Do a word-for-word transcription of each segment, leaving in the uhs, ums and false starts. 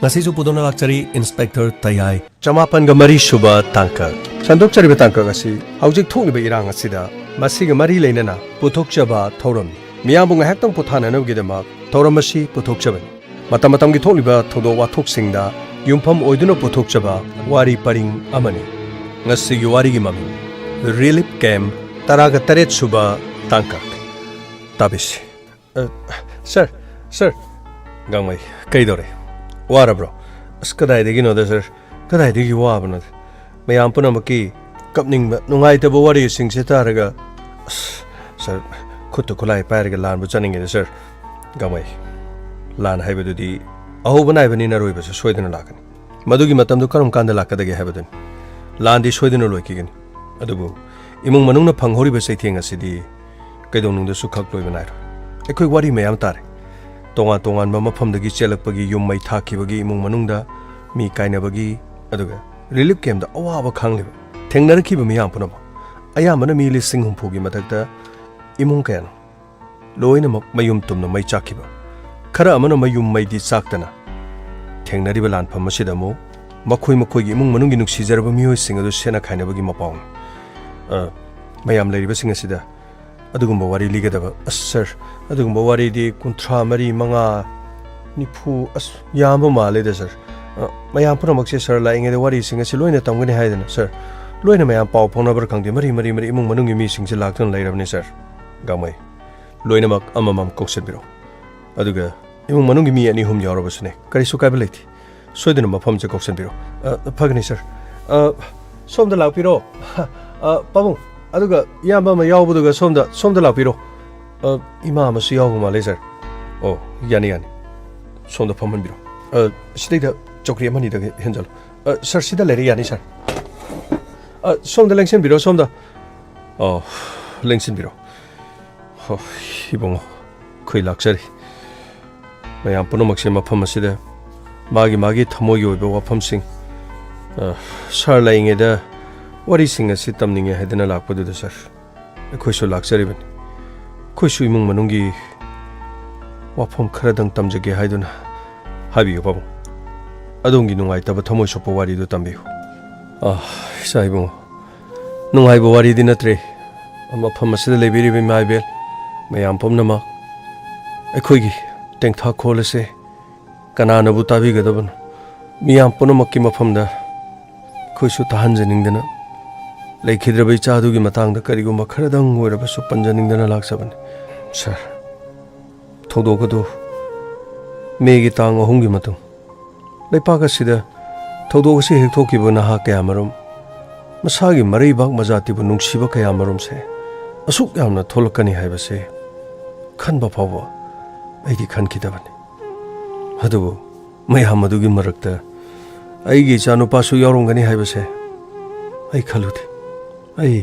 ꯉꯁꯤꯁꯨ ꯄꯨꯗꯨꯅ ꯂꯥꯛꯆꯔꯤ ꯏꯟꯁꯄꯦꯛꯇꯔ ꯇꯌꯥꯏ꯫ ꯆꯃꯥꯄꯟꯒ ꯃꯔꯤ ꯁꯨꯕ ꯇꯥꯡꯀꯛ꯫ ꯁꯟꯗꯣꯛꯆꯔꯤꯕ ꯇꯥꯡꯀꯛ ꯑꯁꯤ ꯍꯧꯖꯤꯛ ꯊꯣꯛꯂꯤꯕ ꯏꯔꯥꯡ ꯑꯁꯤꯗ ꯃꯁꯤꯒ ꯃꯔꯤ ꯂꯩꯅꯅ ꯄꯨꯊꯣꯛꯆꯕ ꯊꯧꯔꯝꯅꯤ꯫ ꯃꯤꯌꯥꯝꯕꯨ ꯉꯥꯏꯍꯥꯛꯇꯪ ꯄꯣꯊꯥꯅꯅꯕꯒꯤꯗꯃꯛ ꯊꯧꯔꯝ ꯑꯁꯤ ꯄꯨꯊꯣꯛꯆꯕꯅꯤ꯫ ꯃꯇꯝ ꯃꯇꯝꯒꯤ ꯊꯣꯛꯂꯤꯕ ꯊꯧꯗꯣꯛ ꯋꯥꯊꯣꯛꯁꯤꯡꯗ ꯌꯨꯝꯐꯝ ꯑꯣꯏꯗꯨꯅ ꯄꯨꯊꯣꯛꯆꯕ ꯋꯥꯔꯤ ꯄꯔꯤꯡ ꯑꯃꯅꯤ꯫ ꯉꯁꯤꯒꯤ ꯋꯥꯔꯤꯒꯤ ꯃꯃꯤꯡ ꯔꯤꯂꯤꯐ ꯀꯦꯝꯞ ꯇꯔꯥꯒ ꯇꯔꯦꯠ ꯁꯨꯕ ꯇꯥꯡꯀꯛ꯫ ꯇꯥꯕꯤꯁꯤ꯫ ꯑ, ꯁꯥꯔ, ꯁꯥꯔ꯫ ꯒꯥꯡꯃꯩ, ꯀꯩꯗꯧꯔꯦ? ꯋꯥꯔꯕ꯭ꯔꯣ? ꯑꯁ, ꯀꯗꯥꯏꯗꯒꯤꯅꯣꯗ, ꯁꯥꯔ? ꯀꯗꯥꯏꯗꯒꯤ ꯋꯥꯕꯅꯣꯗ? ꯃꯌꯥꯝ ꯄꯨꯝꯅꯃꯛꯀꯤ ꯀꯞꯅꯤꯡꯕ, ꯅꯨꯡꯉꯥꯏꯇꯕ ꯋꯥꯔꯤꯁꯤꯡꯁꯦ ꯇꯥꯔꯒ, ꯑꯁ, ꯁꯥꯔ, ꯈꯨꯠꯇ ꯈꯨꯠꯂꯥꯏ ꯄꯥꯏꯔꯒ ꯂꯥꯟꯕꯨ ꯆꯠꯅꯤꯡꯉꯦꯗ, ꯁꯥꯔ꯫ ꯒꯥꯡꯃꯩ, ꯂꯥꯟ ꯍꯥꯏꯕꯗꯨꯗꯤ ꯑꯍꯧꯕ ꯅꯥꯏꯕꯅꯤꯅ ꯑꯔꯣꯏꯕꯁꯨ ꯁꯣꯏꯗꯅ ꯂꯥꯛꯀꯅꯤ꯫ ꯃꯗꯨꯒꯤ ꯃꯇꯝꯗꯨ ꯀꯔꯝ ꯀꯥꯟꯗ ꯂꯥꯛꯀꯗꯒꯦ ꯍꯥꯏꯕꯗꯨꯅꯤ꯫ ꯂꯥꯟꯗꯤ ꯁꯣꯏꯗꯅ ꯂꯣꯏꯈꯤꯒꯅꯤ꯫ ꯑꯗꯨꯕꯨ ꯏꯃꯨꯡ ꯃꯅꯨꯡꯅ ꯐꯪꯍꯧꯔꯤꯕ ꯆꯩꯊꯦꯡ ꯑꯁꯤꯗꯤ ꯀꯩꯗꯧꯅꯨꯡꯗꯁꯨ ꯈꯛ ꯂꯣꯏꯕ ꯅꯥꯏꯔꯣꯏ꯫ ꯑꯩꯈꯣꯏ ꯋꯥꯔꯤ ꯃꯌꯥꯝ ꯇꯥꯔꯦ꯫ ꯇꯣꯉꯥꯟ ꯇꯣꯉꯥꯟꯕ ꯃꯐꯝꯗꯒꯤ ꯆꯦꯜꯂꯛꯄꯒꯤ ꯌꯨꯝ ꯃꯩ ꯊꯥꯈꯤꯕꯒꯤ ꯏꯃꯨꯡ ꯃꯅꯨꯡꯗ ꯃꯤ ꯀꯥꯏꯅꯕꯒꯤ, ꯑꯗꯨꯒ ꯔꯤꯂꯤꯐ ꯀꯦꯝꯞꯇ ꯑꯋꯥꯕ ꯈꯥꯡꯂꯤꯕ, ꯊꯦꯡꯅꯔꯛꯈꯤꯕ ꯃꯤꯌꯥꯝ ꯄꯨꯝꯅꯃꯛ, ꯑꯌꯥꯝꯕꯅ ꯃꯤ ꯂꯤꯁꯤꯡ ꯍꯨꯝꯐꯨꯒꯤ ꯃꯊꯛꯇ ꯏꯃꯨꯡ ꯀꯌꯥꯅꯣ? ꯂꯣꯏꯅꯃꯛ ꯃꯌꯨꯝ ꯇꯨꯝꯅ ꯃꯩ ꯆꯥꯛꯈꯤꯕ꯫ ꯈꯔ ꯑꯃꯅ ꯃꯌꯨꯝ ꯃꯩꯗꯤ ꯆꯥꯛꯇꯅ ꯊꯦꯡꯅꯔꯤꯕ ꯂꯥꯟꯐꯝ ꯑꯁꯤꯗ ꯑꯃꯨꯛ ꯃꯈꯣꯏ ꯃꯈꯣꯏꯒꯤ ꯏꯃꯨꯡ ꯃꯅꯨꯡꯒꯤ ꯅꯨꯡꯁꯤꯖꯔꯕ ꯃꯤꯑꯣꯏꯁꯤꯡ ꯑꯗꯨ ꯁꯦꯠꯅ ꯈꯥꯏꯅꯕꯒꯤ ꯃꯄꯥꯎꯅꯤ꯫ ꯑ, ꯃꯌꯥꯝ ꯂꯩꯔꯤꯕꯁꯤꯡ ꯑꯁꯤꯗ ꯑꯗꯨꯒꯨꯝꯕ ꯋꯥꯔꯤ ꯂꯤꯒꯗꯕ, ꯑꯁ, ꯁꯥꯔ, ꯑꯗꯨꯒꯨꯝꯕ ꯋꯥꯔꯤꯗꯤ ꯀꯨꯟꯊ꯭ꯔꯥ ꯃꯔꯤ, ꯃꯉꯥ, ꯅꯤꯐꯨ, ꯑꯁ, ꯌꯥꯝꯕ ꯃꯥꯜꯂꯦꯗ, ꯁꯥꯔ꯫ ꯑ, ꯃꯌꯥꯝ ꯄꯨꯝꯅꯃꯛꯁꯦ ꯁꯥꯔ ꯂꯥꯛꯏꯉꯩꯗ ꯋꯥꯔꯤꯁꯤꯡ ꯑꯁꯤ ꯂꯣꯏꯅ ꯇꯝꯒꯅꯤ ꯍꯥꯏꯗꯅ, ꯁꯥꯔ, ꯂꯣꯏꯅ ꯃꯌꯥꯝ ꯄꯥꯎ ꯐꯥꯎꯅꯕ꯭ꯔꯥ ꯈꯪꯗꯦ, ꯃꯔꯤ ꯃꯔꯤ ꯃꯔꯤ ꯏꯃꯨꯡ ꯃꯅꯨꯡꯒꯤ ꯃꯤꯁꯤꯡꯁꯦ ꯂꯥꯛꯇꯨꯅ ꯂꯩꯔꯕꯅꯤ, ꯁꯥꯔ꯫ ꯒꯥꯡꯃꯩ, ꯂꯣꯏꯅꯃꯛ ꯑꯃꯃꯝ ꯀꯧꯁꯤꯟꯕꯤꯔꯣ꯫ ꯑꯗꯨꯒ ꯏꯃꯨꯡ ꯃꯅꯨꯡꯒꯤ ꯃꯤ ꯑꯅꯤ ꯑꯍꯨꯝ ꯌꯥꯎꯔꯕꯁꯨꯅꯦ, ꯀꯔꯤꯁꯨ ꯀꯥꯏꯕ ꯂꯩꯇꯦ꯫ ꯁꯣꯏꯗꯅ ꯃꯐꯝꯁꯦ ꯀꯧꯁꯤꯟꯕꯤꯔꯣ꯫ ꯑ, ꯐꯒꯅꯤ, ꯁꯥꯔ꯫ ꯑ, ꯁꯣꯝꯗ ꯂꯥꯛꯄꯤꯔꯣ꯫ ꯑ, ꯄꯥꯕꯨꯡ, ꯑꯗꯨꯒ ꯏꯌꯥꯝꯕ ꯑꯃ ꯌꯥꯎꯕꯗꯨꯒ ꯁꯣꯝꯗ, ꯁꯣꯝꯗ ꯂꯥꯛꯄꯤꯔꯣ꯫ ꯑ, ꯏꯃꯥ ꯑꯃꯁꯨ ꯌꯥꯎꯕ ꯃꯥꯜꯂꯦ, ꯁꯥꯔ꯫ ꯑꯣ, ꯌꯥꯅꯤ, ꯌꯥꯅꯤ꯫ ꯁꯣꯝꯗ ꯐꯝꯍꯟꯕꯤꯔꯣ꯫ ꯑ, ꯁꯤꯗꯩꯗ ꯆꯧꯀ꯭ꯔꯤ ꯑꯃꯅꯤꯗ ꯍꯦꯟꯖꯜꯂꯨ꯫ ꯑ, ꯁꯥꯔ, ꯁꯤꯗ ꯂꯩꯔꯦ, ꯌꯥꯅꯤ, ꯁꯥꯔ꯫ ꯑ, ꯁꯣꯝꯗ ꯂꯦꯡꯁꯤꯟꯕꯤꯔꯣ, ꯁꯣꯝꯗ꯫ ꯑꯣ, ꯂꯦꯡꯁꯤꯟꯕꯤꯔꯣ꯫ ꯍꯣ, ꯏꯕꯨꯡꯉꯣ, ꯑꯩꯈꯣꯏ ꯂꯥꯛꯆꯔꯤ꯫ ꯃꯌꯥꯝ ꯄꯨꯝꯅꯃꯛꯁꯦ ꯃꯐꯝ ꯑꯁꯤꯗ ꯃꯥꯒꯤ ꯃꯥꯒꯤ ꯊꯃꯣꯏꯒꯤ ꯑꯣꯏꯕ ꯋꯥꯐꯝꯁꯤꯡ, ꯑ, ꯁꯥꯔ ꯂꯩꯔꯤꯉꯩꯗ ꯋꯥꯔꯤꯁꯤꯡ ꯑꯁꯤ ꯇꯝꯅꯤꯡꯉꯦ ꯍꯥꯏꯗꯅ ꯂꯥꯛꯄꯗꯨꯗ, ꯁꯥꯔ, ꯑꯩꯈꯣꯏꯁꯨ ꯂꯥꯛꯆꯔꯤꯕꯅꯤ꯫ ꯑꯩꯈꯣꯏꯁꯨ ꯏꯃꯨꯡ ꯃꯅꯨꯡꯒꯤ ꯋꯥꯐꯝ ꯈꯔꯗꯪ ꯇꯝꯖꯒꯦ ꯍꯥꯏꯗꯨꯅ꯫ ꯍꯥꯏꯕꯤꯌꯨ, ꯄꯥꯕꯨꯡ꯫ ꯑꯗꯣꯝꯒꯤ ꯅꯨꯡꯉꯥꯏꯇꯕ ꯊꯃꯣꯏ ꯁꯣꯛꯄ ꯋꯥꯔꯤꯗꯨ ꯇꯝꯕꯤꯌꯨ꯫ ꯑꯥ, ꯏꯆꯥ ꯏꯕꯨꯡꯉꯣ, ꯅꯨꯡꯉꯥꯏꯕ ꯋꯥꯔꯤꯗꯤ ꯅꯠꯇ꯭ꯔꯦ꯫ ꯃꯐꯝ ꯑꯁꯤꯗ ꯂꯩꯕꯤꯔꯤꯕ ꯏꯃꯥ ꯏꯕꯦꯜ ꯃꯌꯥꯝ ꯄꯨꯝꯅꯃꯛ, ꯑꯩꯈꯣꯏꯒꯤ ꯇꯦꯡꯊꯥꯈꯣꯜ ꯑꯁꯦ ꯀꯅꯥꯅꯕꯨ ꯇꯥꯕꯤꯒꯗꯕꯅꯣ? ꯃꯤꯌꯥꯝ ꯄꯨꯝꯅꯃꯛꯀꯤ ꯃꯐꯝꯗ ꯑꯩꯈꯣꯏꯁꯨ ꯇꯥꯍꯟꯖꯅꯤꯡꯗꯅ, ꯂꯩꯈꯤꯗ꯭ꯔꯕ ꯏꯆꯥꯗꯨꯒꯤ ꯃꯇꯥꯡꯗ ꯀꯔꯤꯒꯨꯝꯕ ꯈꯔꯗꯪ ꯑꯣꯏꯔꯕꯁꯨ ꯄꯟꯖꯅꯤꯡꯗꯅ ꯂꯥꯛꯆꯕꯅꯤ꯫ ꯁꯥꯔ, ꯊꯧꯗꯣꯛ ꯑꯗꯨ ꯃꯦꯒꯤ ꯇꯥꯡ ꯑꯍꯨꯝꯒꯤ ꯃꯇꯨꯡ ꯂꯩꯄꯥꯛ ꯑꯁꯤꯗ ꯊꯧꯗꯣꯛ ꯑꯁꯤ ꯍꯦꯛ ꯊꯣꯛꯈꯤꯕ ꯅꯍꯥ ꯀꯌꯥꯃꯔꯨꯝ, ꯃꯁꯥꯒꯤ ꯃꯔꯩꯕꯥꯛ ꯃꯖꯥꯇꯤꯕꯨ ꯅꯨꯡꯁꯤꯕ ꯀꯌꯥꯃꯔꯨꯝꯁꯦ ꯑꯁꯨꯛ ꯌꯥꯝꯅ ꯊꯣꯛꯂꯛꯀꯅꯤ ꯍꯥꯏꯕꯁꯦ ꯈꯟꯕ ꯐꯥꯎꯕ ꯑꯩꯗꯤ ꯈꯟꯈꯤꯗꯕꯅꯤ꯫ ꯑꯗꯨꯕꯨ ꯃꯌꯥꯝ ꯑꯗꯨꯒꯤ ꯃꯔꯛꯇ ꯑꯩꯒꯤ ꯏꯆꯥꯅꯨꯄꯥꯁꯨ ꯌꯥꯎꯔꯝꯒꯅꯤ ꯍꯥꯏꯕꯁꯦ ꯑꯩ ꯈꯜꯂꯨꯗꯦ꯫ ꯑꯩ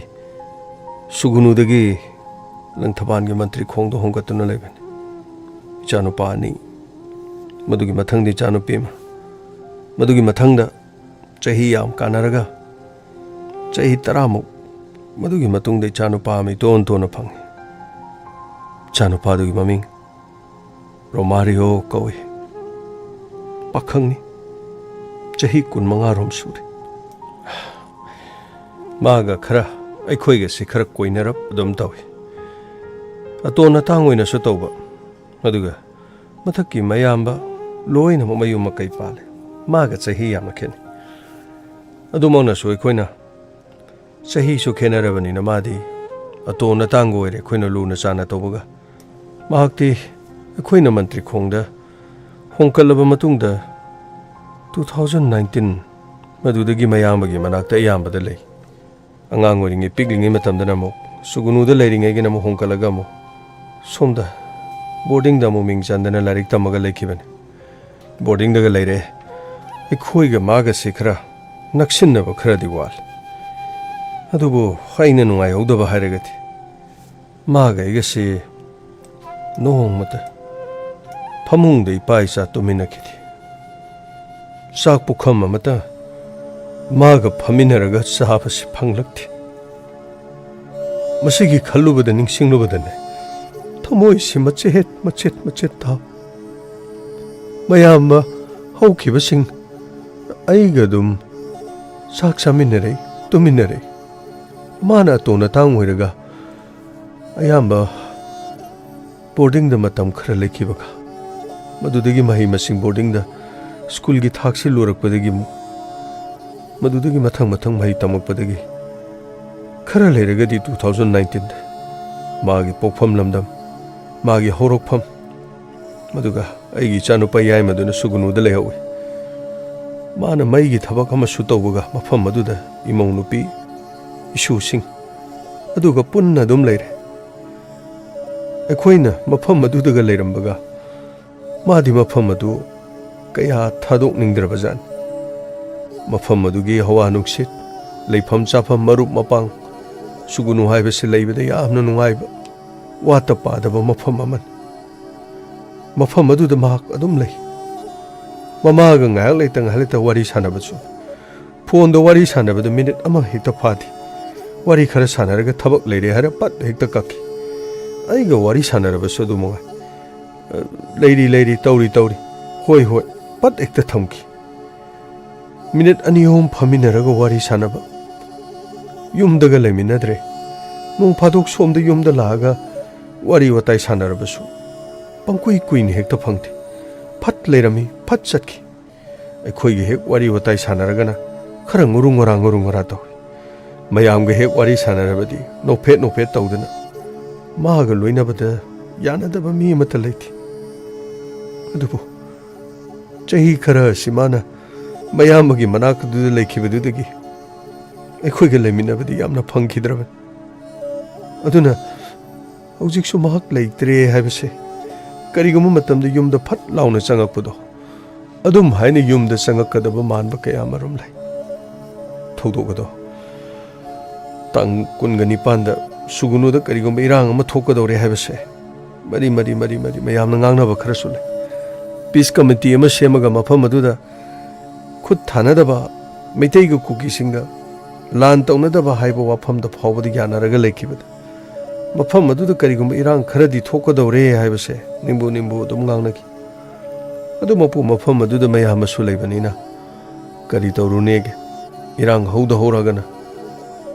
ꯁꯨꯒꯨꯅꯨꯗꯒꯤ ꯂꯪꯊꯕꯥꯜꯒꯤ ꯃꯟꯇ꯭ꯔꯤ ꯈꯣꯡꯗ ꯍꯣꯡꯒꯠꯇꯨꯅ ꯂꯩꯕꯅꯤ꯫ ꯏꯆꯥꯅꯨꯄꯥ ꯑꯅꯤ, ꯃꯗꯨꯒꯤ ꯃꯊꯪꯗ ꯏꯆꯥꯅꯨꯄꯤ ꯑꯃ, ꯃꯗꯨꯒꯤ ꯃꯊꯪꯗ ꯆꯍꯤ ꯌꯥꯝ ꯀꯥꯟꯅꯔꯒ ꯆꯍꯤ ꯇꯔꯥꯃꯨꯛ, ꯃꯗꯨꯒꯤ ꯃꯇꯨꯡꯗ ꯏꯆꯥꯅꯨꯄꯥ ꯑꯃ ꯏꯇꯣꯟ ꯇꯣꯟꯅ ꯐꯪꯉꯤ꯫ ꯏꯆꯥꯅꯨꯄꯥꯗꯨꯒꯤ ꯃꯃꯤꯡ ꯔꯣꯃꯥꯔꯤꯑꯣ ꯀꯧꯏ꯫ ꯄꯥꯈꯪꯅꯤ꯫ ꯆꯍꯤ ꯀꯨꯟꯃꯉꯥ ꯔꯣꯝ ꯁꯨꯔꯦ꯫ ꯃꯥꯒ ꯈꯔ, ꯑꯩꯈꯣꯏꯒꯁꯤ ꯈꯔ ꯀꯣꯏꯅꯔꯞ ꯑꯗꯨꯝ ꯇꯧꯏ꯫ ꯑꯇꯣꯟ ꯑꯇꯥꯡ ꯑꯣꯏꯅꯁꯨ ꯇꯧꯕ꯫ ꯑꯗꯨꯒ ꯃꯊꯛꯀꯤ ꯃꯌꯥꯝꯕ ꯂꯣꯏꯅꯃꯛ ꯃꯌꯨꯝ ꯃꯀꯩ ꯄꯥꯜꯂꯦ꯫ ꯃꯥꯒ ꯆꯍꯤ ꯌꯥꯝꯅ ꯈꯦꯠꯅꯩ꯫ ꯑꯗꯨꯃꯛꯅꯁꯨ ꯑꯩꯈꯣꯏꯅ ꯆꯍꯤꯁꯨ ꯈꯦꯠꯅꯔꯕꯅꯤꯅ ꯃꯥꯗꯤ ꯑꯇꯣꯟ ꯑꯇꯥꯡꯕ ꯑꯣꯏꯔꯦ ꯑꯩꯈꯣꯏꯅ ꯂꯨꯅ ꯆꯥꯟꯅ ꯇꯧꯕꯒ꯫ ꯃꯍꯥꯛꯇꯤ ꯑꯩꯈꯣꯏꯅ ꯃꯟꯇ꯭ꯔꯤ ꯈꯣꯡꯗ ꯍꯣꯡꯀꯠꯂꯕ ꯃꯇꯨꯡꯗ two thousand nineteen ꯃꯗꯨꯗꯒꯤ ꯃꯌꯥꯝꯕꯒꯤ ꯃꯅꯥꯛꯇ ꯑꯌꯥꯝꯕꯗ ꯂꯩ꯫ ꯑꯉꯥꯡ ꯑꯣꯏꯔꯤꯉꯩ, ꯄꯤꯛꯂꯤꯉꯩ ꯃꯇꯝꯗꯅ ꯑꯃꯨꯛ ꯁꯨꯒꯨꯅꯨꯗ ꯂꯩꯔꯤꯉꯩꯒꯤꯅ ꯑꯃꯨꯛ ꯍꯣꯡꯀꯠꯂꯒ ꯑꯃꯨꯛ ꯁꯣꯝꯗ ꯕꯣꯔꯗꯤꯡꯗ ꯑꯃꯨꯛ ꯃꯤꯡ ꯆꯟꯗꯅ ꯂꯥꯏꯔꯤꯛ ꯇꯝꯃꯒ ꯂꯩꯈꯤꯕꯅꯤ꯫ ꯕꯣꯔꯗꯤꯡꯗꯒ ꯂꯩꯔꯦ꯫ ꯑꯩꯈꯣꯏꯒ ꯃꯥꯒꯁꯦ ꯈꯔ ꯅꯛꯁꯤꯟꯅꯕ ꯈꯔꯗꯤ ꯋꯥꯠꯂꯤ꯫ ꯑꯗꯨꯕꯨ ꯑꯩꯅ ꯅꯨꯡꯉꯥꯏꯍꯧꯗꯕ ꯍꯥꯏꯔꯒꯗꯤ ꯃꯥꯒ ꯑꯩꯒꯁꯦ ꯅꯣꯡꯃꯇ ꯐꯃꯨꯡꯗ ꯏꯄꯥ ꯏꯆꯥ ꯇꯨꯝꯃꯤꯟꯅꯈꯤꯗꯦ꯫ ꯆꯥꯛ ꯄꯨꯈꯝ ꯑꯃꯇ ꯃꯥꯒ ꯐꯝꯃꯤꯟꯅꯔꯒ ꯆꯥꯕꯁꯤ ꯐꯪꯂꯛꯇꯦ꯫ ꯃꯁꯤꯒꯤ ꯈꯜꯂꯨꯕꯗ, ꯅꯤꯡꯁꯤꯡꯂꯨꯕꯗꯅꯦ ꯊꯃꯣꯏꯁꯤ ꯃꯆꯦꯠ ꯃꯆꯦꯠ ꯃꯆꯦꯠ ꯇꯥ꯫ ꯃꯌꯥꯝꯕ ꯍꯧꯈꯤꯕꯁꯤꯡ ꯑꯩꯒ ꯑꯗꯨꯝ ꯆꯥꯛ ꯆꯥꯃꯤꯟꯅꯔꯦ, ꯇꯨꯃꯤꯟꯅꯔꯦ꯫ ꯃꯥꯅ ꯑꯇꯣꯟ ꯑꯇꯥꯡ ꯑꯣꯏꯔꯒ ꯑꯌꯥꯝꯕ ꯕꯣꯔꯗꯤꯡꯗ ꯃꯇꯝ ꯈꯔ ꯂꯩꯈꯤꯕꯒ, ꯃꯗꯨꯗꯒꯤ ꯃꯍꯩ ꯃꯁꯤꯡ ꯕꯣꯔꯗꯤꯡꯗ ꯁ꯭ꯀꯨꯜꯒꯤ ꯊꯥꯛꯁꯤ ꯂꯣꯏꯔꯛꯄꯗꯒꯤ, ꯃꯗꯨꯗꯒꯤ ꯃꯊꯪ ꯃꯊꯪ ꯃꯍꯩ ꯇꯝꯃꯛꯄꯗꯒꯤ, ꯈꯔ ꯂꯩꯔꯒꯗꯤ two thousand nineteenꯗ ꯃꯥꯒꯤ ꯄꯣꯛꯐꯝ ꯂꯝꯗꯝ, ꯃꯥꯒꯤ ꯍꯧꯔꯛꯐꯝ, ꯑꯗꯨꯒ ꯑꯩꯒꯤ ꯏꯆꯥꯅꯨꯄꯥ ꯌꯥꯏꯃꯗꯨꯅ ꯁꯨꯒꯨꯅꯨꯗ ꯂꯩꯍꯧꯏ꯫ ꯃꯥꯅ ꯃꯩꯒꯤ ꯊꯕꯛ ꯑꯃꯁꯨ ꯇꯧꯕꯒ ꯃꯐꯝ ꯑꯗꯨꯗ ꯏꯃꯧ ꯅꯨꯄꯤ, ꯏꯁꯨꯁꯤꯡ ꯑꯗꯨꯒ ꯄꯨꯟꯅ ꯑꯗꯨꯝ ꯂꯩꯔꯦ꯫ ꯑꯩꯈꯣꯏꯅ ꯃꯐꯝ ꯑꯗꯨꯗꯒ ꯂꯩꯔꯝꯕꯒ ꯃꯥꯗꯤ ꯃꯐꯝ ꯑꯗꯨ ꯀꯌꯥ ꯊꯥꯗꯣꯛꯅꯤꯡꯗ꯭ꯔꯕꯖꯥꯠꯅꯤ꯫ ꯃꯐꯝ ꯑꯗꯨꯒꯤ ꯍꯋꯥ ꯅꯨꯡꯁꯤꯠ, ꯂꯩꯐꯝ ꯆꯥꯐꯝ, ꯃꯔꯨꯞ ꯃꯄꯥꯡ, ꯁꯨꯒꯨꯅꯨ ꯍꯥꯏꯕꯁꯤ ꯂꯩꯕꯗ ꯌꯥꯝꯅ ꯅꯨꯡꯉꯥꯏꯕ, ꯋꯥꯠꯇ ꯄꯥꯗꯕ ꯃꯐꯝ ꯑꯃꯅꯤ꯫ ꯃꯐꯝ ꯑꯗꯨꯗ ꯃꯍꯥꯛ ꯑꯗꯨꯝ ꯂꯩ꯫ ꯃꯃꯥꯒ ꯉꯥꯏꯍꯥꯛ ꯂꯩꯇ ꯉꯥꯏꯍꯥꯛ ꯂꯩꯇ ꯋꯥꯔꯤ ꯁꯥꯟꯅꯕꯁꯨ, ꯐꯣꯟꯗ ꯋꯥꯔꯤ ꯁꯥꯟꯅꯕꯗ ꯃꯤꯅꯤꯠ ꯑꯃ ꯍꯦꯛꯇ ꯐꯥꯗꯦ꯫ ꯋꯥꯔꯤ ꯈꯔ ꯁꯥꯟꯅꯔꯒ ꯊꯕꯛ ꯂꯩꯔꯦ ꯍꯥꯏꯔ ꯄꯠ ꯍꯦꯛꯇ ꯀꯛꯈꯤ꯫ ꯑꯩꯒ ꯋꯥꯔꯤ ꯁꯥꯟꯅꯔꯕꯁꯨ ꯑꯗꯨ ꯃꯉꯥꯏ꯫ "ꯑ, ꯂꯩꯔꯤ, ꯂꯩꯔꯤ, ꯇꯧꯔꯤ, ꯇꯧꯔꯤ, ꯍꯣꯏ, ꯍꯣꯏ," ꯄꯠ ꯍꯦꯛꯇ ꯊꯝꯈꯤ꯫ ꯃꯤꯅꯤꯠ ꯑꯅꯤ ꯑꯍꯨꯝ ꯐꯝꯃꯤꯟꯅꯔꯒ ꯋꯥꯔꯤ ꯁꯥꯟꯅꯕ꯫ ꯌꯨꯝꯗꯒ ꯂꯩꯃꯤꯟꯅꯗ꯭ꯔꯦ꯫ ꯅꯣꯡ ꯐꯥꯗꯣꯛ ꯁꯣꯝꯗ ꯌꯨꯝꯗ ꯂꯥꯛꯑꯒ ꯋꯥꯔꯤ ꯋꯥꯇꯥꯏ ꯁꯥꯟꯅꯔꯕꯁꯨ ꯄꯪꯀꯨꯏ ꯀꯨꯏꯅ ꯍꯦꯛꯇ ꯐꯪꯗꯦ꯫ ꯐꯠ ꯂꯩꯔꯝꯃꯤ, ꯐꯠ ꯆꯠꯈꯤ꯫ ꯑꯩꯈꯣꯏꯒꯤ ꯍꯦꯛ ꯋꯥꯔꯤ ꯋꯥꯇꯥꯏ ꯁꯥꯟꯅꯔꯒꯅ ꯈꯔ ꯉꯨꯔꯨ ꯉꯨꯔꯥ, ꯉꯨꯔꯨ ꯉꯨꯔꯥ ꯇꯧꯏ꯫ ꯃꯌꯥꯝꯒ ꯍꯦꯛ ꯋꯥꯔꯤ ꯁꯥꯟꯅꯔꯕꯗꯤ ꯅꯣꯛꯐꯦꯠ ꯅꯣꯛꯐꯦꯠ ꯇꯧꯗꯅ, ꯃꯥꯒ ꯂꯣꯏꯅꯕꯗ ꯌꯥꯅꯗꯕ ꯃꯤ ꯑꯃꯠꯇ ꯂꯩꯇꯦ꯫ ꯑꯗꯨꯕꯨ ꯆꯍꯤ ꯈꯔ ꯑꯁꯤ ꯃꯥꯅ ꯃꯌꯥꯝꯕꯒꯤ ꯃꯅꯥꯛꯇꯨꯗ ꯂꯩꯈꯤꯕꯗꯨꯗꯒꯤ ꯑꯩꯈꯣꯏꯒ ꯂꯩꯃꯤꯟꯅꯕꯗꯤ ꯌꯥꯝꯅ ꯐꯪꯈꯤꯗ꯭ꯔꯕꯅꯤ꯫ ꯑꯗꯨꯅ ꯍꯧꯖꯤꯛꯁꯨ ꯃꯍꯥꯛ ꯂꯩꯇ꯭ꯔꯦ ꯍꯥꯏꯕꯁꯦ, ꯀꯔꯤꯒꯨꯝꯕ ꯃꯇꯝꯗ ꯌꯨꯝꯗ ꯐꯠ ꯂꯥꯎꯅ ꯆꯪꯉꯛꯄꯗꯣ, ꯑꯗꯨꯝ ꯍꯥꯏꯅ ꯌꯨꯝꯗ ꯆꯪꯉꯛꯀꯗꯕ ꯃꯥꯟꯕ ꯀꯌꯥ ꯃꯔꯨꯝ ꯂꯩ꯫ ꯊꯧꯗꯣꯛ ꯑꯗꯣ ꯇꯥꯡ ꯀꯨꯟꯒ ꯅꯤꯄꯥꯟꯗ ꯁꯨꯒꯨꯅꯨꯗ ꯀꯔꯤꯒꯨꯝꯕ ꯏꯔꯥꯡ ꯑꯃ ꯊꯣꯛꯀꯗꯧꯔꯦ ꯍꯥꯏꯕꯁꯦ ꯃꯔꯤ ꯃꯔꯤ ꯃꯔꯤ ꯃꯔꯤ ꯃꯌꯥꯝꯅ ꯉꯥꯡꯅꯕ ꯈꯔꯁꯨ ꯂꯩ꯫ ꯄꯤꯁ ꯀꯃꯤꯇꯤ ꯑꯃ ꯁꯦꯝꯃꯒ ꯃꯐꯝ ꯑꯗꯨꯗ ꯈꯨꯠ ꯊꯥꯅꯗꯕ ꯃꯩꯇꯩꯒ ꯀꯨꯀꯤꯁꯤꯡꯒ ꯂꯥꯟ ꯇꯧꯅꯗꯕ ꯍꯥꯏꯕ ꯋꯥꯐꯝꯗ ꯐꯥꯎꯕꯗ ꯌꯥꯅꯔꯒ ꯂꯩꯈꯤꯕꯗ, ꯃꯐꯝ ꯑꯗꯨꯗ ꯀꯔꯤꯒꯨꯝꯕ ꯏꯔꯥꯡ ꯈꯔꯗꯤ ꯊꯣꯛꯀꯗꯧꯔꯦ ꯍꯥꯏꯕꯁꯦ ꯅꯤꯝꯕꯨ ꯅꯤꯝꯕꯨ ꯑꯗꯨꯝ ꯉꯥꯡꯅꯈꯤ꯫ ꯑꯗꯨꯃꯛꯄꯨ ꯃꯐꯝ ꯑꯗꯨꯗ ꯃꯌꯥꯝ ꯑꯃꯁꯨ ꯂꯩꯕꯅꯤꯅ, ꯀꯔꯤ ꯇꯧꯔꯨꯅꯦꯒꯦ? ꯏꯔꯥꯡ ꯍꯧꯗ ꯍꯧꯔꯒꯅ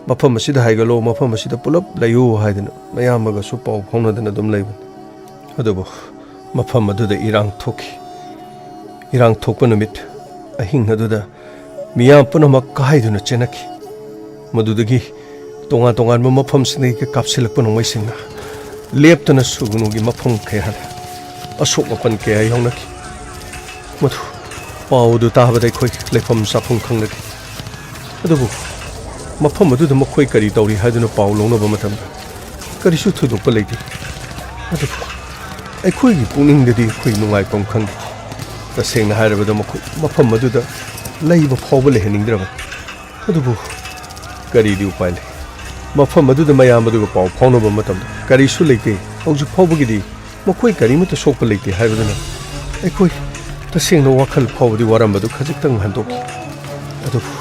ꯃꯐꯝ ꯑꯁꯤꯗ ꯍꯥꯏꯒꯠꯂꯣ, ꯃꯐꯝ ꯑꯁꯤꯗ ꯄꯨꯂꯞ ꯂꯩꯌꯨ ꯍꯥꯏꯗꯅ ꯃꯌꯥꯝꯕꯒꯁꯨ ꯄꯥꯎ ꯐꯥꯎꯅꯗꯅ ꯑꯗꯨꯝ ꯂꯩꯕꯅꯤ꯫ ꯑꯗꯨꯕꯨ ꯃꯐꯝ ꯑꯗꯨꯗ ꯏꯔꯥꯡ ꯊꯣꯛꯈꯤ꯫ ꯏꯔꯥꯡ ꯊꯣꯛꯄ ꯅꯨꯃꯤꯠ ꯑꯍꯤꯡ ꯑꯗꯨꯗ ꯃꯤꯌꯥꯝ ꯄꯨꯝꯅꯃꯛ ꯀꯥꯏꯗꯨꯅ ꯆꯦꯟꯅꯈꯤ꯫ ꯃꯗꯨꯗꯒꯤ ꯇꯣꯉꯥꯟ ꯇꯣꯉꯥꯟꯕ ꯃꯐꯝꯁꯤꯡꯗꯒꯤ ꯀꯥꯞꯁꯤꯜꯂꯛꯄ ꯅꯣꯡꯃꯩꯁꯤꯡꯅ ꯂꯦꯞꯇꯅ ꯁꯨꯒꯅꯨꯒꯤ ꯃꯐꯝ ꯀꯌꯥꯗ ꯑꯁꯣꯛ ꯑꯄꯟ ꯀꯌꯥ ꯌꯥꯎꯅꯈꯤ꯫ ꯃꯗꯨ ꯄꯥꯎ ꯑꯗꯨ ꯇꯥꯕꯗ ꯑꯩꯈꯣꯏ ꯂꯩꯐꯝ ꯆꯥꯐꯝ ꯈꯪꯂꯛꯈꯤ꯫ ꯑꯗꯨꯕꯨ ꯃꯐꯝ ꯑꯗꯨꯗ ꯃꯈꯣꯏ ꯀꯔꯤ ꯇꯧꯔꯤ ꯍꯥꯏꯗꯨꯅ ꯄꯥꯎ ꯂꯧꯅꯕ ꯃꯇꯝꯗ ꯀꯔꯤꯁꯨ ꯊꯣꯏꯗꯣꯛꯄ ꯂꯩꯇꯦ꯫ ꯑꯗꯨꯕꯨ ꯑꯩꯈꯣꯏꯒꯤ ꯄꯨꯛꯅꯤꯡꯗꯗꯤ ꯑꯩꯈꯣꯏ ꯅꯨꯡꯉꯥꯏꯐꯝ ꯈꯪꯗꯦ꯫ ꯇꯁꯦꯡꯅ ꯍꯥꯏꯔꯕꯗ ꯃꯈꯣꯏ ꯃꯐꯝ ꯑꯗꯨꯗ ꯂꯩꯕ ꯐꯥꯎꯕ ꯂꯩꯍꯟꯅꯤꯡꯗ꯭ꯔꯕꯅꯤ꯫ ꯑꯗꯨꯕꯨ ꯀꯔꯤꯗꯤ ꯎꯄꯥꯏ ꯂꯩ? ꯃꯐꯝ ꯑꯗꯨꯗ ꯃꯌꯥꯝ ꯑꯗꯨꯒ ꯄꯥꯎ ꯐꯥꯎꯅꯕ ꯃꯇꯝꯗ ꯀꯔꯤꯁꯨ ꯂꯩꯇꯦ꯫ ꯍꯧꯖꯤꯛ ꯐꯥꯎꯕꯒꯤꯗꯤ ꯃꯈꯣꯏ ꯀꯔꯤꯃꯠꯇ ꯁꯣꯛꯄ ꯂꯩꯇꯦ ꯍꯥꯏꯕꯗꯨꯅ ꯑꯩꯈꯣꯏ ꯇꯁꯦꯡꯅ ꯋꯥꯈꯜ ꯐꯥꯎꯕꯗꯤ ꯋꯥꯔꯝꯕꯗꯨ ꯈꯖꯤꯛꯇꯪ ꯍꯟꯗꯣꯛꯈꯤ꯫ ꯑꯗꯨꯕꯨ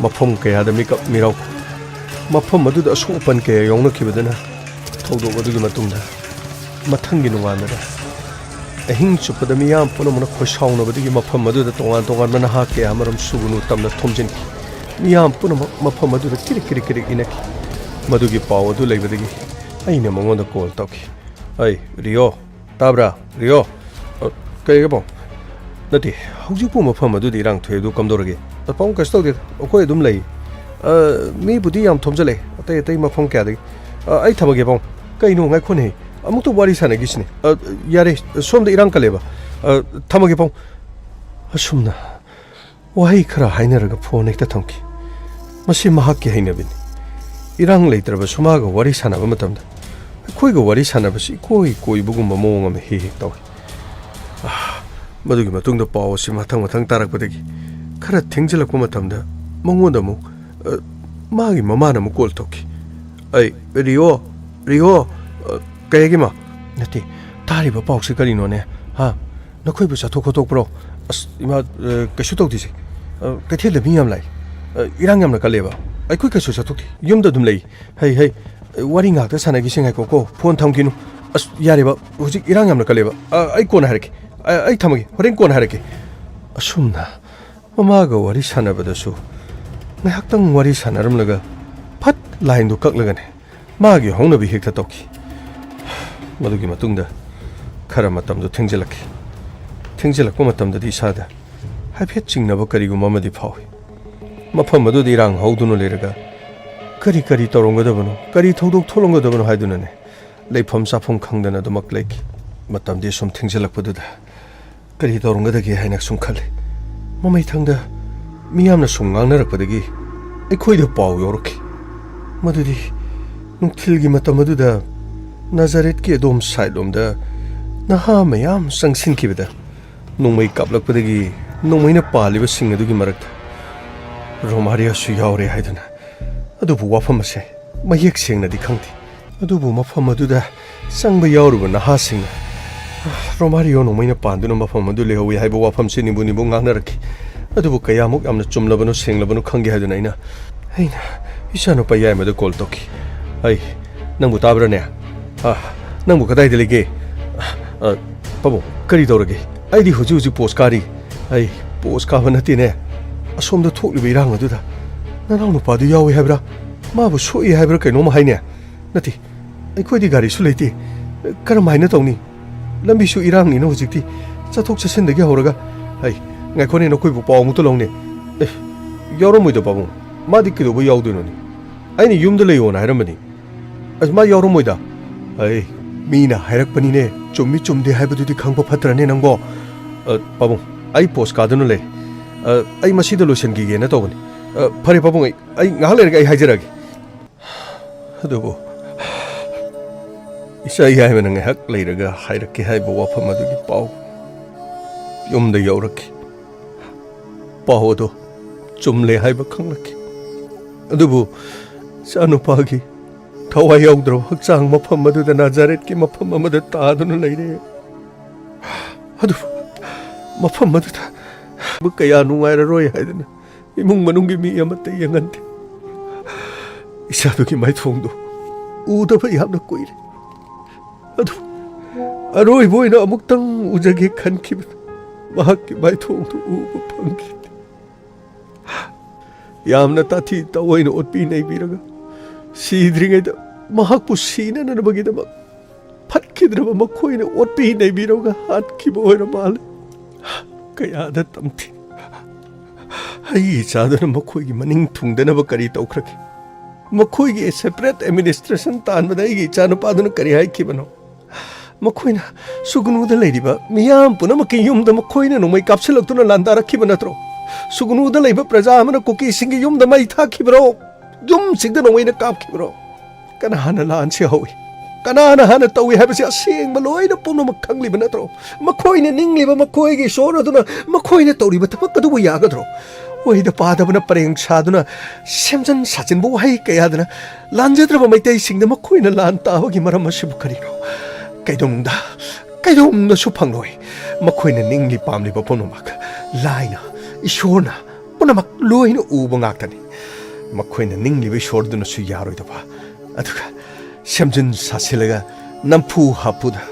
ꯃꯐꯝ ꯀꯌꯥꯗ ꯃꯤꯀꯞ ꯃꯤꯔꯥꯎ, ꯃꯐꯝ ꯑꯗꯨꯗ ꯑꯁꯣꯛ ꯑꯄꯟ ꯀꯌꯥ ꯌꯥꯎꯅꯈꯤꯕꯗꯨꯅ ꯊꯧꯗꯣꯛ ꯑꯗꯨꯒꯤ ꯃꯇꯨꯡꯗ ꯃꯊꯪꯒꯤ ꯅꯣꯡꯉꯥꯟꯕꯗ ꯑꯍꯤꯡ ꯆꯨꯞꯄꯗ ꯃꯤꯌꯥꯝ ꯄꯨꯝꯅꯃꯛꯅ ꯈꯣꯏꯁꯥꯎꯅꯕꯗꯒꯤ ꯃꯐꯝ ꯑꯗꯨꯗ ꯇꯣꯉꯥꯟ ꯇꯣꯉꯥꯟꯕ ꯅꯍꯥ ꯀꯌꯥ ꯑꯃꯔꯣꯝ ꯁꯨꯒꯨꯅꯨ ꯇꯝꯅ ꯊꯣꯝꯖꯤꯟꯈꯤ꯫ ꯃꯤꯌꯥꯝ ꯄꯨꯝꯅꯃꯛ ꯃꯐꯝ ꯑꯗꯨꯗ ꯀꯤꯔꯤꯛ ꯀꯤꯔꯤꯛ ꯀꯤꯔꯤꯛ ꯏꯅꯈꯤ꯫ ꯃꯗꯨꯒꯤ ꯄꯥꯎ ꯑꯗꯨ ꯂꯩꯕꯗꯒꯤ ꯑꯩꯅ ꯃꯉꯣꯟꯗ ꯀꯣꯜ ꯇꯧꯈꯤ꯫ "ꯑꯩ, ꯔꯤꯌꯣ, ꯇꯥꯕ꯭ꯔꯥ? ꯔꯤꯌꯣ?" "ꯑ, ꯀꯩꯒꯦ ꯄꯥꯎ?" "ꯅꯠꯇꯦ, ꯍꯧꯖꯤꯛꯄꯨ ꯃꯐꯝ ꯑꯗꯨꯗ ꯏꯔꯥꯡ ꯊꯣꯛꯑꯦ ꯑꯗꯨ ꯀꯝꯗꯧꯔꯒꯦ?" "ꯑ, ꯄꯥꯎ ꯀꯩꯁꯨ ꯇꯧꯗꯦꯗ, ꯑꯩꯈꯣꯏ ꯑꯗꯨꯝ ꯂꯩ꯫ ꯑ, ꯃꯤꯕꯨꯗꯤ ꯌꯥꯝ ꯊꯣꯝꯖꯜꯂꯛꯑꯦ, ꯑꯇꯩ ꯑꯇꯩ ꯃꯐꯝ ꯀꯌꯥꯗꯒꯤ꯫ ꯑ, ꯑꯩ ꯊꯝꯃꯒꯦ ꯄꯥꯎ꯫ ꯀꯩꯅꯣ, ꯉꯥꯏꯈꯣꯅꯦ, ꯑꯃꯨꯛꯇ ꯋꯥꯔꯤ ꯁꯥꯟꯅꯈꯤꯁꯤꯅꯦ꯫ ꯑ, ꯌꯥꯔꯦ, ꯁꯣꯝꯗ ꯏꯔꯥꯡ ꯀꯜꯂꯦꯕ꯫ ꯑ, ꯊꯝꯃꯒꯦ ꯄꯥꯎ꯫" ꯑꯁꯨꯝꯅ ꯋꯥꯍꯩ ꯈꯔ ꯍꯥꯏꯅꯔꯒ ꯐꯣꯟ ꯍꯦꯛꯇ ꯊꯝꯈꯤ꯫ ꯃꯁꯤ ꯃꯍꯥꯛꯀꯤ ꯍꯩꯅꯕꯤꯅꯤ꯫ ꯏꯔꯥꯡ ꯂꯩꯇ꯭ꯔꯕꯁꯨ ꯃꯥꯒ ꯋꯥꯔꯤ ꯁꯥꯟꯅꯕ ꯃꯇꯝꯗ ꯑꯩꯈꯣꯏꯒ ꯋꯥꯔꯤ ꯁꯥꯟꯅꯕꯁꯤ ꯏꯀꯣꯏ ꯀꯣꯏꯕꯒꯨꯝꯕ ꯃꯑꯣꯡ ꯑꯃ ꯍꯦꯛ ꯍꯦꯛ ꯇꯧꯏ꯫ ꯑꯥ, ꯃꯗꯨꯒꯤ ꯃꯇꯨꯡꯗ ꯄꯥꯎ ꯑꯁꯤ ꯃꯊꯪ ꯃꯊꯪ ꯇꯥꯔꯛꯄꯗꯒꯤ ꯈꯔ ꯊꯦꯡꯖꯤꯜꯂꯛꯄ ꯃꯇꯝꯗ ꯃꯉꯣꯟꯗ ꯑꯃꯨꯛ, ꯑ, ꯃꯥꯒꯤ ꯃꯃꯥꯅ ꯑꯃꯨꯛ ꯀꯣꯜ ꯇꯧꯈꯤ꯫ "ꯑꯩ, ꯔꯤꯌꯣ, ꯔꯤꯌꯣ, ꯑ, ꯀꯩ ꯍꯥꯏꯒꯦ ꯃꯥ?" "ꯅꯠꯇꯦ, ꯇꯥꯔꯤꯕ ꯄꯥꯎꯁꯤ ꯀꯔꯤꯅꯣꯅꯦ? ꯍꯥ? ꯅꯈꯣꯏꯕꯨ ꯆꯠꯊꯣꯛ ꯈꯣꯠꯇꯣꯛꯄ꯭ꯔꯣ?" "ꯑꯁ, ꯏꯃꯥ, ꯑ, ꯀꯩꯁꯨ ꯇꯧꯗꯦꯁꯦ꯫ ꯑ, ꯀꯩꯊꯦꯜꯗ ꯃꯤ ꯌꯥꯝ ꯂꯥꯛꯏ꯫ ꯑ, ꯏꯔꯥꯡ ꯌꯥꯝꯅ ꯀꯜꯂꯦꯕ꯫ ꯑꯩꯈꯣꯏ ꯀꯩꯁꯨ ꯆꯠꯊꯣꯛꯇꯦ꯫ ꯌꯨꯝꯗ ꯑꯗꯨꯝ ꯂꯩ꯫ ꯍꯩ, ꯍꯩ, ꯋꯥꯔꯤ ꯉꯥꯛꯇ ꯁꯥꯟꯅꯈꯤꯁꯤ, ꯉꯥꯏꯈꯣꯀꯣ꯫ ꯐꯣꯟ ꯊꯝꯈꯤꯅꯨ꯫ ꯑꯁ, ꯌꯥꯔꯦꯕ, ꯍꯧꯖꯤꯛ ꯏꯔꯥꯡ ꯌꯥꯝꯅ ꯀꯜꯂꯦꯕ꯫ ꯑ, ꯑꯩ ꯀꯣꯟꯅ ꯍꯥꯏꯔꯛꯀꯦ꯫ ꯑ, ꯑꯩ ꯊꯝꯃꯒꯦ, ꯍꯣꯔꯦꯟ ꯀꯣꯟꯅ ꯍꯥꯏꯔꯛꯀꯦ꯫" ꯑꯁꯨꯝꯅ ꯃꯃꯥꯒ ꯋꯥꯔꯤ ꯁꯥꯟꯅꯕꯗꯁꯨ ꯉꯥꯏꯍꯥꯛꯇꯪ ꯋꯥꯔꯤ ꯁꯥꯟꯅꯔꯝꯂꯒ ꯐꯠ ꯂꯥꯏꯟꯗꯨ ꯀꯛꯂꯒꯅꯦ ꯃꯥꯒꯤ ꯍꯧꯅꯕꯤ ꯍꯦꯛꯇ ꯇꯧꯈꯤ꯫ ꯃꯗꯨꯒꯤ ꯃꯇꯨꯡꯗ ꯈꯔ ꯃꯇꯝꯗꯨ ꯊꯦꯡꯖꯤꯜꯂꯛꯈꯤ꯫ ꯊꯦꯡꯖꯤꯜꯂꯛꯄ ꯃꯇꯝꯗꯗꯤ ꯏꯁꯥꯗ ꯍꯥꯏꯐꯦꯠ ꯆꯤꯡꯅꯕ ꯀꯔꯤꯒꯨꯝꯕ ꯑꯃꯗꯤ ꯐꯥꯎꯏ꯫ ꯃꯐꯝ ꯑꯗꯨꯗ ꯏꯔꯥꯡ ꯍꯧꯗꯨꯅ ꯂꯩꯔꯒ ꯀꯔꯤ ꯀꯔꯤ ꯇꯧꯔꯝꯒꯗꯕꯅꯣ, ꯀꯔꯤ ꯊꯧꯗꯣꯛ ꯊꯣꯛꯂꯝꯒꯗꯕꯅꯣ ꯍꯥꯏꯗꯨꯅꯅꯦ ꯂꯩꯐꯝ ꯆꯥꯐꯝ ꯈꯪꯗꯅ ꯑꯗꯨꯃꯛ ꯂꯩꯈꯤ꯫ ꯃꯇꯝꯗꯤ ꯁꯨꯝ ꯊꯦꯡꯖꯤꯜꯂꯛꯄꯗꯨꯗ ꯀꯔꯤ ꯇꯧꯔꯝꯒꯗꯒꯦ ꯍꯥꯏꯅ ꯁꯨꯝ ꯈꯜꯂꯤ꯫ ꯃꯃꯩꯊꯪꯗ ꯃꯤꯌꯥꯝꯅ ꯁꯨꯝ ꯉꯥꯡꯅꯔꯛꯄꯗꯒꯤ ꯑꯩꯈꯣꯏꯗ ꯄꯥꯎ ꯌꯧꯔꯛꯈꯤ꯫ ꯃꯗꯨꯗꯤ ꯅꯨꯡꯊꯤꯜꯒꯤ ꯃꯇꯝ ꯑꯗꯨꯗ ꯅꯥꯖꯥꯔꯦꯠꯀꯤ ꯑꯗꯣꯝ ꯁꯥꯏꯠ ꯂꯣꯝꯗ ꯅꯍꯥ ꯃꯌꯥꯝ ꯆꯪꯁꯤꯟꯈꯤꯕꯗ ꯅꯣꯡꯃꯩ ꯀꯥꯞꯂꯛꯄꯗꯒꯤ ꯅꯣꯡꯃꯩꯅ ꯄꯥꯜꯂꯤꯕꯁꯤꯡ ꯑꯗꯨꯒꯤ ꯃꯔꯛꯇ ꯔꯣꯃꯥꯔꯤꯌꯥꯁꯨ ꯌꯥꯎꯔꯦ ꯍꯥꯏꯗꯨꯅ꯫ ꯑꯗꯨꯕꯨ ꯋꯥꯐꯝ ꯑꯁꯦ ꯃꯌꯦꯛ ꯁꯦꯡꯅꯗꯤ ꯈꯪꯗꯦ꯫ ꯑꯗꯨꯕꯨ ꯃꯐꯝ ꯑꯗꯨꯗ ꯆꯪꯕ ꯌꯥꯎꯔꯨꯕ ꯅꯍꯥꯁꯤꯡꯅ, "ꯑꯥ, ꯔꯣꯃꯥꯔꯤꯌꯣ ꯅꯣꯡꯃꯩꯅ ꯄꯥꯟꯗꯨꯅ ꯃꯐꯝ ꯑꯗꯨ ꯂꯩꯍꯧꯏ" ꯍꯥꯏꯕ ꯋꯥꯐꯝꯁꯤ ꯅꯤꯕꯨ ꯅꯤꯕꯨ ꯉꯥꯡꯅꯔꯛꯈꯤ꯫ ꯑꯗꯨꯕꯨ ꯀꯌꯥꯃꯨꯛ ꯌꯥꯝꯅ ꯆꯨꯝꯂꯕꯅꯣ ꯁꯦꯡꯂꯕꯅꯣ ꯈꯪꯒꯦ ꯍꯥꯏꯗꯨꯅ ꯑꯩꯅ, ꯑꯩꯅ ꯏꯆꯥꯅꯨꯄꯥ ꯌꯥꯏꯃꯗ ꯀꯣꯜ ꯇꯧꯈꯤ꯫ "ꯑꯩ, ꯅꯪꯕꯨ ꯇꯥꯕ꯭ꯔꯥꯅꯦ? ꯑꯥ, ꯅꯪꯕꯨ ꯀꯗꯥꯏꯗ ꯂꯩꯒꯦ? ꯑꯥ, ꯄꯥꯕꯨꯡ, ꯀꯔꯤ ꯇꯧꯔꯒꯦ? ꯑꯩꯗꯤ ꯍꯧꯖꯤꯛ ꯍꯧꯖꯤꯛ ꯄꯣꯁ ꯀꯥꯔꯤ꯫ ꯑꯩ ꯄꯣꯁ ꯀꯥꯕ ꯅꯠꯇꯦꯅꯦ꯫ ꯑꯁꯣꯝꯗ ꯊꯣꯛꯂꯤꯕ ꯏꯔꯥꯡ ꯑꯗꯨꯗ ꯅꯅꯥꯎ ꯅꯨꯄꯥꯗꯨ ꯌꯥꯎꯏ ꯍꯥꯏꯕ꯭ꯔꯥ? ꯃꯥꯕꯨ ꯁꯣꯛꯏ ꯍꯥꯏꯕ꯭ꯔꯥ ꯀꯩꯅꯣꯝ ꯍꯥꯏꯅꯦ꯫ ꯅꯠꯇꯦ, ꯑꯩꯈꯣꯏꯗꯤ ꯒꯥꯔꯤꯁꯨ ꯂꯩꯇꯦ꯫ ꯀꯔꯝꯍꯥꯏꯅ ꯇꯧꯅꯤ? ꯂꯝꯕꯤꯁꯨ ꯏꯔꯥꯡꯅꯤꯅ ꯍꯧꯖꯤꯛꯇꯤ꯫ ꯆꯠꯊꯣꯛ ꯆꯠꯁꯤꯟꯗꯒꯤ ꯍꯧꯔꯒ꯫ ꯑꯩ, ꯉꯥꯏꯈꯣꯅꯦ, ꯅꯈꯣꯏꯕꯨ ꯄꯥꯎ ꯑꯃꯨꯛꯇ ꯂꯧꯅꯦ꯫ ꯑꯦ, ꯌꯥꯎꯔꯝꯃꯣꯏꯗ ꯄꯥꯕꯨꯡ꯫ ꯃꯥꯗꯤ ꯀꯩꯗꯧꯕ ꯌꯥꯎꯗꯣꯏꯅꯣꯅꯦ? ꯑꯩꯅ ꯌꯨꯝꯗ ꯂꯩꯌꯣꯅ ꯍꯥꯏꯔꯝꯕꯅꯤ꯫ ꯑꯁ, ꯃꯥ ꯌꯥꯎꯔꯝꯃꯣꯏꯗ꯫ ꯑꯩ, ꯃꯤꯅ ꯍꯥꯏꯔꯛꯄꯅꯤꯅꯦ, ꯆꯨꯝꯃꯤ ꯆꯨꯝꯗꯦ ꯍꯥꯏꯕꯗꯨꯗꯤ ꯈꯪꯕ ꯐꯠꯇ꯭ꯔꯅꯦ ꯅꯪꯕꯣ? ꯑ, ꯄꯥꯕꯨꯡ, ꯑꯩ ꯄꯣꯁ ꯀꯥꯗꯨꯅ ꯂꯩ꯫ ꯑ, ꯑꯩ ꯃꯁꯤꯗ ꯂꯣꯏꯁꯤꯟꯈꯤꯒꯦꯅ ꯇꯧꯕꯅꯤ꯫ ꯑ, ꯐꯔꯦ ꯄꯥꯕꯨꯡ, ꯑꯩ, ꯑꯩ ꯉꯥꯏꯍꯥꯛ ꯂꯩꯔꯒ ꯑꯩ ꯍꯥꯏꯖꯔꯛꯑꯒꯦ꯫ ꯑꯗꯨꯕꯨ ꯏꯆꯥ ꯌꯥꯏꯃꯅ ꯉꯥꯏꯍꯥꯛ ꯂꯩꯔꯒ ꯍꯥꯏꯔꯛꯀꯦ ꯍꯥꯏꯕ ꯋꯥꯐꯝ ꯑꯗꯨꯒꯤ ꯄꯥꯎ ꯌꯨꯝꯗ ꯌꯧꯔꯛꯈꯤ꯫ ꯄꯥꯎ ꯑꯗꯨ ꯆꯨꯝꯂꯦ ꯍꯥꯏꯕ ꯈꯪꯂꯛꯈꯤ꯫ ꯑꯗꯨꯕꯨ ꯏꯆꯥꯅꯨꯄꯥꯒꯤ ꯊꯋꯥꯏ ꯌꯥꯎꯗ꯭ꯔꯕ ꯍꯛꯆꯥꯡ ꯃꯐꯝ ꯑꯗꯨꯗ ꯅꯥꯖꯥꯔꯦꯠꯀꯤ ꯃꯐꯝ ꯑꯃꯗ ꯇꯥꯗꯨꯅ ꯂꯩꯔꯦ꯫ ꯑꯗꯨꯕꯨ ꯃꯐꯝ ꯑꯗꯨꯗ ꯀꯌꯥ ꯅꯨꯡꯉꯥꯏꯔꯔꯣꯏ ꯍꯥꯏꯗꯅ ꯏꯃꯨꯡ ꯃꯅꯨꯡꯒꯤ ꯃꯤ ꯑꯃꯠꯇ ꯌꯦꯡꯍꯟꯗꯦ꯫ ꯏꯆꯥꯗꯨꯒꯤ ꯃꯥꯏꯊꯣꯡꯗꯨ ꯎꯗꯕ ꯌꯥꯝꯅ ꯀꯨꯏꯔꯦ꯫ ꯑꯗꯨ ꯑꯔꯣꯏꯕ ꯑꯣꯏꯅ ꯑꯃꯨꯛꯇꯪ ꯎꯖꯒꯦ ꯈꯟꯈꯤꯕꯗꯨ ꯃꯍꯥꯛꯀꯤ ꯃꯥꯏꯊꯣꯡꯗꯨ ꯎꯕ ꯐꯪꯈꯤꯗꯦ꯫ ꯌꯥꯝꯅ ꯇꯥꯊꯤ ꯇꯥꯑꯣꯏꯅ ꯑꯣꯠꯄꯤ ꯅꯩꯕꯤꯔꯒ, ꯁꯤꯗ꯭ꯔꯤꯉꯩꯗ ꯃꯍꯥꯛꯄꯨ ꯁꯤꯅꯅꯕꯒꯤꯗꯃꯛ ꯐꯠꯈꯤꯗ꯭ꯔꯕ ꯃꯈꯣꯏꯅ ꯑꯣꯠꯄꯤ ꯅꯩꯕꯤꯔꯒ ꯍꯥꯠꯈꯤꯕ ꯑꯣꯏꯔ ꯃꯥꯜꯂꯦ꯫ ꯀꯌꯥꯗ ꯇꯝꯊꯤ꯫ ꯑꯩꯒꯤ ꯏꯆꯥꯗꯨꯅ ꯃꯈꯣꯏꯒꯤ ꯃꯅꯤꯡ ꯊꯨꯡꯗꯅꯕ ꯀꯔꯤ ꯇꯧꯈ꯭ꯔꯒꯦ? ꯃꯈꯣꯏꯒꯤ separate administration ꯇꯥꯟꯕꯗ ꯑꯩꯒꯤ ꯏꯆꯥꯅꯨꯄꯥꯗꯨꯅ ꯀꯔꯤ ꯍꯥꯏꯈꯤꯕꯅꯣ? ꯃꯈꯣꯏꯅ ꯁꯨꯒꯅꯨꯗ ꯂꯩꯔꯤꯕ ꯃꯤꯌꯥꯝ ꯄꯨꯝꯅꯃꯛꯀꯤ ꯌꯨꯝꯗ ꯃꯈꯣꯏꯅ ꯅꯣꯡꯃꯩ ꯀꯥꯞꯁꯤꯜꯂꯛꯇꯨꯅ ꯂꯥꯟꯗꯥꯔꯛꯈꯤꯕ ꯅꯠꯇ꯭ꯔꯣ? ꯁꯨꯒꯅꯨꯗ ꯂꯩꯕ ꯄ꯭ꯔꯖꯥ ꯑꯃꯅ ꯀꯨꯀꯤꯁꯤꯡꯒꯤ ꯌꯨꯝꯗ ꯃꯩ ꯊꯥꯈꯤꯕ꯭ꯔꯣ? ꯌꯨꯝꯁꯤꯡꯗ ꯅꯣꯡꯃꯩꯅ ꯀꯥꯞꯈꯤꯕ꯭ꯔꯣ? ꯀꯅꯥꯅ ꯂꯥꯟꯁꯤ ꯍꯧꯏ? ꯀꯅꯥꯅ ꯍꯥꯟꯅ ꯇꯧꯏ ꯍꯥꯏꯕꯁꯤ ꯑꯁꯦꯡꯕ ꯂꯣꯏꯅ ꯄꯨꯝꯅꯃꯛ ꯈꯪꯂꯤꯕ ꯅꯠꯇ꯭ꯔꯣ? ꯃꯈꯣꯏꯅ ꯅꯤꯡꯂꯤꯕ ꯃꯈꯣꯏꯒꯤ ꯏꯁꯣꯔ ꯑꯗꯨꯅ ꯃꯈꯣꯏꯅ ꯇꯧꯔꯤꯕ ꯊꯕꯛ ꯑꯗꯨꯕꯨ ꯌꯥꯒꯗ꯭ꯔꯣ? ꯑꯣꯏꯗ ꯄꯥꯗꯕꯅ ꯄꯔꯦꯡ ꯁꯥꯗꯨꯅ ꯁꯦꯝꯖꯤꯟ ꯁꯥꯖꯤꯟꯕ ꯋꯥꯍꯩ ꯀꯌꯥꯗꯅ ꯂꯥꯟꯖꯗ꯭ꯔꯕ ꯃꯩꯇꯩꯁꯤꯡꯗ ꯃꯈꯣꯏꯅ ꯂꯥꯟ ꯇꯥꯕꯒꯤ ꯃꯔꯝ ꯑꯁꯤꯕꯨ ꯀꯔꯤꯅꯣ? ꯀꯩꯗꯧꯅꯨꯡꯗ, ꯀꯩꯗꯧꯅꯨꯡꯗꯁꯨ ꯐꯪꯂꯣꯏ꯫ ꯃꯈꯣꯏꯅ ꯅꯤꯡꯂꯤ ꯄꯥꯝꯂꯤꯕ ꯄꯨꯝꯅꯃꯛ ꯂꯥꯏꯅ, ꯏꯁꯣꯔꯅ ꯄꯨꯝꯅꯃꯛ ꯂꯣꯏꯅ ꯎꯕ ꯉꯥꯛꯇꯅꯤ꯫ ꯃꯈꯣꯏꯅ ꯅꯤꯡꯂꯤꯕ ꯏꯁꯣꯔꯗꯨꯅꯁꯨ ꯌꯥꯔꯣꯏꯗꯕ, ꯑꯗꯨꯒ ꯁꯦꯝꯖꯤꯟ ꯁꯥꯁꯤꯜꯂꯒ ꯅꯝꯐꯨ ꯍꯥꯐꯨꯗ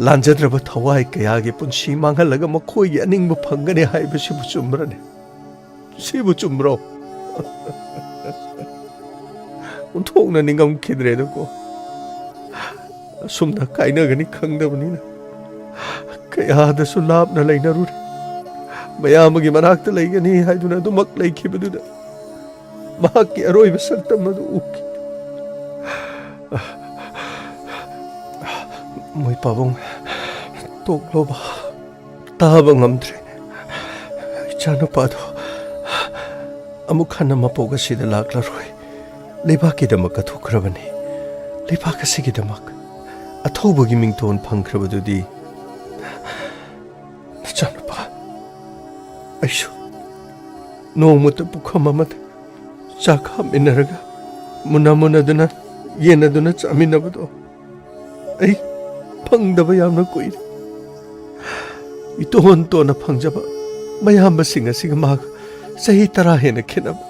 ꯂꯥꯟꯖꯗ꯭ꯔꯕ ꯊꯋꯥꯏ ꯀꯌꯥꯒꯤ ꯄꯨꯟꯁꯤ ꯃꯥꯡꯍꯜꯂꯒ ꯃꯈꯣꯏꯒꯤ ꯑꯅꯤꯡꯕ ꯐꯪꯒꯅꯤ ꯍꯥꯏꯕꯁꯤꯕꯨ ꯆꯨꯝꯕ꯭ꯔꯅꯦ? ꯁꯤꯕꯨ ꯆꯨꯝꯕ꯭ꯔꯣ? ꯑꯣꯟꯊꯣꯛꯅ ꯅꯤꯡꯉꯝꯈꯤꯗ꯭ꯔꯦꯗꯀꯣ꯫ ꯑꯁꯨꯝꯅ ꯀꯥꯏꯅꯒꯅꯤ ꯈꯪꯗꯕꯅꯤꯅ ꯀꯌꯥꯗꯁꯨ ꯂꯥꯞꯅ ꯂꯩꯅꯔꯨꯔꯦ꯫ ꯃꯌꯥꯝꯕꯒꯤ ꯃꯅꯥꯛꯇ ꯂꯩꯒꯅꯤ ꯍꯥꯏꯗꯨꯅ ꯑꯗꯨꯃꯛ ꯂꯩꯈꯤꯕꯗꯨꯗ ꯃꯍꯥꯛꯀꯤ ꯑꯔꯣꯏꯕ ꯁꯛꯇꯝ ꯑꯗꯨ ꯎꯈꯤ꯫ ꯃꯣꯏ ꯄꯥꯕꯨꯡ ꯇꯣꯛꯂꯣꯕ꯫ ꯇꯥꯕ ꯉꯝꯗ꯭ꯔꯦ꯫ ꯏꯆꯥꯅꯨꯄꯥꯗꯣ ꯑꯃꯨꯛ ꯍꯟꯅ ꯃꯄꯣꯛ ꯑꯁꯤꯗ ꯂꯥꯛꯂꯔꯣꯏ꯫ ꯂꯩꯕꯥꯛꯀꯤꯗꯃꯛ ꯀꯠꯊꯣꯛꯈ꯭ꯔꯕꯅꯤ꯫ ꯂꯩꯕꯥꯛ ꯑꯁꯤꯒꯤꯗꯃꯛ ꯑꯊꯧꯕꯒꯤ ꯃꯤꯡꯊꯣꯟ ꯐꯪꯈ꯭ꯔꯕꯗꯨꯗꯤ ꯅꯆꯥꯅꯨꯄꯥ ꯑꯩꯁꯨ ꯅꯣꯡꯃꯇ ꯄꯨꯈꯝ ꯑꯃꯗ ꯆꯥꯛ ꯍꯥꯞꯃꯤꯟꯅꯔꯒ ꯃꯨꯟꯅ ꯃꯨꯟꯅꯗꯨꯅ ꯌꯦꯟꯅꯗꯨꯅ ꯆꯥꯃꯤꯟꯅꯕꯗꯣ ꯑꯩ ꯐꯪꯗꯕ ꯌꯥꯝꯅ ꯀꯨꯏꯔꯦ꯫ ꯏꯇꯣꯟ ꯇꯣꯟꯅ ꯐꯪꯖꯕ ꯃꯌꯥꯝꯕꯁꯤꯡ ꯑꯁꯤꯒ ꯃꯥꯒ ꯆꯍꯤ ꯇꯔꯥ ꯍꯦꯟꯅ ꯈꯦꯠꯅꯕ꯫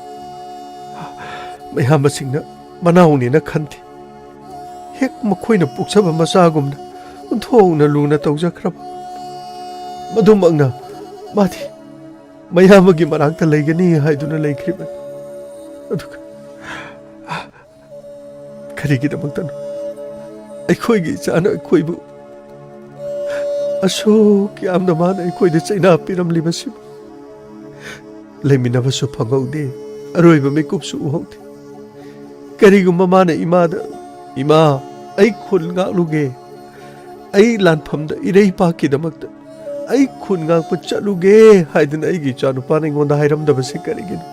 ꯃꯌꯥꯝꯕꯁꯤꯡꯅ ꯃꯅꯥꯎꯅꯦꯅ ꯈꯟꯗꯦ꯫ ꯍꯦꯛ ꯃꯈꯣꯏꯅ ꯄꯣꯛꯆꯕ ꯃꯆꯥꯒꯨꯝꯅ ꯑꯣꯟꯊꯣꯛꯅ ꯂꯨꯅ ꯇꯧꯖꯈ꯭ꯔꯕ꯫ ꯃꯗꯨꯃꯛꯅ ꯃꯥꯗꯤ ꯃꯌꯥꯝꯕꯒꯤ ꯃꯅꯥꯛꯇ ꯂꯩꯒꯅꯤ ꯍꯥꯏꯗꯨꯅ ꯂꯩꯈ꯭ꯔꯤꯕꯅꯤ꯫ ꯑꯗꯨꯒ ꯀꯔꯤꯒꯤꯗꯃꯛꯇꯅꯣ ꯑꯩꯈꯣꯏꯒꯤ ꯏꯆꯥꯅ ꯑꯩꯈꯣꯏꯕꯨ ꯑꯁꯨꯛ ꯌꯥꯝꯅ ꯃꯥꯅ ꯑꯩꯈꯣꯏꯗ ꯆꯩꯅꯥ ꯄꯤꯔꯝꯂꯤꯕꯁꯤꯕꯨ? ꯂꯩꯃꯤꯟꯅꯕꯁꯨ ꯐꯪꯍꯧꯗꯦ, ꯑꯔꯣꯏꯕ ꯃꯤꯀꯨꯞꯁꯨ ꯎꯍꯧꯗꯦ꯫ ꯀꯔꯤꯒꯨꯝꯕ ꯃꯥꯅ ꯏꯃꯥꯗ, "ꯏꯃꯥ, ꯑꯩ ꯈꯨꯟ ꯉꯥꯛꯂꯨꯒꯦ, ꯑꯩ ꯂꯥꯟꯐꯝꯗ ꯏꯔꯩꯄꯥꯛꯀꯤꯗꯃꯛꯇ ꯑꯩ ꯈꯨꯟ ꯉꯥꯛꯄ ꯆꯠꯂꯨꯒꯦ" ꯍꯥꯏꯗꯨꯅ ꯑꯩꯒꯤ ꯏꯆꯥꯅꯨꯄꯥꯅ ꯑꯩꯉꯣꯟꯗ ꯍꯥꯏꯔꯝꯗꯕꯁꯤ ꯀꯔꯤꯒꯤꯅꯣ?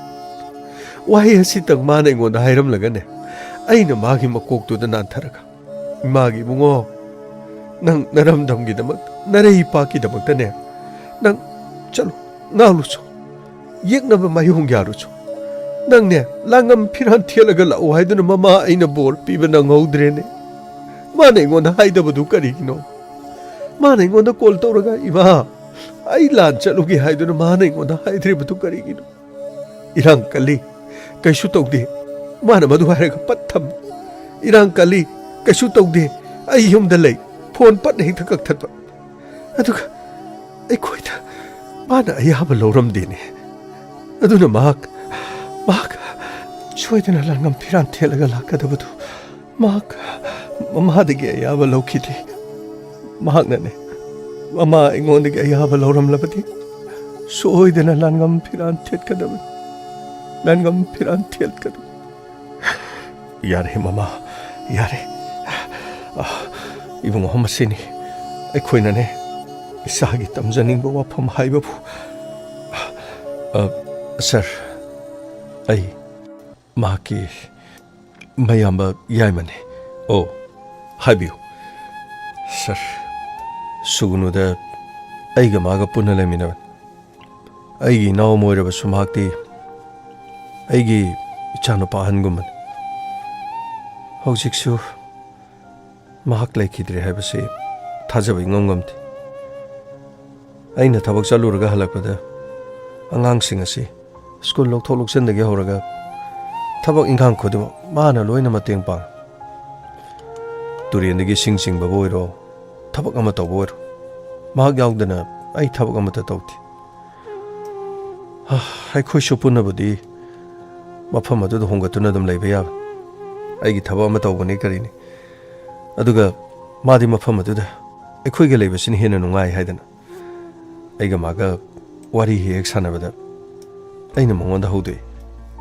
ꯋꯥꯍꯩ ꯑꯁꯤꯇꯪ ꯃꯥꯅ ꯑꯩꯉꯣꯟꯗ ꯍꯥꯏꯔꯝꯂꯒꯅꯦ, ꯑꯩꯅ ꯃꯥꯒꯤ ꯃꯀꯣꯛꯇꯨꯗ ꯅꯥꯟꯊꯔꯒ, "ꯏꯃꯥꯒꯤ ꯏꯕꯨꯡꯉꯣ, ꯅꯪ ꯅꯔꯝꯗꯝꯒꯤꯗꯃꯛ, ꯅꯔꯩ ꯏꯄꯥꯛꯀꯤꯗꯃꯛꯇꯅꯦ, ꯅꯪ ꯆꯠꯂꯨ, ꯉꯥꯎꯔꯨꯆꯣ, ꯌꯦꯛꯅꯕ ꯃꯥꯏꯌꯣꯡ ꯌꯥꯔꯨꯆꯣ꯫ ꯅꯪꯅꯦ, ꯂꯥꯡꯉꯝ ꯐꯤꯔꯥꯟ ꯊꯦꯠꯂꯒ ꯂꯥꯛꯎ ꯍꯥꯏꯗꯨꯅ ꯃꯃꯥ ꯑꯩꯅ ꯕꯣꯔ ꯄꯤꯕ ꯅꯪꯍꯧꯗ꯭ꯔꯦꯅꯦ꯫ ꯃꯥꯅ ꯑꯩꯉꯣꯟꯗ ꯍꯥꯏꯗꯕꯗꯨ ꯀꯔꯤꯒꯤꯅꯣ? ꯃꯥꯅ ꯑꯩꯉꯣꯟꯗ ꯀꯣꯜ ꯇꯧꯔꯒ, 'ꯏꯃꯥ, ꯑꯩ ꯂꯥꯟ ꯆꯠꯂꯨꯒꯦ' ꯍꯥꯏꯗꯨꯅ ꯃꯥꯅ ꯑꯩꯉꯣꯟꯗ ꯍꯥꯏꯗ꯭ꯔꯤꯕꯗꯨ ꯀꯔꯤꯒꯤꯅꯣ?" ꯏꯔꯥꯡ ꯀꯜꯂꯤ, ꯀꯩꯁꯨ ꯇꯧꯗꯦ꯫ ꯃꯥꯅ ꯃꯗꯨ ꯍꯥꯏꯔꯒ ꯄꯠ ꯊꯝꯃꯤ꯫ "ꯏꯔꯥꯡ ꯀꯜꯂꯤ, ꯀꯩꯁꯨ ꯇꯧꯗꯦ, ꯑꯩ ꯌꯨꯝꯗ ꯂꯩ"꯫ ꯐꯣꯟ ꯄꯠ ꯍꯦꯛꯇ ꯀꯛꯊꯠꯄ꯫ ꯑꯗꯨꯒ ꯑꯩꯈꯣꯏꯗ ꯃꯥꯅ ꯑꯌꯥꯕ ꯂꯧꯔꯝꯗꯦꯅꯦ꯫ ꯑꯗꯨꯅ ꯃꯍꯥꯛ, ꯃꯍꯥꯛ ꯁꯣꯏꯗꯅ ꯂꯥꯡꯉꯝ ꯐꯤꯔꯥꯟ ꯊꯦꯠꯂꯒ ꯂꯥꯛꯀꯗꯕꯗꯨ ꯃꯍꯥꯛ ꯃꯃꯥꯗꯒꯤ ꯑꯌꯥꯕ ꯂꯧꯈꯤꯗꯦ꯫ ꯃꯍꯥꯛꯅꯅꯦ, ꯃꯃꯥ ꯑꯩꯉꯣꯟꯗꯒꯤ ꯑꯌꯥꯕ ꯂꯧꯔꯝꯂꯕꯗꯤ ꯁꯣꯏꯗꯅ ꯂꯥꯟꯉꯝ ꯐꯤꯔꯥꯟ ꯊꯦꯠꯀꯗꯕꯅꯤ꯫ ꯂꯥꯟꯉꯝ ꯐꯤꯔꯥꯟ ꯊꯦꯠꯀꯗꯕꯅꯤ꯫ ꯌꯥꯔꯦ ꯃꯃꯥ, ꯌꯥꯔꯦ꯫ ꯑ, ꯏꯕꯨꯡꯉꯣ, ꯃꯁꯤꯅꯤ ꯑꯩꯈꯣꯏꯅꯅꯦ ꯏꯆꯥꯒꯤ ꯇꯝꯖꯅꯤꯡꯕ ꯋꯥꯐꯝ ꯍꯥꯏꯕꯕꯨ꯫ ꯑ, ꯁꯥꯔ, ꯑꯩ ꯃꯍꯥꯛꯀꯤ ꯃꯌꯥꯝꯕ ꯌꯥꯏꯃꯅꯤ꯫ ꯑꯣ, ꯍꯥꯏꯕꯤꯌꯨ꯫ ꯁꯥꯔ, ꯁꯨꯒꯨꯅꯨꯗ ꯑꯩꯒ ꯃꯥꯒ ꯄꯨꯟꯅ ꯂꯩꯃꯤꯟꯅꯕꯅꯤ꯫ ꯑꯩꯒꯤ ꯏꯅꯥꯎ ꯑꯃ ꯑꯣꯏꯔꯕꯁꯨ ꯃꯍꯥꯛꯇꯤ ꯑꯩꯒꯤ ꯏꯆꯥꯅꯨꯄꯥ ꯑꯍꯟꯒꯨꯝꯕꯅꯤ꯫ ꯍꯧꯖꯤꯛꯁꯨ ꯃꯍꯥꯛ ꯂꯩꯈꯤꯗ꯭ꯔꯦ ꯍꯥꯏꯕꯁꯤ ꯊꯥꯖꯕ ꯏꯉꯝ ꯉꯝꯗꯦ꯫ ꯑꯩꯅ ꯊꯕꯛ ꯆꯠꯂꯨꯔꯒ ꯍꯜꯂꯛꯄꯗ ꯑꯉꯥꯡꯁꯤꯡ ꯑꯁꯤ ꯁ꯭ꯀꯨꯜ ꯂꯧꯊꯣꯛ ꯂꯧꯁꯤꯟꯗꯒꯤ ꯍꯧꯔꯒ ꯊꯕꯛ ꯏꯪꯈꯥꯡ ꯈꯨꯗꯤꯡꯃꯛ ꯃꯥꯅ ꯂꯣꯏꯅ ꯃꯇꯦꯡ ꯄꯥꯡꯏ꯫ ꯇꯨꯔꯦꯟꯗꯒꯤ ꯏꯁꯤꯡ ꯆꯤꯡꯕꯕꯨ ꯑꯣꯏꯔꯣ, ꯊꯕꯛ ꯑꯃ ꯇꯧꯕ ꯑꯣꯏꯔꯣ, ꯃꯍꯥꯛ ꯌꯥꯎꯗꯅ ꯑꯩ ꯊꯕꯛ ꯑꯃꯠꯇ ꯇꯧꯗꯦ꯫ ꯍꯥ, ꯑꯩꯈꯣꯏꯁꯨ ꯄꯨꯟꯅꯕꯨꯗꯤ ꯃꯐꯝ ꯑꯗꯨꯗ ꯍꯣꯡꯒꯠꯇꯨꯅ ꯑꯗꯨꯝ ꯂꯩꯕ ꯌꯥꯕ꯫ ꯑꯩꯒꯤ ꯊꯕꯛ ꯑꯃ ꯇꯧꯕꯅꯤ ꯀꯔꯤꯅꯤ꯫ ꯑꯗꯨꯒ ꯃꯥꯗꯤ ꯃꯐꯝ ꯑꯗꯨꯗ ꯑꯩꯈꯣꯏꯒ ꯂꯩꯕꯁꯤꯅ ꯍꯦꯟꯅ ꯅꯨꯡꯉꯥꯏ ꯍꯥꯏꯗꯅ ꯑꯩꯒ ꯃꯥꯒ ꯋꯥꯔꯤ ꯍꯦꯛ ꯍꯦꯛ ꯁꯥꯟꯅꯕꯗ ꯑꯩꯅ ꯃꯉꯣꯟꯗ ꯍꯧꯗꯣꯛꯏ꯫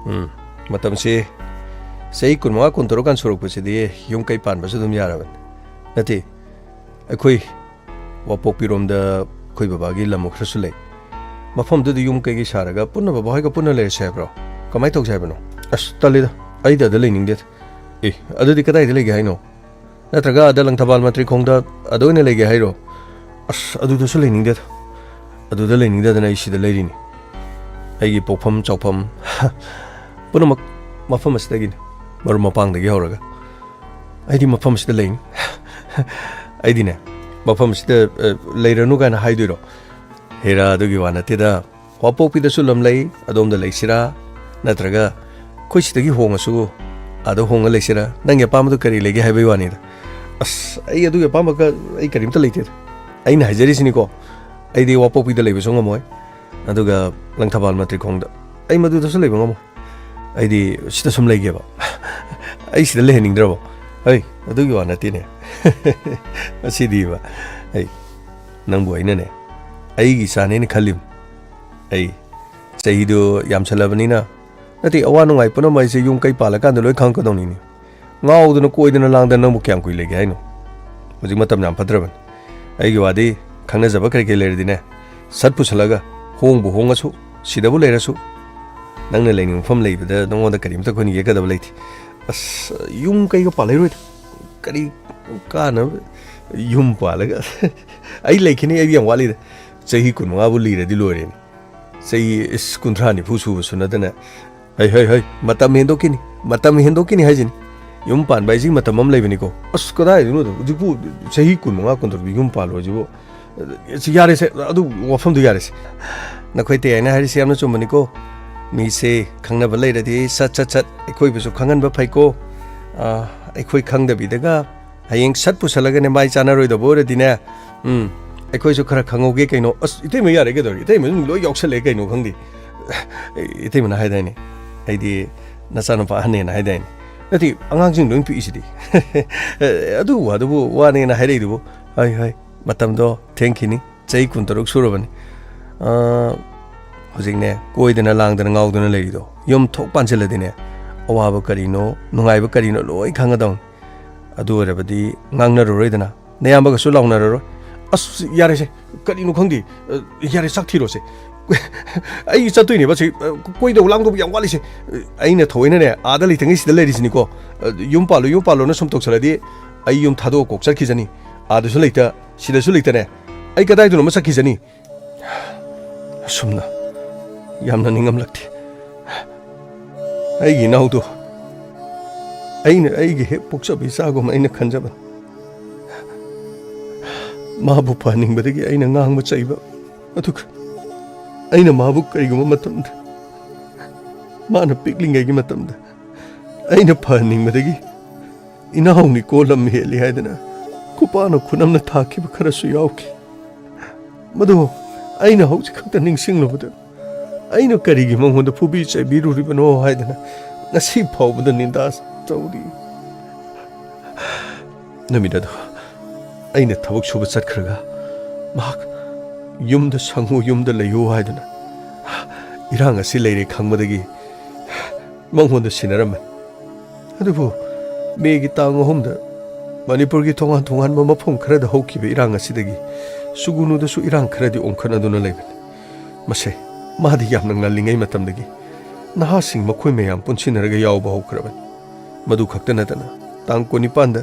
"ꯎꯝ, ꯃꯇꯝꯁꯤ ꯆꯍꯤ ꯀꯨꯟꯃꯉꯥ, ꯀꯨꯟꯇꯔꯨꯛ ꯀꯥꯟ ꯁꯨꯔꯛꯄꯁꯤꯗꯤ ꯌꯨꯝ ꯀꯩ ꯄꯥꯟꯕꯁꯨ ꯑꯗꯨꯝ ꯌꯥꯔꯕꯅꯤ꯫ ꯅꯠꯇꯦ, ꯑꯩꯈꯣꯏ ꯋꯥꯄꯣꯛꯄꯤꯔꯣꯝꯗ ꯑꯩꯈꯣꯏ ꯕꯕꯥꯒꯤ ꯂꯝ ꯈꯔꯁꯨ ꯂꯩ꯫ ꯃꯐꯝꯗꯨꯗ ꯌꯨꯝ ꯀꯩꯒꯤ ꯁꯥꯔꯒ ꯄꯨꯟꯅ ꯕꯕꯥ ꯍꯣꯏꯒ ꯄꯨꯟꯅ ꯂꯩꯔꯁꯦ ꯍꯥꯏꯕ꯭ꯔꯣ? ꯀꯃꯥꯏꯅ ꯇꯧꯁꯦ ꯍꯥꯏꯕꯅꯣ?" "ꯑꯁ, ꯇꯜꯂꯤꯗ, ꯑꯩꯗꯤ ꯑꯗ ꯂꯩꯅꯤꯡꯗꯦꯗ꯫" "ꯑꯦ, ꯑꯗꯨꯗꯤ ꯀꯗꯥꯏꯗ ꯂꯩꯒꯦ ꯍꯥꯏꯅꯣ? ꯅꯠꯇ꯭ꯔꯒ ꯑꯗ ꯂꯪꯊꯕꯥꯜ ꯃꯟꯇ꯭ꯔꯤ ꯈꯣꯡꯗ ꯑꯗ ꯑꯣꯏꯅ ꯂꯩꯒꯦ ꯍꯥꯏꯔꯣ?" "ꯑꯁ, ꯑꯗꯨꯗꯁꯨ ꯂꯩꯅꯤꯡꯗꯦꯗ꯫ ꯑꯗꯨꯗ ꯂꯩꯅꯤꯡꯗꯗꯅ ꯑꯩ ꯁꯤꯗ ꯂꯩꯔꯤꯅꯤ꯫ ꯑꯩꯒꯤ ꯄꯣꯛꯐꯝ ꯆꯥꯎꯐꯝ ꯄꯨꯝꯅꯃꯛ ꯃꯐꯝ ꯑꯁꯤꯗꯒꯤꯅꯤ, ꯃꯔꯨꯞ ꯃꯄꯥꯡꯗꯒꯤ ꯍꯧꯔꯒ꯫ ꯑꯩꯗꯤ ꯃꯐꯝ ꯑꯁꯤꯗ ꯂꯩꯅꯤ꯫" "ꯑꯩꯗꯤꯅꯦ, ꯃꯐꯝ ꯑꯁꯤꯗ, ꯑ, ꯂꯩꯔꯅꯨ ꯀꯥꯏꯅ ꯍꯥꯏꯗꯣꯏꯔꯣ?" "ꯍꯦꯔꯥ, ꯑꯗꯨꯒꯤ ꯋꯥ ꯅꯠꯇꯦꯗ꯫ ꯋꯥꯄꯣꯛꯄꯤꯗꯁꯨ ꯂꯝ ꯂꯩ, ꯑꯗꯣꯝꯗ ꯂꯩꯁꯤꯔꯥ? ꯅꯠꯇ꯭ꯔꯒ ꯑꯩꯈꯣꯏ ꯁꯤꯗꯒꯤ ꯍꯣꯡꯉꯁꯨ ꯑꯥꯗ ꯍꯣꯡꯉ ꯂꯩꯁꯤꯔꯥ? ꯅꯪꯒꯤ ꯑꯄꯥꯝꯕꯗꯣ ꯀꯔꯤ ꯂꯩꯒꯦ ꯍꯥꯏꯕꯒꯤ ꯋꯥꯅꯤꯗ꯫" "ꯑꯁ, ꯑꯩ ꯑꯗꯨꯒꯤ ꯑꯄꯥꯝꯕꯒ ꯑꯩ ꯀꯔꯤꯝꯇ ꯂꯩꯇꯦꯗ꯫ ꯑꯩꯅ ꯍꯥꯏꯖꯔꯤꯁꯤꯅꯤꯀꯣ, ꯑꯩꯗꯤ ꯋꯥꯄꯣꯛꯄꯤꯗ ꯂꯩꯕꯁꯨ ꯉꯝꯃꯣꯏ, ꯑꯗꯨꯒ ꯂꯪꯊꯕꯥꯜ ꯃꯟꯇ꯭ꯔꯤ ꯈꯣꯡꯗ ꯑꯩ ꯃꯗꯨꯗꯁꯨ ꯂꯩꯕ ꯉꯝꯃꯣꯏ꯫ ꯑꯩꯗꯤ ꯁꯤꯗ ꯁꯨꯝ ꯂꯩꯒꯦꯕ꯫" "ꯑꯩ ꯁꯤꯗ ꯂꯩꯍꯟꯅꯤꯡꯗ꯭ꯔꯕꯣ?" "ꯍꯩ, ꯑꯗꯨꯒꯤ ꯋꯥ ꯅꯠꯇꯦꯅꯦ꯫" "ꯑꯁꯤꯗꯤꯕ, ꯑꯩ ꯅꯪꯕꯨ ꯑꯩꯅꯅꯦ, ꯑꯩꯒꯤ ꯏꯆꯥꯅꯦꯅ ꯈꯜꯂꯤꯕ꯫ ꯑꯩ ꯆꯍꯤꯗꯨ ꯌꯥꯝꯁꯜꯂꯕꯅꯤꯅ, ꯅꯠꯇꯦ, ꯑꯋꯥ ꯅꯨꯡꯉꯥꯏ ꯄꯨꯝꯅꯃꯛ ꯑꯩꯁꯦ ꯌꯨꯝ ꯀꯩ ꯄꯥꯜꯂꯀꯥꯟꯗ ꯂꯣꯏ ꯈꯪꯉꯛꯀꯗꯧꯅꯤꯅꯦ꯫ ꯉꯥꯎꯗꯅ ꯀꯣꯏꯗꯅ ꯂꯥꯡꯗꯅ ꯅꯪꯕꯨ ꯀꯌꯥꯝ ꯀꯨꯏ ꯂꯩꯒꯦ ꯍꯥꯏꯅꯣ? ꯍꯧꯖꯤꯛ ꯃꯇꯝ ꯌꯥꯝ ꯐꯠꯇ꯭ꯔꯕꯅꯤ꯫ ꯑꯩꯒꯤ ꯋꯥꯗꯤ ꯈꯪꯅꯖꯕ ꯀꯔꯤ ꯀꯔꯤ ꯂꯩꯔꯗꯤꯅꯦ, ꯁꯠ ꯄꯨꯁꯜꯂꯒ ꯍꯣꯡꯕꯨ ꯍꯣꯡꯉꯁꯨ, ꯁꯤꯗꯕꯨ ꯂꯩꯔꯁꯨ, ꯅꯪꯅ ꯂꯩꯅꯤꯡꯕ ꯃꯐꯝ ꯂꯩꯕꯗ ꯅꯉꯣꯟꯗ ꯀꯔꯤꯝꯇ ꯑꯩꯈꯣꯏꯅ ꯌꯦꯛꯀꯗꯕ ꯂꯩꯇꯦ꯫" "ꯑꯁ, ꯌꯨꯝ ꯀꯩꯒ ꯄꯥꯜꯂꯛꯏꯔꯣꯏꯗ꯫ ꯀꯔꯤ ꯀꯥꯟꯅꯕ ꯌꯨꯝ ꯄꯥꯜꯂꯒ?" "ꯑꯩ ꯂꯩꯈꯤꯅꯤ, ꯑꯩꯗꯤ ꯌꯥꯝ ꯋꯥꯠꯂꯤꯗ꯫ ꯆꯍꯤ ꯀꯨꯟꯃꯉꯥꯕꯨ ꯂꯤꯔꯗꯤ ꯂꯣꯏꯔꯦꯅꯦ꯫ ꯆꯍꯤ, ꯏꯁ, ꯀꯨꯟꯊ꯭ꯔꯥ ꯅꯤꯐꯨ ꯁꯨꯕꯁꯨ ꯅꯠꯇꯅ꯫" "ꯍꯩ, ꯍꯩ, ꯍꯩ, ꯃꯇꯝ ꯍꯦꯟꯗꯣꯛꯈꯤꯅꯤ, ꯃꯇꯝ ꯍꯦꯟꯗꯣꯛꯈꯤꯅꯤ ꯍꯥꯏꯁꯤꯅꯤ꯫ ꯌꯨꯝ ꯄꯥꯟꯕ ꯍꯥꯏꯁꯤꯒꯤ ꯃꯇꯝ ꯑꯃ ꯂꯩꯕꯅꯤꯀꯣ꯫" "ꯑꯁ, ꯀꯗꯥꯏꯗꯅꯣꯗ, ꯍꯧꯖꯤꯛꯄꯨ ꯆꯍꯤ ꯀꯨꯟꯃꯉꯥ, ꯀꯨꯟꯇꯔꯨꯛ ꯌꯨꯝ ꯄꯥꯜꯂꯣ ꯍꯥꯏꯁꯤꯕꯨ?" "ꯁꯤ ꯌꯥꯔꯦꯁꯦ, ꯑꯗꯨ ꯋꯥꯐꯝꯗꯨ ꯌꯥꯔꯦꯁꯦ꯫ ꯅꯈꯣꯏ ꯇꯦ ꯍꯥꯏꯅ ꯍꯥꯏꯔꯤꯁꯤ ꯌꯥꯝꯅ ꯆꯨꯝꯕꯅꯤꯀꯣ꯫ ꯃꯤꯁꯦ ꯈꯪꯅꯕ ꯂꯩꯔꯗꯤ ꯁꯠ ꯁꯠ ꯁꯠ ꯑꯩꯈꯣꯏꯕꯨꯁꯨ ꯈꯪꯍꯟꯕ ꯐꯩꯀꯣ꯫ ꯑꯥ, ꯑꯩꯈꯣꯏ ꯈꯪꯗꯕꯤꯗꯒ ꯍꯌꯦꯡ ꯁꯠ ꯄꯨꯁꯜꯂꯒꯅꯦ ꯃꯥꯏ ꯆꯥꯅꯔꯣꯏꯗꯕ ꯑꯣꯏꯔꯗꯤꯅꯦ, ꯎꯝ, ꯑꯩꯈꯣꯏꯁꯨ ꯈꯔ ꯈꯪꯍꯧꯒꯦ ꯀꯩꯅꯣ꯫" "ꯑꯁ, ꯏꯇꯩꯃ ꯌꯥꯔꯦ ꯀꯩꯗꯧꯔꯒꯦ? ꯏꯇꯩꯃ ꯑꯗꯨꯝ ꯂꯣꯏ ꯌꯥꯎꯁꯜꯂꯛꯑꯦ ꯀꯩꯅꯣ ꯈꯪꯗꯦ꯫" ꯏꯇꯩꯃꯅ ꯍꯥꯏꯗꯥꯏꯅꯦ, ꯑꯩꯗꯤ ꯅꯆꯥꯅꯨꯄꯥ ꯑꯍꯟꯅꯦꯅ ꯍꯥꯏꯗꯥꯏꯅꯦ? ꯅꯠꯇꯦ, ꯑꯉꯥꯡꯁꯤꯡ ꯂꯣꯏ ꯄꯤꯛꯏꯁꯤꯗꯤ꯫ ꯑꯗꯨ ꯋꯥꯗꯨꯕꯨ ꯋꯥꯅꯦꯅ ꯍꯥꯏꯔꯛꯏꯗꯨꯕꯨ? ꯍꯣꯏ, ꯍꯣꯏ, ꯃꯇꯝꯗꯣ ꯊꯦꯡꯈꯤꯅꯤ꯫ ꯆꯍꯤ ꯀꯨꯟꯇꯔꯨꯛ ꯁꯨꯔꯕꯅꯤ꯫ ꯑ, ꯍꯧꯖꯤꯛꯅꯦ, ꯀꯣꯏꯗꯅ ꯂꯥꯡꯗꯅ ꯉꯥꯎꯗꯅ ꯂꯩꯔꯤꯗꯣ, ꯌꯨꯝ ꯊꯣꯛ ꯄꯥꯟꯁꯤꯜꯂꯗꯤꯅꯦ, ꯑꯋꯥꯕ ꯀꯔꯤꯅꯣ, ꯅꯨꯡꯉꯥꯏꯕ ꯀꯔꯤꯅꯣ, ꯂꯣꯏ ꯈꯪꯒꯗꯧꯅꯤ꯫ ꯑꯗꯨ ꯑꯣꯏꯔꯕꯗꯤ ꯉꯥꯡꯅꯔꯔꯣꯏꯗꯅ, ꯅꯌꯥꯝꯕꯒꯁꯨ ꯂꯥꯎꯅꯔꯔꯣꯏ꯫ "ꯑꯁ, ꯌꯥꯔꯦꯁꯦ, ꯀꯔꯤꯅꯣ ꯈꯪꯗꯦ꯫ ꯑ, ꯌꯥꯔꯦ, ꯆꯥꯛ ꯊꯤꯔꯣꯁꯦ꯫ ꯑꯩ ꯆꯠꯇꯣꯏꯅꯦꯕ, ꯁꯤ, ꯑ, ꯀꯣꯏꯗꯧ ꯂꯥꯡꯗꯧꯕ ꯌꯥꯝ ꯋꯥꯠꯂꯤꯁꯦ꯫ ꯑ, ꯑꯩꯅ ꯊꯑꯣꯏꯅꯅꯦ, ꯑꯥꯗ ꯂꯩꯇꯉꯩ ꯁꯤꯗ ꯂꯩꯔꯤꯁꯤꯅꯤꯀꯣ꯫ ꯑ, ꯌꯨꯝ ꯄꯥꯜꯂꯨ, ꯌꯨꯝ ꯄꯥꯜꯂꯨꯅ ꯁꯨꯝ ꯇꯧꯁꯜꯂꯗꯤ, ꯑꯩ ꯌꯨꯝ ꯊꯥꯗꯣꯛꯑ ꯀꯣꯛ ꯆꯠꯈꯤꯖꯅꯤ꯫ ꯑꯥꯗꯁꯨ ꯂꯩꯇ, ꯁꯤꯗꯁꯨ ꯂꯩꯇꯅꯦ꯫ ꯑꯩ ꯀꯗꯥꯏꯗꯅꯣꯃ ꯆꯠꯈꯤꯖꯅꯤ꯫" ꯑꯁꯨꯝꯅ ꯌꯥꯝꯅ ꯅꯤꯡꯉꯝꯂꯛꯇꯦ꯫ ꯑꯩꯒꯤ ꯏꯅꯥꯎꯗꯣ ꯑꯩꯅ ꯑꯩꯒꯤ ꯍꯦꯛ ꯄꯣꯛꯆꯕ ꯏꯆꯥꯒꯨꯝ ꯑꯩꯅ ꯈꯟꯖꯕꯅꯤ꯫ ꯃꯥꯕꯨ ꯐꯍꯟꯅꯤꯡꯕꯗꯒꯤ ꯑꯩꯅ ꯉꯥꯡꯕ ꯆꯩꯕ, ꯑꯗꯨꯒ ꯑꯩꯅ ꯃꯥꯕꯨ ꯀꯔꯤꯒꯨꯝꯕ ꯃꯇꯝꯗ ꯃꯥꯅ ꯄꯤꯛꯂꯤꯉꯩꯒꯤ ꯃꯇꯝꯗ ꯑꯩꯅ ꯐꯍꯟꯅꯤꯡꯕꯗꯒꯤ ꯏꯅꯥꯎꯅꯤꯀꯣ ꯂꯝ ꯍꯦꯜꯂꯤ ꯍꯥꯏꯗꯅ ꯈꯨꯄꯥꯛꯅ ꯈꯨꯅꯝꯅ ꯊꯥꯈꯤꯕ ꯈꯔꯁꯨ ꯌꯥꯎꯈꯤ꯫ ꯃꯗꯨ ꯑꯩꯅ ꯍꯧꯖꯤꯛ ꯈꯛꯇ ꯅꯤꯡꯁꯤꯡꯂꯨꯕꯗ ꯑꯩꯅ ꯀꯔꯤꯒꯤ ꯃꯉꯣꯟꯗ ꯐꯨꯕꯤ ꯆꯩꯕꯤꯔꯨꯔꯤꯕꯅꯣ ꯍꯥꯏꯗꯅ ꯉꯁꯤ ꯐꯥꯎꯕꯗ ꯅꯤꯟꯗꯥ ꯇꯧꯔꯤ꯫ ꯅꯨꯃꯤꯠ ꯑꯗꯨ ꯑꯩꯅ ꯊꯕꯛ ꯁꯨꯕ ꯆꯠꯈ꯭ꯔꯒ ꯃꯍꯥꯛ ꯌꯨꯝꯗ ꯁꯪꯉꯨ, ꯌꯨꯝꯗ ꯂꯩꯌꯨ ꯍꯥꯏꯗꯅ ꯏꯔꯥꯡ ꯑꯁꯤ ꯂꯩꯔꯦ ꯈꯪꯕꯗꯒꯤ ꯃꯉꯣꯟꯗ ꯁꯤꯟꯅꯔꯝꯃꯦ꯫ ꯑꯗꯨꯕꯨ ꯃꯦꯒꯤ ꯇꯥꯡ ꯑꯍꯨꯝꯗ ꯃꯅꯤꯄꯨꯔꯒꯤ ꯇꯣꯉꯥꯟ ꯇꯣꯉꯥꯟꯕ ꯃꯐꯝ ꯈꯔꯗ ꯍꯧꯈꯤꯕ ꯏꯔꯥꯡ ꯑꯁꯤꯗꯒꯤ ꯁꯨꯒꯨꯅꯨꯗꯁꯨ ꯏꯔꯥꯡ ꯈꯔꯗꯤ ꯑꯣꯡꯈꯠꯅꯗꯨꯅ ꯂꯩꯕꯅꯤ꯫ ꯃꯁꯦ, ꯃꯥꯗꯤ ꯌꯥꯝꯅ ꯉꯜꯂꯤꯉꯩ ꯃꯇꯝꯗꯒꯤ ꯅꯍꯥꯁꯤꯡ ꯃꯈꯣꯏ ꯃꯌꯥꯝ ꯄꯨꯟꯁꯤꯟꯅꯔꯒ ꯌꯥꯎꯕ ꯍꯧꯈ꯭ꯔꯕꯅꯤ꯫ ꯃꯗꯨ ꯈꯛꯇ ꯅꯠꯇꯅ ꯇꯥꯡ ꯀꯨꯟꯅꯤꯄꯥꯟꯗ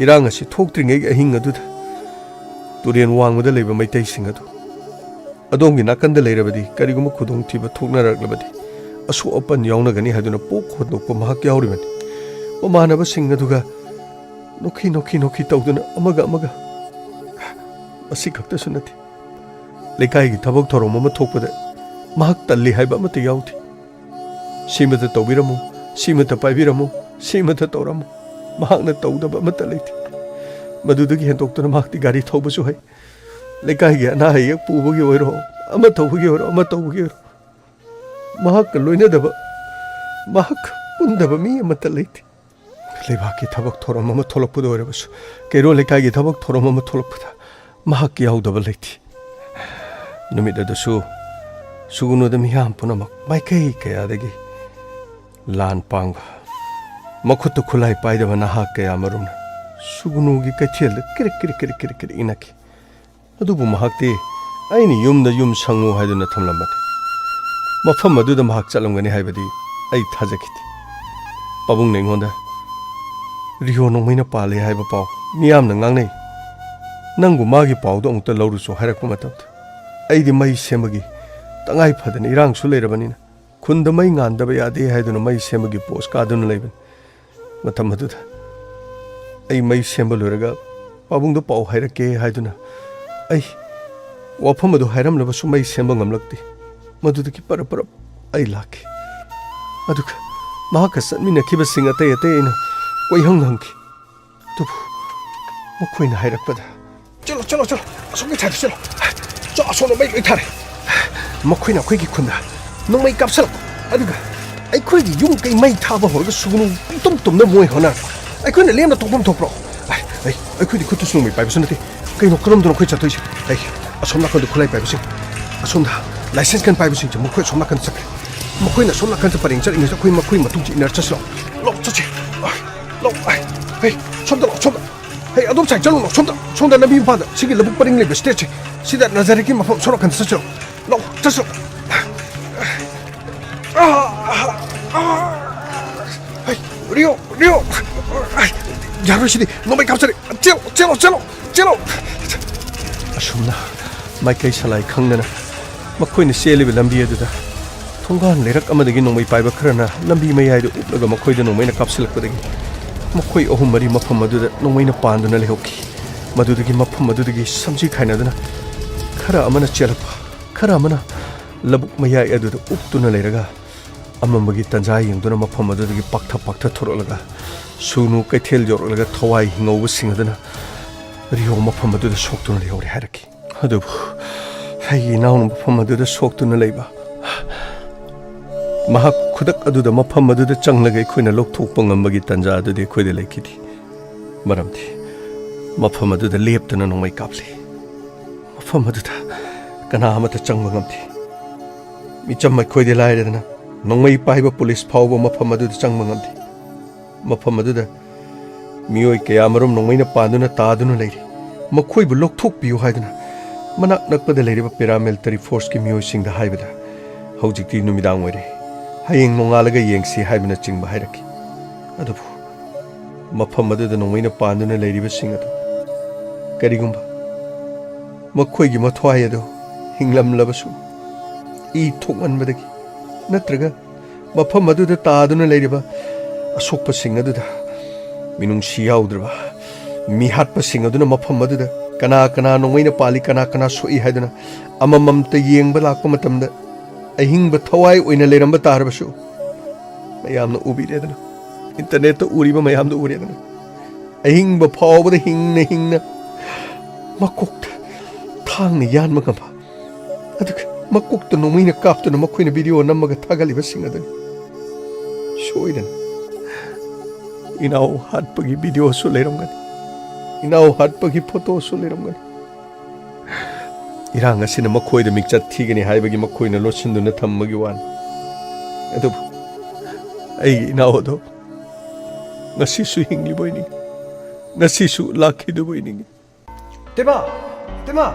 ꯏꯔꯥꯡ ꯑꯁꯤ ꯊꯣꯛꯇ꯭ꯔꯤꯉꯩꯒꯤ ꯑꯍꯤꯡ ꯑꯗꯨꯗ ꯇꯨꯔꯦꯟ ꯋꯥꯡꯃꯗ ꯂꯩꯕ ꯃꯩꯇꯩꯁꯤꯡ ꯑꯗꯨ ꯑꯗꯣꯝꯒꯤ ꯅꯥꯀꯟꯗ ꯂꯩꯔꯕꯗꯤ, ꯀꯔꯤꯒꯨꯝꯕ ꯈꯨꯗꯣꯡꯊꯤꯕ ꯊꯣꯛꯅꯔꯛꯂꯕꯗꯤ, ꯑꯁꯣꯛ ꯑꯄꯟ ꯌꯥꯎꯅꯒꯅꯤ ꯍꯥꯏꯗꯨꯅ ꯄꯣꯛ ꯍꯣꯟꯗꯣꯛꯄ ꯃꯍꯥꯛ ꯌꯥꯎꯔꯤꯕꯅꯤ꯫ ꯃꯃꯥꯟꯅꯕꯁꯤꯡ ꯑꯗꯨꯒ ꯅꯣꯛꯈꯤ ꯅꯣꯛꯈꯤ ꯅꯣꯛꯈꯤ ꯇꯧꯗꯨꯅ ꯑꯃꯒ ꯑꯃꯒ꯫ ꯃꯁꯤ ꯈꯛꯇꯁꯨ ꯅꯠꯇꯦ, ꯂꯩꯀꯥꯏꯒꯤ ꯊꯕꯛ ꯊꯧꯔꯝ ꯑꯃ ꯊꯣꯛꯄꯗ ꯃꯍꯥꯛ ꯇꯜꯂꯤ ꯍꯥꯏꯕ ꯑꯃꯠꯇ ꯌꯥꯎꯗꯦ꯫ "ꯁꯤꯃꯇ ꯇꯧꯕꯤꯔꯝꯃꯨ, ꯁꯤꯃꯇ ꯄꯥꯏꯕꯤꯔꯝꯃꯨ, ꯁꯤꯃꯇ ꯇꯧꯔꯝꯃꯨ", ꯃꯍꯥꯛꯅ ꯇꯧꯗꯕ ꯑꯃꯠꯇ ꯂꯩꯇꯦ꯫ ꯃꯗꯨꯗꯒꯤ ꯍꯦꯟꯗꯣꯛꯇꯨꯅ ꯃꯍꯥꯛꯇꯤ ꯒꯥꯔꯤ ꯊꯧꯕꯁꯨ ꯍꯩ꯫ ꯂꯩꯀꯥꯏꯒꯤ ꯑꯅꯥ ꯑꯌꯦꯛ ꯄꯨꯕꯒꯤ ꯑꯣꯏꯔꯣ, ꯑꯃ ꯇꯧꯕꯒꯤ ꯑꯣꯏꯔꯣ, ꯑꯃ ꯇꯧꯕꯒꯤ ꯑꯣꯏꯔꯣ, ꯃꯍꯥꯛꯀ ꯂꯣꯏꯅꯗꯕ ꯃꯍꯥꯛ ꯄꯨꯟꯗꯕ ꯃꯤ ꯑꯃꯠꯇ ꯂꯩꯇꯦ꯫ ꯂꯩꯕꯥꯛꯀꯤ ꯊꯕꯛ ꯊꯧꯔꯝ ꯑꯃ ꯊꯣꯛꯂꯛꯄꯗ ꯑꯣꯏꯔꯕꯁꯨ, ꯀꯩꯔꯣꯜ ꯂꯩꯀꯥꯏꯒꯤ ꯊꯕꯛ ꯊꯧꯔꯝ ꯑꯃ ꯊꯣꯛꯂꯛꯄꯗ ꯃꯍꯥꯛ ꯌꯥꯎꯗꯕ ꯂꯩꯇꯦ꯫ ꯅꯨꯃꯤꯠ ꯑꯗꯨꯁꯨ ꯁꯨꯒꯨꯅꯨꯗ ꯃꯤꯌꯥꯝ ꯄꯨꯝꯅꯃꯛ ꯃꯥꯏꯀꯩ ꯀꯌꯥꯗꯒꯤ ꯂꯥꯟ ꯄꯥꯡꯕ, ꯃꯈꯨꯠꯇ ꯈꯨꯠꯂꯥꯏ ꯄꯥꯏꯗꯕ ꯅꯍꯥ ꯀꯌꯥ ꯑꯃꯔꯣꯝꯅ ꯁꯨꯒꯨꯅꯨꯒꯤ ꯀꯩꯊꯦꯜꯗ ꯀꯤꯔꯤꯛ ꯀꯤꯔꯤꯛ ꯀꯤꯔꯤꯛ ꯀꯤꯔꯤꯛ ꯀꯤꯔꯤꯛ ꯏꯟꯅꯈꯤ꯫ ꯑꯗꯨꯕꯨ ꯃꯍꯥꯛꯇꯤ ꯑꯩꯅ ꯌꯨꯝꯗ ꯌꯨꯝ ꯁꯪꯉꯨ ꯍꯥꯏꯗꯨꯅ ꯊꯝꯂꯝꯕꯅꯤ꯫ ꯃꯐꯝ ꯑꯗꯨꯗ ꯃꯍꯥꯛ ꯆꯠꯂꯝꯒꯅꯤ ꯍꯥꯏꯕꯗꯤ ꯑꯩ ꯊꯥꯖꯈꯤꯗꯦ꯫ ꯄꯥꯕꯨꯡꯅ ꯑꯩꯉꯣꯟꯗ, "ꯔꯤꯌꯣ ꯅꯣꯡꯃꯩꯅ ꯄꯥꯜꯂꯦ ꯍꯥꯏꯕ ꯄꯥꯎ ꯃꯤꯌꯥꯝꯅ ꯉꯥꯡꯅꯩ꯫ ꯅꯪꯕꯨ ꯃꯥꯒꯤ ꯄꯥꯎꯗꯣ ꯑꯃꯨꯛꯇ ꯂꯧꯔꯨꯆꯣ" ꯍꯥꯏꯔꯛꯄ ꯃꯇꯝꯗ, ꯑꯩꯗꯤ ꯃꯩ ꯁꯦꯝꯕꯒꯤ ꯇꯉꯥꯏ ꯐꯗꯅ ꯏꯔꯥꯡꯁꯨ ꯂꯩꯔꯕꯅꯤꯅ, ꯈꯨꯟꯗ ꯃꯩ ꯉꯥꯟꯗꯕ ꯌꯥꯗꯦ ꯍꯥꯏꯗꯨꯅ ꯃꯩ ꯁꯦꯝꯕꯒꯤ ꯄꯣꯁ ꯀꯥꯗꯨꯅ ꯂꯩꯕꯅꯤ꯫ ꯃꯇꯝ ꯑꯗꯨꯗ ꯑꯩ ꯃꯩ ꯁꯦꯝꯕ ꯂꯣꯏꯔꯒ ꯄꯥꯕꯨꯡꯗ ꯄꯥꯎ ꯍꯥꯏꯔꯛꯀꯦ ꯍꯥꯏꯗꯨꯅ ꯑꯩ ꯋꯥꯐꯝ ꯑꯗꯨ ꯍꯥꯏꯔꯝꯂꯕꯁꯨ ꯃꯩ ꯁꯦꯝꯕ ꯉꯝꯂꯛꯇꯦ꯫ ꯃꯗꯨꯗꯒꯤ ꯄꯔꯞ ꯄꯔꯞ ꯑꯩ ꯂꯥꯛꯈꯤ꯫ ꯑꯗꯨꯒ ꯃꯍꯥꯛꯀ ꯆꯠꯃꯤꯟꯅꯈꯤꯕꯁꯤꯡ ꯑꯇꯩ ꯑꯇꯩ ꯑꯩꯅ ꯀꯣꯏꯍꯪ ꯍꯪꯈꯤ꯫ ꯑꯗꯨꯕꯨ ꯃꯈꯣꯏꯅ ꯍꯥꯏꯔꯛꯄꯗ, "ꯆꯠꯂꯣ, ꯆꯠꯂꯣ, ꯆꯠꯂꯣ, ꯑꯁꯣꯝꯒꯤ ꯁꯥꯏꯗ ꯆꯠꯂꯣ꯫ ꯆꯣ, ꯑꯁꯣꯝꯗ ꯃꯩ ꯂꯣꯏ ꯊꯥꯔꯦ꯫ ꯃꯈꯣꯏꯅ ꯑꯩꯈꯣꯏꯒꯤ ꯈꯨꯟꯗ ꯅꯣꯡꯃꯩ ꯀꯥꯞꯁꯜꯂꯛꯄ, ꯑꯗꯨꯒ ꯑꯩꯈꯣꯏꯒꯤ ꯌꯨꯝ ꯀꯩ ꯃꯩ ꯊꯥꯕ ꯍꯧꯔꯒ ꯁꯨꯒꯅꯨ ꯄꯨꯡꯇꯨꯝ ꯇꯨꯝꯅꯕ ꯃꯣꯏ ꯍꯣꯠꯅꯔꯛꯄ꯫ ꯑꯩꯈꯣꯏꯅ ꯂꯦꯝꯅ ꯇꯣꯛꯐꯝ ꯊꯣꯛꯄ꯭ꯔꯣ? ꯑꯩ, ꯑꯩ, ꯑꯩꯈꯣꯏꯗꯤ ꯈꯨꯠꯇꯁꯨ ꯅꯣꯡꯃꯩ ꯄꯥꯏꯕꯁꯨ ꯅꯠꯇꯦ꯫ ꯀꯩꯅꯣ, ꯀꯔꯝꯗꯅꯣ ꯑꯩꯈꯣꯏ ꯆꯠꯇꯣꯏꯁꯦ?" ꯑꯩ, ꯑꯁꯣꯝ ꯅꯥꯀꯟꯗ ꯈꯨꯠꯂꯥꯏ ꯄꯥꯏꯕꯁꯤꯡ, ꯑꯁꯣꯝꯗ ꯂꯥꯏꯁꯦꯟꯁ ꯒꯟ ꯄꯥꯏꯕꯁꯤꯡꯁꯦ ꯃꯈꯣꯏ ꯑꯁꯣꯝ ꯅꯥꯀꯟꯗ ꯆꯠꯈ꯭ꯔꯦ꯫ ꯃꯈꯣꯏꯅ ꯑꯁꯣꯝ ꯅꯥꯀꯟꯗ ꯄꯔꯦꯡ ꯆꯠꯂꯤꯉꯩꯗ ꯑꯩꯈꯣꯏ ꯃꯈꯣꯏ ꯃꯇꯨꯡꯁꯦ ꯏꯟꯅꯔ ꯆꯠꯁꯤꯔꯣ? ꯂꯥꯎ, ꯆꯠꯁꯦ꯫ ꯑꯥ, ꯂꯥꯎ, ꯑꯥ, ꯍꯩ, ꯁꯣꯝꯗ ꯂꯥꯎ, ꯁꯣꯝꯗ꯫ ꯍꯩ, ꯑꯗꯣꯝ ꯁꯥꯏꯗ ꯆꯠꯂꯨ ꯂꯥꯎ, ꯁꯣꯝꯗ, ꯁꯣꯝꯗ ꯂꯝꯕꯤ ꯃꯄꯥꯟꯗ, ꯁꯤꯒꯤ ꯂꯧꯕꯨꯛ ꯄꯔꯤꯡ ꯂꯩꯕ ꯁ꯭ꯇꯦꯠꯁꯦ, ꯁꯤꯗ ꯅꯥꯖꯔꯦꯠꯀꯤ ꯃꯐꯝ ꯁꯣꯝ ꯅꯥꯀꯟꯗ ꯆꯠꯁꯤꯔꯣ? ꯂꯥꯎ, ꯆꯠꯁꯤꯔꯣ? ꯑꯥ, ꯑꯥ, ꯑꯥ, ꯍꯩ, ꯔꯤꯌꯣ, ꯔꯤꯌꯣ꯫ ꯑꯥꯏ, ꯌꯥꯔꯣꯏ ꯁꯤꯗꯤ, ꯅꯣꯡꯃꯩ ꯀꯥꯞꯆꯔꯦ꯫ ꯆꯦꯜꯂꯣ, ꯆꯦꯜꯂꯣ, ꯆꯦꯜꯂꯣ, ꯆꯦꯜꯂꯣ꯫ ꯑꯁꯨꯝꯅ ꯃꯥꯏꯀꯩ ꯁꯂꯥꯏ ꯈꯪꯗꯅ ꯃꯈꯣꯏꯅ ꯆꯦꯜꯂꯤꯕ ꯂꯝꯕꯤ ꯑꯗꯨꯗ ꯊꯣꯡꯒꯥꯟ ꯂꯩꯔꯛ ꯑꯃꯗꯒꯤ ꯅꯣꯡꯃꯩ ꯄꯥꯏꯕ ꯈꯔꯅ ꯂꯝꯕꯤ ꯃꯌꯥꯏꯗ ꯎꯞꯂꯒ ꯃꯈꯣꯏꯗ ꯅꯣꯡꯃꯩꯅ ꯀꯥꯞꯁꯤꯜꯂꯛꯄꯗꯒꯤ ꯃꯈꯣꯏ ꯑꯍꯨꯝ ꯃꯔꯤ ꯃꯐꯝ ꯑꯗꯨꯗ ꯅꯣꯡꯃꯩꯅ ꯄꯥꯟꯗꯨꯅ ꯂꯩꯍꯧꯈꯤ꯫ ꯃꯗꯨꯗꯒꯤ ꯃꯐꯝ ꯑꯗꯨꯗꯒꯤ ꯁꯝꯖꯤ ꯈꯥꯏꯅꯗꯨꯅ ꯈꯔ ꯑꯃꯅ ꯆꯦꯜꯂꯛꯄ, ꯈꯔ ꯑꯃꯅ ꯂꯧꯕꯨꯛ ꯃꯌꯥꯏ ꯑꯗꯨꯗ ꯎꯞꯇꯨꯅ ꯂꯩꯔꯒ ꯑꯃꯝꯕꯒꯤ ꯇꯟꯖꯥ ꯌꯦꯡꯗꯨꯅ ꯃꯐꯝ ꯑꯗꯨꯗꯒꯤ ꯄꯥꯛꯊ ꯄꯥꯛꯊ ꯊꯣꯔꯛꯂꯒ ꯁꯨꯅꯨ ꯀꯩꯊꯦꯜ ꯌꯧꯔꯛꯂꯒ ꯊꯋꯥꯏ ꯍꯤꯡꯍꯧꯕꯁꯤꯡ ꯑꯗꯨꯅ ꯔꯤꯌꯣ ꯃꯐꯝ ꯑꯗꯨꯗ ꯁꯣꯛꯇꯨꯅ ꯂꯩꯍꯧꯔꯦ ꯍꯥꯏꯔꯛꯈꯤ꯫ ꯑꯗꯨꯕꯨ ꯑꯩꯒꯤ ꯏꯅꯥꯎꯅ ꯃꯐꯝ ꯑꯗꯨꯗ ꯁꯣꯛꯇꯨꯅ ꯂꯩꯕ, ꯃꯍꯥꯛ ꯈꯨꯗꯛ ꯑꯗꯨꯗ ꯃꯐꯝ ꯑꯗꯨꯗ ꯆꯪꯂꯒ ꯑꯩꯈꯣꯏꯅ ꯂꯧꯊꯣꯛꯄ ꯉꯝꯕꯒꯤ ꯇꯥꯟꯖꯥ ꯑꯗꯨꯗꯤ ꯑꯩꯈꯣꯏꯗ ꯂꯩꯈꯤꯗꯦ꯫ ꯃꯔꯝꯗꯤ ꯃꯐꯝ ꯑꯗꯨꯗ ꯂꯦꯞꯇꯅ ꯅꯣꯡꯃꯩ ꯀꯥꯞꯂꯤ꯫ ꯃꯐꯝ ꯑꯗꯨꯗ ꯀꯅꯥ ꯑꯃꯠꯇ ꯆꯪꯕ ꯉꯝꯗꯦ꯫ ꯃꯤꯆꯝ ꯑꯩꯈꯣꯏꯗꯤ ꯂꯥꯏꯔꯗꯅ, ꯅꯣꯡꯃꯩ ꯄꯥꯏꯕ ꯄꯨꯂꯤꯁ ꯐꯥꯎꯕ ꯃꯐꯝ ꯑꯗꯨꯗ ꯆꯪꯕ ꯉꯝꯗꯦ꯫ ꯃꯐꯝ ꯑꯗꯨꯗ ꯃꯤꯑꯣꯏ ꯀꯌꯥꯃꯔꯨꯝ ꯅꯣꯡꯃꯩꯅ ꯄꯥꯟꯗꯨꯅ ꯇꯥꯗꯨꯅ ꯂꯩꯔꯤ꯫ ꯃꯈꯣꯏꯕꯨ ꯂꯧꯊꯣꯛꯄꯤꯌꯨ ꯍꯥꯏꯗꯨꯅ ꯃꯅꯥꯛ ꯅꯛꯄꯗ ꯂꯩꯔꯤꯕ ꯄꯦꯔꯥꯃꯤꯂꯤꯇꯔꯤ ꯐꯣꯔꯁꯀꯤ ꯃꯤꯑꯣꯏꯁꯤꯡꯗ ꯍꯥꯏꯕꯗ, "ꯍꯧꯖꯤꯛꯇꯤ ꯅꯨꯃꯤꯗꯥꯡ ꯑꯣꯏꯔꯦ, ꯍꯌꯦꯡ ꯅꯣꯡꯉꯥꯜꯂꯒ ꯌꯦꯡꯁꯤ" ꯍꯥꯏꯕꯅꯆꯤꯡꯕ ꯍꯥꯏꯔꯛꯈꯤ꯫ ꯑꯗꯨꯕꯨ ꯃꯐꯝ ꯑꯗꯨꯗ ꯅꯣꯡꯃꯩꯅ ꯄꯥꯟꯗꯨꯅ ꯂꯩꯔꯤꯕꯁꯤꯡ ꯑꯗꯨ, ꯀꯔꯤꯒꯨꯝꯕ ꯃꯈꯣꯏꯒꯤ ꯃꯊ꯭ꯋꯥꯏ ꯑꯗꯨ ꯍꯤꯡꯂꯝꯂꯕꯁꯨ, ꯏ ꯊꯣꯛꯃꯟꯕꯗꯒꯤ ꯅꯠꯇ꯭ꯔꯒ ꯃꯐꯝ ꯑꯗꯨꯗ ꯇꯥꯗꯨꯅ ꯂꯩꯔꯤꯕ ꯑꯁꯣꯛꯄꯁꯤꯡ ꯑꯗꯨꯗ, ꯃꯤꯅꯨꯡꯁꯤ ꯌꯥꯎꯗ꯭ꯔꯕ ꯃꯤꯍꯥꯠꯄꯁꯤꯡ ꯑꯗꯨꯅ ꯃꯐꯝ ꯑꯗꯨꯗ ꯀꯅꯥ ꯀꯅꯥ ꯅꯣꯡꯃꯩꯅ ꯄꯥꯜꯂꯤ, ꯀꯅꯥ ꯀꯅꯥ ꯁꯣꯛꯏ ꯍꯥꯏꯗꯨꯅ ꯑꯃꯃꯝꯇ ꯌꯦꯡꯕ ꯂꯥꯛꯄ ꯃꯇꯝꯗ, ꯑꯍꯤꯡꯕ ꯊꯋꯥꯏ ꯑꯣꯏꯅ ꯂꯩꯔꯝꯕ ꯇꯥꯔꯕꯁꯨ, ꯃꯌꯥꯝꯅ ꯎꯕꯤꯔꯦꯗꯅ, ꯏꯟꯇꯔꯅꯦꯠꯇ ꯎꯔꯤꯕ ꯃꯌꯥꯝꯗꯨ ꯎꯔꯦꯗꯅ, ꯑꯍꯤꯡꯕ ꯐꯥꯎꯕꯗ ꯍꯤꯡꯅ ꯍꯤꯡꯅ ꯃꯀꯣꯛꯇ ꯊꯥꯡꯅ ꯌꯥꯟꯕ ꯉꯝꯕ, ꯑꯗꯨꯒ ꯃꯀꯣꯛꯇ ꯅꯣꯡꯃꯩꯅ ꯀꯥꯞꯇꯨꯅ ꯃꯈꯣꯏꯅ ꯚꯤꯗꯤꯑꯣ ꯅꯝꯃꯒ ꯊꯥꯒꯠꯂꯤꯕꯁꯤꯡ ꯑꯗꯨꯅꯤ꯫ ꯁꯣꯏꯗꯅ ꯏꯅꯥꯎ ꯍꯥꯠꯄꯒꯤ ꯚꯤꯗꯤꯑꯣꯁꯨ ꯂꯩꯔꯝꯒꯅꯤ, ꯏꯅꯥꯎ ꯍꯥꯠꯄꯒꯤ ꯐꯣꯇꯣꯁꯨ ꯂꯩꯔꯝꯒꯅꯤ꯫ ꯏꯔꯥꯡ ꯑꯁꯤꯅ ꯃꯈꯣꯏꯗ ꯃꯤꯡꯆꯠ ꯊꯤꯒꯅꯤ ꯍꯥꯏꯕꯒꯤ ꯃꯈꯣꯏꯅ ꯂꯣꯠꯁꯤꯟꯗꯨꯅ ꯊꯝꯕꯒꯤ ꯋꯥꯅꯤ꯫ ꯑꯗꯨꯕꯨ ꯑꯩꯒꯤ ꯏꯅꯥꯎ ꯑꯗꯣ ꯉꯁꯤꯁꯨ ꯍꯤꯡꯂꯤꯕ ꯑꯣꯏꯅꯤꯡꯉꯤ, ꯉꯁꯤꯁꯨ ꯂꯥꯛꯈꯤꯗꯕ ꯑꯣꯏꯅꯤꯡꯉꯤ꯫ ꯇꯦꯃꯥ! ꯇꯦꯃꯥ!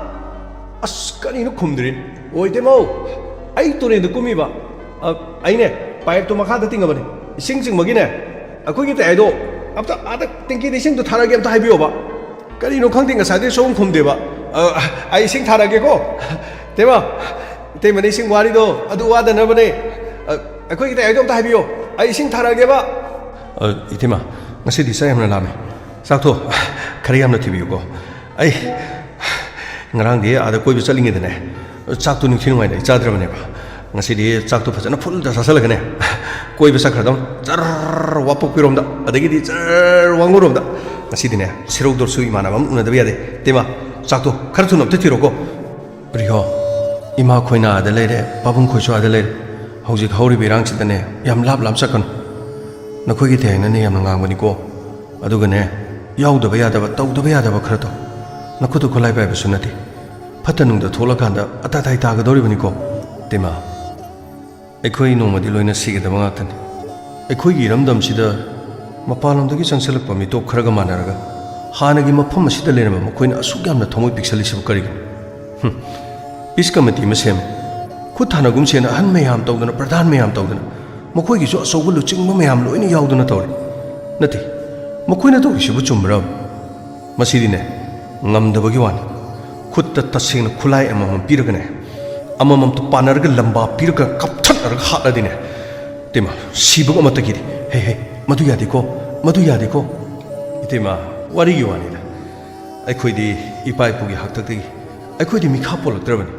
ꯑꯁ, ꯀꯔꯤꯅꯣ ꯈꯨꯝꯗ꯭ꯔꯤ? ꯑꯣꯏ, ꯇꯦꯃꯥꯎ! ꯑꯩ ꯇꯨꯔꯦꯟꯗ ꯀꯨꯝꯃꯤꯕ꯫ ꯑ, ꯑꯩꯅꯦ, ꯄꯥꯏꯞꯇꯣ ꯃꯈꯥꯗ ꯇꯤꯡꯉꯕꯅꯦ꯫ ꯏꯁꯤꯡ ꯆꯤꯡꯕꯒꯤꯅꯦ, ꯑꯩꯈꯣꯏꯒꯤ ꯇꯌꯥꯏꯗꯣ ꯑꯝꯇ ꯑꯥꯗ ꯇꯦꯡꯀꯤꯗ ꯏꯁꯤꯡꯗꯣ ꯊꯥꯔꯛꯑꯒꯦ ꯑꯝꯇ ꯍꯥꯏꯕꯤꯌꯣꯕ꯫ ꯀꯔꯤꯅꯣ ꯈꯪꯗꯦ, ꯉꯁꯥꯏꯗꯩ ꯁꯨꯡꯈꯨꯝ ꯈꯨꯝꯗꯦꯕ꯫ ꯑ, ꯑꯩ ꯏꯁꯤꯡ ꯊꯥꯔꯛꯑꯒꯦꯀꯣ꯫ ꯇꯦꯃꯥ! ꯏꯇꯩꯃꯅ ꯏꯁꯤꯡ ꯋꯥꯔꯤꯗꯣ ꯑꯗꯨ ꯋꯥꯗꯅꯕꯅꯦ꯫ ꯑ, ꯑꯩꯈꯣꯏꯒꯤ ꯇꯌꯥꯏꯗꯣ ꯑꯝꯇ ꯍꯥꯏꯕꯤꯌꯣ꯫ ꯑꯩ ꯏꯁꯤꯡ ꯊꯥꯔꯛꯑꯒꯦꯕ꯫ ꯑ, ꯏꯇꯩꯃ, ꯉꯁꯤꯗꯤ ꯆꯥꯛ ꯌꯥꯝꯅ ꯂꯥꯝꯃꯦ꯫ ꯆꯥꯛꯇꯣ ꯈꯔ ꯌꯥꯝꯅ ꯊꯤꯕꯤꯌꯨꯀꯣ꯫ ꯑꯩ ꯉꯔꯥꯡꯗꯤ ꯑꯥꯗ ꯀꯣꯏꯕ ꯆꯠꯂꯤꯉꯩꯗꯅꯦ, ꯆꯥꯛꯇꯣ ꯅꯤꯡꯊꯤ ꯅꯨꯡꯉꯥꯏꯅ ꯑꯩ ꯆꯥꯗ꯭ꯔꯕꯅꯦꯕ꯫ ꯉꯁꯤꯗꯤ ꯆꯥꯛꯇꯣ ꯐꯖꯅ ꯐꯨꯜꯗ ꯆꯥꯁꯤꯜꯂꯒꯅꯦ, ꯀꯣꯏꯕ ꯆꯠꯈ꯭ꯔꯗꯧꯅꯤ꯫ ꯖꯔ ꯋꯥꯄꯣꯛꯄꯤꯔꯣꯝꯗ, ꯑꯗꯒꯤꯗꯤ ꯖꯔ ꯋꯥꯡꯉꯨꯔꯣꯝꯗ꯫ ꯉꯁꯤꯗꯤꯅꯦ, ꯁꯦꯔꯧꯗꯁꯨ ꯏꯃꯥꯟꯅꯕ ꯑꯃ ꯎꯅꯗꯕ ꯌꯥꯗꯦ꯫ ꯇꯦꯃꯥ, ꯆꯥꯛꯇꯣ ꯈꯔ ꯊꯨꯅ ꯑꯝꯇ ꯊꯤꯔꯣꯀꯣ꯫ ꯄ꯭ꯔꯤꯌꯣ, ꯏꯃꯥ ꯈꯣꯏꯅ ꯑꯥꯗ ꯂꯩꯔꯦ, ꯄꯥꯕꯨꯡ ꯈꯣꯏꯁꯨ ꯑꯥꯗ ꯂꯩꯔꯦ꯫ ꯍꯧꯖꯤꯛ ꯍꯧꯔꯤꯕ ꯏꯔꯥꯡꯁꯤꯗꯅꯦ, ꯌꯥꯝ ꯂꯥꯞ ꯂꯥꯞ ꯆꯠꯀꯅꯨ꯫ ꯅꯈꯣꯏꯒꯤ ꯊꯦꯡꯅꯅꯦ ꯌꯥꯝꯅ ꯉꯥꯡꯕꯅꯤꯀꯣ꯫ ꯑꯗꯨꯒꯅꯦ, ꯌꯥꯎꯗꯕ ꯌꯥꯗꯕ, ꯇꯧꯗꯕ ꯌꯥꯗꯕ ꯈꯔ ꯇꯧ꯫ ꯅꯈꯨꯠꯇ ꯈꯨꯠꯂꯥꯏ ꯄꯥꯏꯕꯁꯨ ꯅꯠꯇꯦ꯫ ꯐꯠꯇ ꯅꯨꯡꯗ ꯊꯣꯛꯂꯀꯥꯟꯗ ꯑꯇꯥ ꯇꯥꯏ ꯇꯥꯒꯗꯧꯔꯤꯕꯅꯤꯀꯣ꯫ ꯇꯤꯃꯥ, ꯑꯩꯈꯣꯏ ꯅꯣꯡꯃꯗꯤ ꯂꯣꯏꯅ ꯁꯤꯒꯗꯕ ꯉꯥꯛꯇꯅꯤ꯫ ꯑꯩꯈꯣꯏꯒꯤ ꯏꯔꯝꯗꯝꯁꯤꯗ ꯃꯄꯥꯟꯂꯣꯝꯗꯒꯤ ꯆꯪꯁꯤꯜꯂꯛꯄ ꯃꯤꯇꯣꯞ ꯈꯔꯒ ꯃꯥꯟꯅꯔꯒ, ꯍꯥꯟꯅꯒꯤ ꯃꯐꯝ ꯑꯁꯤꯗ ꯂꯩꯔꯝꯕ ꯃꯈꯣꯏꯅ ꯑꯁꯨꯛ ꯌꯥꯝꯅ ꯊꯃꯣꯏ ꯄꯤꯛꯁꯜꯂꯤꯁꯤꯕꯨ ꯀꯔꯤꯒꯤꯅꯣ? ꯍꯨꯝ, ꯄꯤꯁ ꯀꯃꯤꯇꯤ ꯑꯃ ꯁꯦꯝꯃꯦ꯫ ꯈꯨꯠ ꯊꯥꯅꯒꯨꯝꯁꯦꯅ ꯑꯍꯟ ꯃꯌꯥꯝ ꯇꯧꯗꯅ, ꯄ꯭ꯔꯙꯥꯟ ꯃꯌꯥꯝ ꯇꯧꯗꯅ, ꯃꯈꯣꯏꯒꯤꯁꯨ ꯑꯆꯧꯕ ꯂꯨꯆꯤꯡꯕ ꯃꯌꯥꯝ ꯂꯣꯏꯅ ꯌꯥꯎꯗꯨꯅ ꯇꯧꯔꯤ꯫ ꯅꯠꯇꯦ, ꯃꯈꯣꯏꯅ ꯇꯧꯔꯤꯁꯤꯕꯨ ꯆꯨꯝꯕ꯭ꯔꯕ? ꯃꯁꯤꯗꯤꯅꯦ, ꯉꯝꯗꯕꯒꯤ ꯋꯥꯅꯤ꯫ ꯈꯨꯠꯇ ꯇꯁꯦꯡꯅ ꯈꯨꯠꯂꯥꯏ ꯑꯃꯃꯝ ꯄꯤꯔꯒꯅꯦ, ꯑꯃꯃꯝꯇ ꯄꯥꯟꯅꯔꯒ ꯂꯝꯕꯥ ꯄꯤꯔꯒ ꯀꯥꯞꯊꯠꯅꯔꯒ ꯍꯥꯠꯂꯗꯤꯅꯦ, ꯇꯤꯃꯥ, ꯁꯤꯕꯒ ꯑꯃꯠꯇꯒꯤꯗꯤ, "ꯍꯦ, ꯍꯦ, ꯃꯗꯨ ꯌꯥꯗꯦꯀꯣ, ꯃꯗꯨ ꯌꯥꯗꯦꯀꯣ"? ꯏꯇꯩꯃ, ꯋꯥꯔꯤꯒꯤ ꯋꯥꯅꯤꯗ꯫ ꯑꯩꯈꯣꯏꯗꯤ ꯏꯄꯥ ꯏꯄꯨꯒꯤ ꯍꯥꯛꯇꯛꯇꯒꯤ ꯑꯩꯈꯣꯏꯗꯤ ꯃꯤꯈꯥ ꯄꯣꯜꯂꯛꯇ꯭ꯔꯕꯅꯤ꯫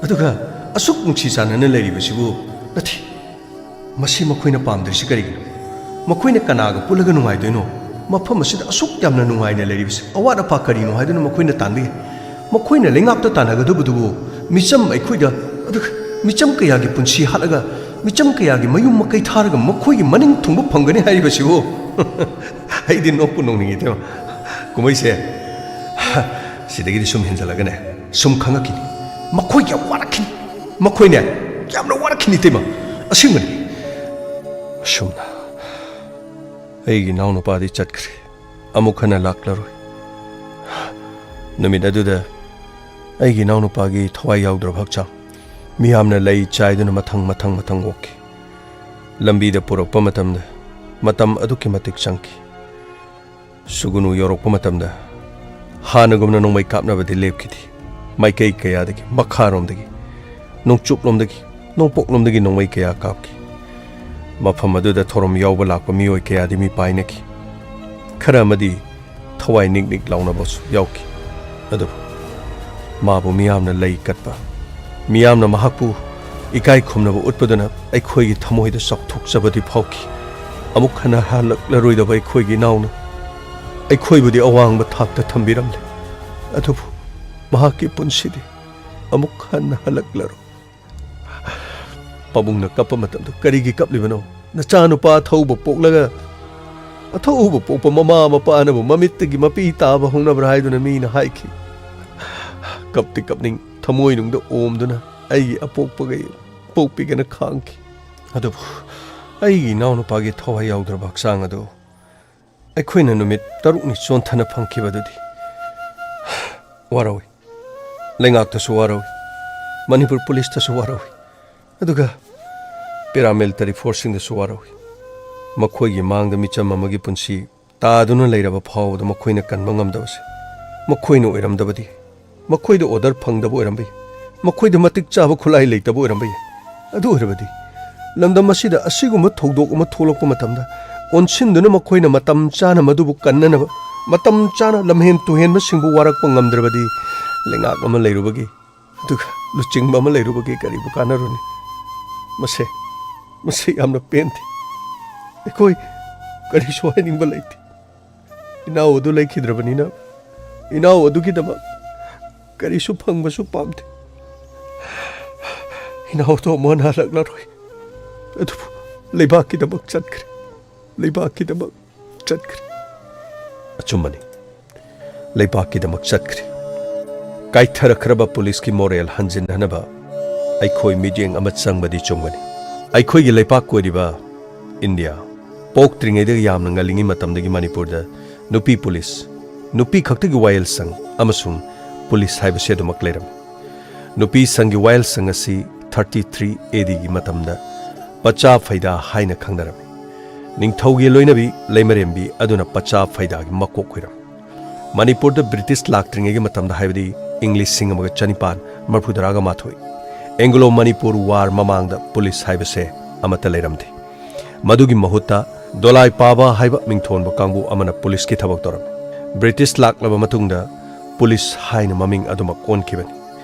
ꯑꯗꯨꯒ ꯑꯁꯨꯛ ꯅꯨꯡꯁꯤ ꯆꯥꯟꯅꯅ ꯂꯩꯔꯤꯕꯁꯤꯕꯨ, ꯅꯠꯇꯦ, ꯃꯁꯤ ꯃꯈꯣꯏꯅ ꯄꯥꯝꯗ꯭ꯔꯤꯁꯤ ꯀꯔꯤꯒꯤꯅꯣ? ꯃꯈꯣꯏꯅ ꯀꯅꯥꯒ ꯄꯨꯜꯂꯒ ꯅꯨꯡꯉꯥꯏꯗꯣꯏꯅꯣ? ꯃꯐꯝ ꯑꯁꯤꯗ ꯑꯁꯨꯛ ꯌꯥꯝꯅ ꯅꯨꯡꯉꯥꯏꯅ ꯂꯩꯔꯤꯕꯁꯤ ꯑꯋꯥꯠ ꯑꯄꯥ ꯀꯔꯤꯅꯣ ꯍꯥꯏꯗꯨꯅ ꯃꯈꯣꯏꯅ ꯇꯥꯟꯕ ꯌꯥꯏ꯫ ꯃꯈꯣꯏꯅ ꯂꯩꯉꯥꯛꯇ ꯇꯥꯟꯅꯒꯗꯧꯕꯗꯨꯕꯨ ꯃꯤꯆꯝ ꯑꯩꯈꯣꯏꯗ, ꯑꯗꯨꯒ ꯃꯤꯆꯝ ꯀꯌꯥꯒꯤ ꯄꯨꯟꯁꯤ ꯍꯥꯠꯂꯒ, ꯃꯤꯆꯝ ꯀꯌꯥꯒꯤ ꯃꯌꯨꯝ ꯃꯀꯩ ꯊꯥꯔꯒ ꯃꯈꯣꯏꯒꯤ ꯃꯅꯤꯡ ꯊꯨꯡꯕ ꯐꯪꯒꯅꯤ ꯍꯥꯏꯔꯤꯕꯁꯤꯕꯨ ꯑꯩꯗꯤ ꯅꯣꯛꯄꯨ ꯅꯣꯛꯅꯤꯡꯉꯤ ꯏꯇꯩꯃ꯫ ꯀꯨꯝꯍꯩꯁꯦ ꯁꯤꯗꯒꯤꯗꯤ ꯁꯨꯝ ꯍꯦꯟꯖꯜꯂꯒꯅꯦ, ꯁꯨꯝ ꯈꯪꯉꯛꯈꯤꯅꯤ꯫ ꯃꯈꯣꯏ ꯌꯥꯝ ꯋꯥꯔꯛꯈꯤꯅꯤ꯫ ꯃꯈꯣꯏꯅꯦ, ꯌꯥꯝꯅ ꯋꯥꯔꯛꯈꯤꯅꯤ ꯏꯇꯩꯃ꯫ ꯑꯁꯦꯡꯕꯅꯤ꯫ ꯑꯁꯨꯝꯅ ꯑꯩꯒꯤ ꯏꯅꯥꯎꯅꯨꯄꯥꯗꯤ ꯆꯠꯈ꯭ꯔꯦ꯫ ꯑꯃꯨꯛ ꯍꯟꯅ ꯂꯥꯛꯂꯔꯣꯏ꯫ ꯅꯨꯃꯤꯠ ꯑꯗꯨꯗ ꯑꯩꯒꯤ ꯏꯅꯥꯎꯅꯨꯄꯥꯒꯤ ꯊꯋꯥꯏ ꯌꯥꯎꯗ꯭ꯔꯕ ꯍꯛꯆꯥꯡ ꯃꯤꯌꯥꯝꯅ ꯂꯩ ꯆꯥꯏꯗꯨꯅ ꯃꯊꯪ ꯃꯊꯪ ꯃꯊꯪ ꯑꯣꯛꯈꯤ꯫ ꯂꯝꯕꯤꯗ ꯄꯨꯔꯛꯄ ꯃꯇꯝꯗ ꯃꯇꯝ ꯑꯗꯨꯛꯀꯤ ꯃꯇꯤꯛ ꯆꯪꯈꯤ꯫ ꯁꯨꯒꯨꯅꯨ ꯌꯧꯔꯛꯄ ꯃꯇꯝꯗ ꯍꯥꯟꯅꯒꯨꯝꯅ ꯅꯣꯡꯃꯩ ꯀꯥꯞꯅꯕꯗꯤ ꯂꯦꯞꯈꯤꯗꯦ꯫ ꯃꯥꯏꯀꯩ ꯀꯌꯥꯗꯒꯤ, ꯃꯈꯥꯔꯣꯝꯗꯒꯤ, ꯅꯣꯡꯆꯨꯞꯂꯣꯝꯗꯒꯤ, ꯅꯣꯡꯄꯣꯛꯂꯣꯝꯗꯒꯤ ꯅꯣꯡꯃꯩ ꯀꯌꯥ ꯀꯥꯞꯈꯤ꯫ ꯃꯐꯝ ꯑꯗꯨꯗ ꯊꯧꯔꯝ ꯌꯥꯎꯕ ꯂꯥꯛꯄ ꯃꯤꯑꯣꯏ ꯀꯌꯥꯗꯤ ꯃꯤꯄꯥꯏꯅꯈꯤ꯫ ꯈꯔ ꯑꯃꯗꯤ ꯊꯋꯥꯏ ꯅꯤꯛ ꯅꯤꯛ ꯂꯥꯎꯅꯕꯁꯨ ꯌꯥꯎꯈꯤ꯫ ꯑꯗꯨꯕꯨ ꯃꯥꯕꯨ ꯃꯤꯌꯥꯝꯅ ꯂꯩ ꯀꯠꯄ, ꯃꯤꯌꯥꯝꯅ ꯃꯍꯥꯛꯄꯨ ꯏꯀꯥꯏ ꯈꯨꯝꯅꯕ ꯎꯠꯄꯗꯨꯅ ꯑꯩꯈꯣꯏꯒꯤ ꯊꯃꯣꯏꯗ ꯆꯥꯎꯊꯣꯛꯆꯕꯗꯤ ꯐꯥꯎꯈꯤ꯫ ꯑꯃꯨꯛ ꯍꯟꯅ ꯍꯜꯂꯛꯂꯔꯣꯏꯗꯕ ꯑꯩꯈꯣꯏꯒꯤ ꯏꯅꯥꯎꯅ ꯑꯩꯈꯣꯏꯕꯨꯗꯤ ꯑꯋꯥꯡꯕ ꯊꯥꯛꯇ ꯊꯝꯕꯤꯔꯝꯂꯦ꯫ ꯑꯗꯨꯕꯨ ꯃꯍꯥꯛꯀꯤ ꯄꯨꯟꯁꯤꯗꯤ ꯑꯃꯨꯛ ꯍꯟꯅ ꯍꯜꯂꯛꯂꯔꯣꯏ꯫ ꯄꯥꯕꯨꯡꯅ ꯀꯞꯄ ꯃꯇꯝꯗ ꯀꯔꯤꯒꯤ ꯀꯞꯂꯤꯕꯅꯣ? ꯅꯆꯥꯅꯨꯄꯥ ꯑꯊꯧꯕ ꯄꯣꯛꯂꯒ ꯑꯊꯧꯕ ꯄꯣꯛꯄ ꯃꯃꯥ ꯃꯄꯥꯅꯕꯨ ꯃꯃꯤꯠꯇꯒꯤ ꯃꯄꯤ ꯇꯥꯕ ꯍꯧꯅꯕ꯭ꯔꯥ ꯍꯥꯏꯗꯨꯅ ꯃꯤꯅ ꯍꯥꯏꯈꯤ꯫ ꯀꯞꯇꯤ ꯀꯞꯅꯤꯡ ꯊꯃꯣꯏꯅꯨꯡꯗ ꯑꯣꯝꯗꯨꯅ ꯑꯩꯒꯤ ꯑꯄꯣꯛꯄꯒ ꯄꯣꯛꯄꯤꯒꯅ ꯈꯥꯡꯈꯤ꯫ ꯑꯗꯨꯕꯨ ꯑꯩꯒꯤ ꯏꯅꯥꯎꯅꯨꯄꯥꯒꯤ ꯊꯋꯥꯏ ꯌꯥꯎꯗ꯭ꯔꯕ ꯍꯛꯆꯥꯡ ꯑꯗꯨ ꯑꯩꯈꯣꯏꯅ ꯅꯨꯃꯤꯠ ꯇꯔꯨꯛꯅꯤ ꯆꯣꯟꯊꯅ ꯐꯪꯈꯤꯕꯗꯨꯗꯤ ꯋꯥꯔꯧꯏ꯫ ꯂꯩꯉꯥꯛꯇꯁꯨ ꯋꯥꯔꯧꯏ, ꯃꯅꯤꯄꯨꯔ ꯄꯨꯂꯤꯁꯇꯁꯨ ꯋꯥꯔꯧꯏ, ꯑꯗꯨꯒ ꯄꯦꯔꯥꯃꯤꯂꯤꯇꯔꯤ ꯐꯣꯔꯁꯁꯤꯡꯗꯁꯨ ꯋꯥꯔꯧꯏ꯫ ꯃꯈꯣꯏꯒꯤ ꯃꯥꯡꯗ ꯃꯤꯆꯝ ꯑꯃꯒꯤ ꯄꯨꯟꯁꯤ ꯇꯥꯗꯨꯅ ꯂꯩꯔꯕ ꯐꯥꯎꯕꯗ ꯃꯈꯣꯏꯅ ꯀꯟꯕ ꯉꯝꯗꯕꯁꯦ ꯃꯈꯣꯏꯅ ꯑꯣꯏꯔꯝꯗꯕꯗꯤ, ꯃꯈꯣꯏꯗ ꯑꯣꯔꯗꯔ ꯐꯪꯗꯕ ꯑꯣꯏꯔꯝꯕ ꯌꯥꯏ, ꯃꯈꯣꯏꯗ ꯃꯇꯤꯛ ꯆꯥꯕ ꯈꯨꯠꯂꯥꯏ ꯂꯩꯇꯕ ꯑꯣꯏꯔꯝꯕ ꯌꯥꯏ꯫ ꯑꯗꯨ ꯑꯣꯏꯔꯕꯗꯤ ꯂꯝꯗꯝ ꯑꯁꯤꯗ ꯑꯁꯤꯒꯨꯝꯕ ꯊꯧꯗꯣꯛ ꯑꯃ ꯊꯣꯛꯂꯛꯄ ꯃꯇꯝꯗ ꯑꯣꯟꯁꯤꯟꯗꯨꯅ ꯃꯈꯣꯏꯅ ꯃꯇꯝ ꯆꯥꯅ ꯃꯗꯨꯕꯨ ꯀꯟꯅꯅꯕ, ꯃꯇꯝ ꯆꯥꯅ ꯂꯝꯍꯦꯟ ꯇꯨꯍꯦꯟꯕꯁꯤꯡꯕꯨ ꯋꯥꯔꯛꯄ ꯉꯝꯗ꯭ꯔꯕꯗꯤ ꯂꯩꯉꯥꯛ ꯑꯃ ꯂꯩꯔꯨꯕꯒꯤ, ꯑꯗꯨꯒ ꯂꯨꯆꯤꯡꯕ ꯑꯃ ꯂꯩꯔꯨꯕꯒꯤ ꯀꯔꯤꯕꯨ ꯀꯥꯟꯅꯔꯨꯅꯤ? ꯃꯁꯦ, ꯃꯁꯤ ꯌꯥꯝꯅ ꯄꯦꯟꯗꯦ꯫ ꯑꯩꯈꯣꯏ ꯀꯔꯤꯁꯨ ꯍꯥꯏꯅꯤꯡꯕ ꯂꯩꯇꯦ꯫ ꯏꯅꯥꯎ ꯑꯗꯨ ꯂꯩꯈꯤꯗ꯭ꯔꯕꯅꯤꯅ ꯏꯅꯥꯎ ꯑꯗꯨꯒꯤꯗꯃꯛ ꯀꯔꯤꯁꯨ ꯐꯪꯕꯁꯨ ꯄꯥꯝꯗꯦ꯫ ꯏꯅꯥꯎꯗꯣ ꯑꯃꯨꯛ ꯍꯟꯅ ꯍꯜꯂꯛꯂꯔꯣꯏ꯫ ꯑꯗꯨꯕꯨ ꯂꯩꯕꯥꯛꯀꯤꯗꯃꯛ ꯆꯠꯈ꯭ꯔꯦ꯫ ꯂꯩꯕꯥꯛꯀꯤꯗꯃꯛ ꯆꯠꯈ꯭ꯔꯦ꯫ ꯑꯆꯨꯝꯕꯅꯤ꯫ ꯂꯩꯕꯥꯛꯀꯤꯗꯃꯛ ꯆꯠꯈ꯭ꯔꯦ꯫ ꯀꯥꯏꯊꯔꯛꯈ꯭ꯔꯕ ꯄꯨꯂꯤꯁꯀꯤ ꯃꯣꯔꯦꯜ ꯍꯟꯖꯤꯟꯅꯅꯕ ꯑꯩꯈꯣꯏ ꯃꯤꯠꯌꯦꯡ ꯑꯃ ꯆꯪꯕꯗꯤ ꯆꯨꯝꯒꯅꯤ꯫ ꯑꯩꯈꯣꯏꯒꯤ ꯂꯩꯄꯥꯛ ꯀꯣꯏꯔꯤꯕ ꯏꯟꯗꯤꯌꯥ ꯄꯣꯛꯇ꯭ꯔꯤꯉꯩꯗꯒꯤ ꯌꯥꯝꯅ ꯉꯜꯂꯤꯉꯩ ꯃꯇꯝꯗꯒꯤ ꯃꯅꯤꯄꯨꯔꯗ ꯅꯨꯄꯤ ꯄꯨꯂꯤꯁ, ꯅꯨꯄꯤ ꯈꯛꯇꯒꯤ ꯋꯥꯌꯦꯜꯁꯪ ꯑꯃꯁꯨꯡ ꯄꯨꯂꯤꯁ ꯍꯥꯏꯕꯁꯤ ꯑꯗꯨꯃꯛ ꯂꯩꯔꯝꯃꯤ꯫ ꯅꯨꯄꯤ ꯁꯪꯒꯤ ꯋꯥꯌꯦꯜꯁꯪ ꯑꯁꯤ ꯊꯥꯔꯇꯤ ꯊ꯭ꯔꯤ ꯑꯦ ꯗꯤꯒꯤ ꯃꯇꯝꯗ ꯄꯆꯥ ꯐꯩꯗꯥ ꯍꯥꯏꯅ ꯈꯪꯅꯔꯝꯃꯤ꯫ ꯅꯤꯡꯊꯧꯒꯤ ꯂꯣꯏꯅꯕꯤ ꯂꯩꯃꯔꯦꯝꯕꯤ ꯑꯗꯨꯅ ꯄꯆꯥ ꯐꯩꯗꯥꯒꯤ ꯃꯀꯣꯛ ꯑꯣꯏꯔꯝꯃꯤ꯫ ꯃꯅꯤꯄꯨꯔꯗ ꯕ꯭ꯔꯤꯇꯤꯁ ꯂꯥꯛꯇ꯭ꯔꯤꯉꯩꯒꯤ ꯃꯇꯝꯗ, ꯍꯥꯏꯕꯗꯤ ꯏꯪ ꯂꯤꯁꯤꯡ ꯑꯃꯒ ꯆꯅꯤꯄꯥꯟ ꯃꯔꯤꯐꯨꯇꯔꯥꯒ ꯃꯥꯊꯣꯏ, ꯑꯦꯡꯒ꯭ꯂꯣ ꯃꯅꯤꯄꯨꯔ ꯋꯥꯔ ꯃꯃꯥꯡꯗ ꯄꯨꯂꯤꯁ ꯍꯥꯏꯕꯁꯦ ꯑꯃꯠꯇ ꯂꯩꯔꯝꯗꯦ꯫ ꯃꯗꯨꯒꯤ ꯃꯍꯨꯠꯇ ꯗꯣꯂꯥꯏ ꯄꯥꯕ ꯍꯥꯏꯕ ꯃꯤꯡꯊꯣꯟꯕ ꯀꯥꯡꯕꯨ ꯑꯃꯅ ꯄꯨꯂꯤꯁꯀꯤ ꯊꯕꯛ ꯇꯧꯔꯝꯃꯤ꯫ ꯕ꯭ꯔꯤꯇꯤꯁ ꯂꯥꯛꯂꯕ ꯃꯇꯨꯡꯗ ꯄꯨꯂꯤꯁ ꯍꯥꯏꯅ ꯃꯃꯤꯡ ꯑꯗꯨꯃꯛ ꯑꯣꯟꯈꯤꯕꯅꯤ꯫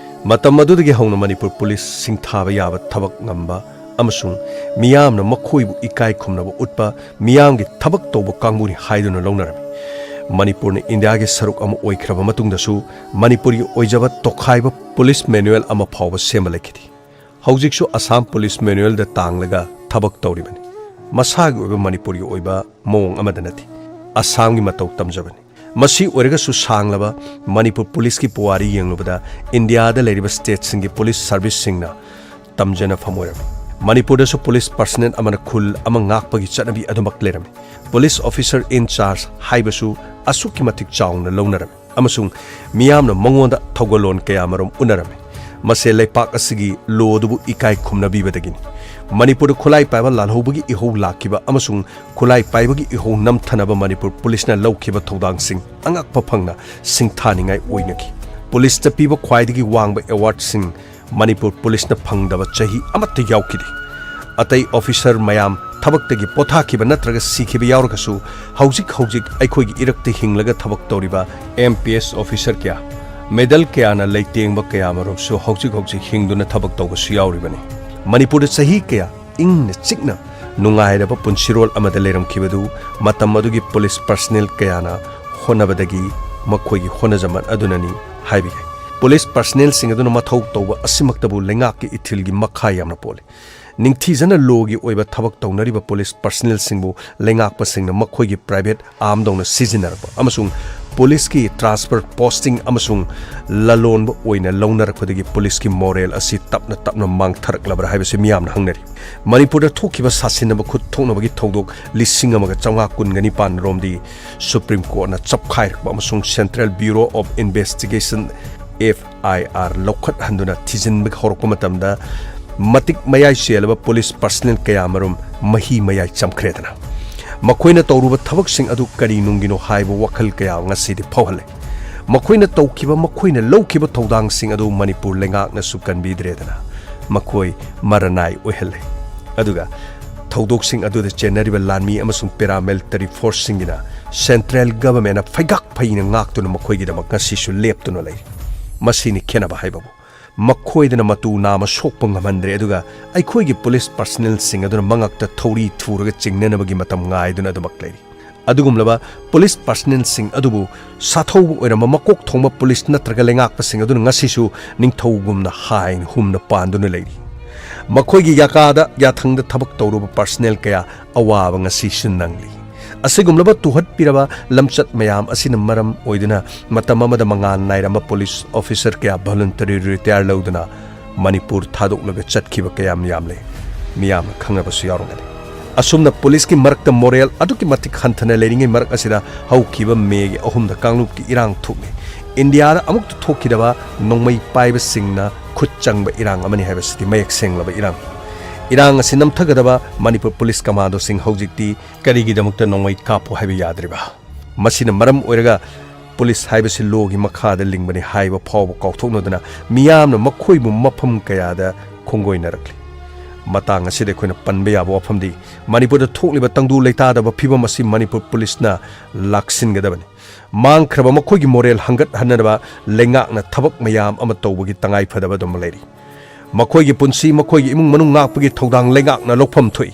ꯃꯇꯝ ꯑꯗꯨꯗꯒꯤ ꯍꯧꯅ ꯃꯅꯤꯄꯨꯔ ꯄꯨꯂꯤꯁ ꯁꯤꯡꯊꯥꯕ ꯌꯥꯕ ꯊꯕꯛ ꯉꯝꯕ ꯑꯃꯁꯨꯡ ꯃꯤꯌꯥꯝꯅ ꯃꯈꯣꯏꯕꯨ ꯏꯀꯥꯏ ꯈꯨꯝꯅꯕ ꯎꯠꯄ ꯃꯤꯌꯥꯝꯒꯤ ꯊꯕꯛ ꯇꯧꯕ ꯀꯥꯡꯕꯨꯅꯤ ꯍꯥꯏꯗꯨꯅ ꯂꯧꯅꯔꯝꯃꯤ꯫ ꯃꯅꯤꯄꯨꯔꯅ ꯏꯟꯗꯤꯌꯥꯒꯤ ꯁꯔꯨꯛ ꯑꯃ ꯑꯣꯏꯈ꯭ꯔꯕ ꯃꯇꯨꯡꯗꯁꯨ ꯃꯅꯤꯄꯨꯔꯒꯤ ꯑꯣꯏꯖꯕ ꯇꯣꯈꯥꯏꯕ ꯄꯨꯂꯤꯁ ꯃꯦꯅꯨꯑꯦꯜ ꯑꯃ ꯐꯥꯎꯕ ꯁꯦꯝꯕ ꯂꯩꯈꯤꯗꯦ꯫ ꯍꯧꯖꯤꯛꯁꯨ ꯑꯁꯥꯝ ꯄꯨꯂꯤꯁ ꯃꯦꯅꯨꯑꯦꯜꯗ ꯇꯥꯡꯂꯒ ꯊꯕꯛ ꯇꯧꯔꯤꯕꯅꯤ꯫ ꯃꯁꯥꯒꯤ ꯑꯣꯏꯕ ꯃꯅꯤꯄꯨꯔꯒꯤ ꯑꯣꯏꯕ ꯃꯑꯣꯡ ꯑꯃꯗ ꯅꯠꯇꯦ, ꯑꯁꯥꯝꯒꯤ ꯃꯇꯧ ꯇꯝꯖꯕꯅꯤ꯫ ꯃꯁꯤ ꯑꯣꯏꯔꯒꯁꯨ ꯁꯥꯡꯂꯕ ꯃꯅꯤꯄꯨꯔ ꯄꯨꯂꯤꯁꯀꯤ ꯄꯨꯋꯥꯔꯤ ꯌꯦꯡꯂꯨꯕꯗ ꯏꯟꯗꯤꯌꯥꯗ ꯂꯩꯔꯤꯕ ꯁ꯭ꯇꯦꯠꯁꯤꯡꯒꯤ ꯄꯨꯂꯤꯁ ꯁꯔꯚꯤꯁꯁꯤꯡꯅ ꯇꯝꯖꯅꯐꯝ ꯑꯣꯏꯔꯝꯃꯤ꯫ ꯃꯅꯤꯄꯨꯔꯗꯁꯨ ꯄꯨꯂꯤꯁ ꯄꯔꯁꯅꯦꯜ ꯑꯃꯅ ꯈꯨꯜ ꯑꯃ ꯉꯥꯛꯄꯒꯤ ꯆꯠꯅꯕꯤ ꯑꯗꯨꯃꯛ ꯂꯩꯔꯝꯃꯤ꯫ ꯄꯨꯂꯤꯁ ꯑꯣꯐꯤꯁꯔ ꯏꯟ ꯆꯥꯔꯖ ꯍꯥꯏꯕꯁꯨ ꯑꯁꯨꯛꯀꯤ ꯃꯇꯤꯛ ꯆꯥꯎꯅ ꯂꯧꯅꯔꯝꯃꯤ ꯑꯃꯁꯨꯡ ꯃꯤꯌꯥꯝꯅ ꯃꯉꯣꯟꯗ ꯊꯧꯒꯜꯂꯣꯟ ꯀꯌꯥꯃꯔꯨꯝ ꯎꯅꯔꯝꯃꯤ꯫ ꯃꯁꯦ ꯂꯩꯄꯥꯛ ꯑꯁꯤꯒꯤ ꯂꯣ ꯑꯗꯨꯕꯨ ꯏꯀꯥꯏ ꯈꯨꯝꯅꯕꯤꯕꯗꯒꯤꯅꯤ꯫ ꯃꯅꯤꯄꯨꯔꯗ ꯈꯨꯠꯂꯥꯏ ꯄꯥꯏꯕ ꯂꯥꯜꯍꯧꯕꯒꯤ ꯏꯍꯧ ꯂꯥꯛꯈꯤꯕ ꯑꯃꯁꯨꯡ ꯈꯨꯠꯂꯥꯏ ꯄꯥꯏꯕꯒꯤ ꯏꯍꯧ ꯅꯝꯊꯅꯕ ꯃꯅꯤꯄꯨꯔ ꯄꯨꯂꯤꯁꯅ ꯂꯧꯈꯤꯕ ꯊꯧꯗꯥꯡꯁꯤꯡ ꯑꯉꯛꯄ ꯐꯪꯅ ꯁꯤꯡꯊꯥꯅꯤꯡꯉꯥꯏ ꯑꯣꯏꯅꯈꯤ꯫ ꯄꯨꯂꯤꯁꯇ ꯄꯤꯕ ꯈ꯭ꯋꯥꯏꯗꯒꯤ ꯋꯥꯡꯕ ꯑꯦꯋꯥꯔꯗꯁꯤꯡ ꯃꯅꯤꯄꯨꯔ ꯄꯨꯂꯤꯁꯅ ꯐꯪꯗꯕ ꯆꯍꯤ ꯑꯃꯠꯇ ꯌꯥꯎꯈꯤꯗꯦ꯫ ꯑꯇꯩ ꯑꯣꯐꯤꯁꯔ ꯃꯌꯥꯝ ꯊꯕꯛꯇꯒꯤ ꯄꯣꯊꯥꯈꯤꯕ ꯅꯠꯇ꯭ꯔꯒ ꯁꯤꯈꯤꯕ ꯌꯥꯎꯔꯒꯁꯨ, ꯍꯧꯖꯤꯛ ꯍꯧꯖꯤꯛ ꯑꯩꯈꯣꯏꯒꯤ ꯏꯔꯛꯇ ꯍꯤꯡꯂꯒ ꯊꯕꯛ ꯇꯧꯔꯤꯕ ꯑꯦꯝ ꯄꯤ ꯑꯦꯁ ꯑꯣꯐꯤꯁꯔ ꯀꯌꯥ, ꯃꯦꯗꯜ ꯀꯌꯥꯅ ꯂꯩꯇꯦꯡꯕ ꯀꯌꯥꯃꯔꯨꯝꯁꯨ ꯍꯧꯖꯤꯛ ꯍꯧꯖꯤꯛ ꯍꯤꯡꯗꯨꯅ ꯊꯕꯛ ꯇꯧꯕꯁꯨ ꯌꯥꯎꯔꯤꯕꯅꯤ꯫ ꯃꯅꯤꯄꯨꯔꯗ ꯆꯍꯤ ꯀꯌꯥ ꯏꯪꯅ ꯆꯤꯛꯅ ꯅꯨꯡꯉꯥꯏꯔꯕ ꯄꯨꯟꯁꯤꯔꯣꯜ ꯑꯃꯗ ꯂꯩꯔꯝꯈꯤꯕꯗꯨ ꯃꯇꯝ ꯑꯗꯨꯒꯤ ꯄꯨꯂꯤꯁ ꯄꯔꯁꯅꯦꯜ ꯀꯌꯥꯅ ꯍꯣꯠꯅꯕꯗꯒꯤ, ꯃꯈꯣꯏꯒꯤ ꯍꯣꯠꯅꯖꯃꯟ ꯑꯗꯨꯅꯅꯤ ꯍꯥꯏꯕ ꯌꯥꯏ꯫ ꯄꯨꯂꯤꯁ ꯄꯔꯁꯅꯦꯜꯁꯤꯡ ꯑꯗꯨꯅ ꯃꯊꯧ ꯇꯧꯕ ꯑꯁꯤꯃꯛꯇꯕꯨ ꯂꯩꯉꯥꯛꯀꯤ ꯏꯊꯤꯜꯒꯤ ꯃꯈꯥ ꯌꯥꯝꯅ ꯄꯣꯜꯂꯤ꯫ ꯅꯤꯡꯊꯤꯖꯅ ꯂꯣꯒꯤ ꯑꯣꯏꯕ ꯊꯕꯛ ꯇꯧꯅꯔꯤꯕ ꯄꯨꯂꯤꯁ ꯄꯔꯁꯅꯦꯜꯁꯤꯡꯕꯨ ꯂꯩꯉꯥꯛꯄꯁꯤꯡꯅ ꯃꯈꯣꯏꯒꯤ ꯄ꯭ꯔꯥꯏꯚꯦꯠ ꯑꯥꯔꯝꯗꯧꯅ ꯁꯤꯖꯤꯟꯅꯔꯛꯄ ꯑꯃꯁꯨꯡ ꯄꯨꯂꯤꯁꯀꯤ ꯇ꯭ꯔꯥꯟꯁꯐꯔ ꯄꯣꯁꯇꯤꯡ ꯑꯃꯁꯨꯡ ꯂꯂꯣꯟꯕ ꯑꯣꯏꯅ ꯂꯧꯅꯔꯛꯄꯗꯒꯤ ꯄꯨꯂꯤꯁꯀꯤ ꯃꯣꯔꯦꯜ ꯑꯁꯤ ꯇꯞꯅ ꯇꯞꯅ ꯃꯥꯡꯊꯔꯛꯂꯕ꯭ꯔꯥ ꯍꯥꯏꯕꯁꯤ ꯃꯤꯌꯥꯝꯅ ꯍꯪꯅꯔꯤ꯫ ꯃꯅꯤꯄꯨꯔꯗ ꯊꯣꯛꯈꯤꯕ ꯁꯥꯁꯤꯟꯅꯕ ꯈꯨꯠ ꯊꯣꯛꯅꯕꯒꯤ ꯊꯧꯗꯣꯛ ꯂꯤꯁꯤꯡ ꯑꯃꯒ ꯆꯥꯝꯃꯉꯥ ꯀꯨꯟꯒ ꯅꯤꯄꯥꯟ ꯔꯣꯝꯗꯤ ꯁꯨꯄ꯭ꯔꯤꯝ ꯀꯣꯔꯠꯅ ꯆꯞꯈꯥꯏꯔꯛꯄ ꯑꯃꯁꯨꯡ central bureau of investigation, F I R, ꯂꯧꯈꯠꯍꯟꯗꯨꯅ ꯊꯤꯖꯤꯟꯕ ꯍꯧꯔꯛꯄ ꯃꯇꯝꯗ ꯃꯇꯤꯛ ꯃꯌꯥꯏ ꯆꯦꯜꯂꯕ ꯄꯨꯂꯤꯁ ꯄꯔꯁꯅꯦꯜ ꯀꯌꯥꯃꯔꯨꯝ ꯃꯍꯤ ꯃꯌꯥꯏ ꯆꯝꯈ꯭ꯔꯦꯗꯅ꯫ ꯃꯈꯣꯏꯅ ꯇꯧꯔꯨꯕ ꯊꯕꯛꯁꯤꯡ ꯑꯗꯨ ꯀꯔꯤ ꯅꯨꯡꯒꯤꯅꯣ ꯍꯥꯏꯕ ꯋꯥꯈꯜ ꯀꯌꯥ ꯉꯁꯤꯗꯤ ꯐꯥꯎꯍꯜꯂꯦ꯫ ꯃꯈꯣꯏꯅ ꯇꯧꯈꯤꯕ, ꯃꯈꯣꯏꯅ ꯂꯧꯈꯤꯕ ꯊꯧꯗꯥꯡꯁꯤꯡ ꯑꯗꯨ ꯃꯅꯤꯄꯨꯔ ꯂꯩꯉꯥꯛꯅꯁꯨ ꯀꯟꯕꯤꯗ꯭ꯔꯦꯗꯅ꯫ ꯃꯈꯣꯏ ꯃꯔꯅꯥꯏ ꯑꯣꯏꯍꯜꯂꯦ꯫ ꯑꯗꯨꯒ ꯊꯧꯗꯣꯛꯁꯤꯡ ꯑꯗꯨꯗ ꯆꯦꯟꯅꯔꯤꯕ ꯂꯥꯟꯃꯤ ꯑꯃꯁꯨꯡ ꯄꯦꯔꯥꯃꯤꯂꯤꯇꯔꯤ ꯐꯣꯔꯁꯁꯤꯡꯒꯤꯅ ꯁꯦꯟꯇ꯭ꯔꯦꯜ ꯒꯚꯔꯟꯃꯦꯟꯅ ꯐꯩꯒꯥꯛ ꯐꯩꯅ ꯉꯥꯛꯇꯨꯅ ꯃꯈꯣꯏꯒꯤꯗꯃꯛ ꯉꯁꯤꯁꯨ ꯂꯦꯞꯇꯨꯅ ꯂꯩꯔꯤ꯫ ꯃꯁꯤꯅꯤ ꯈꯦꯠꯅꯕ ꯍꯥꯏꯕꯕꯨ꯫ ꯃꯈꯣꯏꯗꯅ ꯃꯇꯨ ꯅꯥꯝꯃ ꯁꯣꯛꯄ ꯉꯝꯍꯟꯗ꯭ꯔꯦ, ꯑꯗꯨꯒ ꯑꯩꯈꯣꯏꯒꯤ ꯄꯨꯂꯤꯁ ꯄꯔꯁꯅꯦꯜꯁꯤꯡ ꯑꯗꯨꯅ ꯃꯉꯛꯇ ꯊꯧꯔꯤ ꯊꯨꯔꯒ ꯆꯤꯡꯅꯅꯕꯒꯤ ꯃꯇꯝ ꯉꯥꯏꯗꯨꯅ ꯑꯗꯨꯃꯛ ꯂꯩꯔꯤ꯫ ꯑꯗꯨꯒꯨꯝꯂꯕ ꯄꯨꯂꯤꯁ ꯄꯔꯁꯅꯦꯜꯁꯤꯡ ꯑꯗꯨꯕꯨ ꯁꯥꯊꯧꯕ ꯑꯣꯏꯔꯝꯕ ꯃꯀꯣꯛ ꯊꯣꯡꯕ ꯄꯨꯂꯤꯁ ꯅꯠꯇ꯭ꯔꯒ ꯂꯩꯉꯥꯛꯄꯁꯤꯡ ꯑꯗꯨꯅ ꯉꯁꯤꯁꯨ ꯅꯤꯡꯊꯧꯒꯨꯝꯅ ꯍꯥꯏꯅ ꯍꯨꯝꯅ ꯄꯥꯟꯗꯨꯅ ꯂꯩꯔꯤ꯫ ꯃꯈꯣꯏꯒꯤ ꯌꯥꯀꯥꯗ ꯌꯥꯊꯪꯗ ꯊꯕꯛ ꯇꯧꯔꯨꯕ personnel ꯀꯌꯥ ꯑꯋꯥꯕ ꯉꯁꯤꯁꯨ ꯅꯪꯂꯤ꯫ ꯑꯁꯤꯒꯨꯝꯂꯕ ꯇꯨꯍꯠꯄꯤꯔꯕ ꯂꯝꯆꯠ ꯃꯌꯥꯝ ꯑꯁꯤꯅ ꯃꯔꯝ ꯑꯣꯏꯗꯨꯅ ꯃꯇꯝ ꯑꯃꯗ ꯃꯉꯥꯜ ꯅꯥꯏꯔꯝꯕ police officer ꯀꯌꯥ voluntary retire ꯂꯧꯗꯨꯅ ꯃꯅꯤꯄꯨꯔ ꯊꯥꯗꯣꯛꯂꯒ ꯆꯠꯈꯤꯕ ꯀꯌꯥꯝ ꯌꯥꯝꯂꯦ꯫ ꯃꯤꯌꯥꯝꯅ ꯈꯪꯅꯕꯁꯨ ꯌꯥꯎꯔꯝꯒꯅꯤ꯫ ꯑꯁꯨꯝꯅ policeꯀꯤ ꯃꯔꯛꯇ morale ꯑꯗꯨꯛꯀꯤ ꯃꯇꯤꯛ ꯍꯟꯊꯅ ꯂꯩꯔꯤꯉꯩ ꯃꯔꯛ ꯑꯁꯤꯗ ꯍꯧꯈꯤꯕ ꯃꯦꯒꯤ ꯑꯍꯨꯝꯗ ꯀꯥꯡꯂꯨꯞꯀꯤ ꯏꯔꯥꯡ ꯊꯣꯛꯂꯤ꯫ ꯏꯟꯗꯤꯌꯥꯗ ꯑꯃꯨꯛꯇ ꯊꯣꯛꯈꯤꯗꯕ ꯅꯣꯡꯃꯩ ꯄꯥꯏꯕꯁꯤꯡꯅ ꯈꯨꯠ ꯆꯪꯕ ꯏꯔꯥꯡ ꯑꯃꯅꯤ ꯍꯥꯏꯕꯁꯤꯗꯤ ꯃꯌꯦꯛ ꯁꯦꯡꯂꯕ ꯏꯔꯥꯡ꯫ ꯏꯔꯥꯡ ꯑꯁꯤ ꯅꯝꯊꯒꯗꯕ ꯃꯅꯤꯄꯨꯔ police commandoꯁꯤꯡ ꯍꯧꯖꯤꯛꯇꯤ ꯀꯔꯤꯒꯤꯗꯃꯛꯇ ꯅꯣꯡꯃꯩ ꯀꯥꯞꯄꯨ ꯍꯥꯏꯕ ꯌꯥꯗ꯭ꯔꯤꯕ? ꯃꯁꯤꯅ ꯃꯔꯝ ꯑꯣꯏꯔꯒ police ꯍꯥꯏꯕꯁꯤ lawꯒꯤ ꯃꯈꯥꯗ ꯂꯤꯡꯕꯅꯤ ꯍꯥꯏꯕ ꯐꯥꯎꯕ ꯀꯥꯎꯊꯣꯛꯅꯗꯨꯅ ꯃꯤꯌꯥꯝꯅ ꯃꯈꯣꯏꯕꯨ ꯃꯐꯝ ꯀꯌꯥꯗ ꯈꯣꯡꯒꯣꯏꯅꯔꯛꯂꯤ꯫ ꯃꯇꯥꯡ ꯑꯁꯤꯗ ꯑꯩꯈꯣꯏꯅ ꯄꯟꯕ ꯌꯥꯕ ꯋꯥꯐꯝꯗꯤ ꯃꯅꯤꯄꯨꯔꯗ ꯊꯣꯛꯂꯤꯕ ꯇꯪꯗꯨ ꯂꯩꯇꯥꯗꯕ ꯐꯤꯕꯝ ꯑꯁꯤ ꯃꯅꯤꯄꯨꯔ policeꯅ ꯂꯥꯛꯁꯤꯟꯒꯗꯕꯅꯤ꯫ ꯃꯥꯡꯈ꯭ꯔꯕ ꯃꯈꯣꯏꯒꯤ morale ꯍꯟꯒꯠꯍꯟꯅꯕ ꯂꯩꯉꯥꯛꯅ ꯊꯕꯛ ꯃꯌꯥꯝ ꯑꯃ ꯇꯧꯕꯒꯤ ꯇꯉꯥꯏ ꯐꯗꯕ ꯑꯗꯨꯃ ꯂꯩꯔꯤ꯫ ꯃꯈꯣꯏꯒꯤ ꯄꯨꯟꯁꯤ, ꯃꯈꯣꯏꯒꯤ ꯏꯃꯨꯡ ꯃꯅꯨꯡ ꯉꯥꯛꯄꯒꯤ ꯊꯧꯗꯥꯡ ꯂꯩꯉꯥꯛꯅ ꯂꯧꯐꯝ ꯊꯣꯛꯏ꯫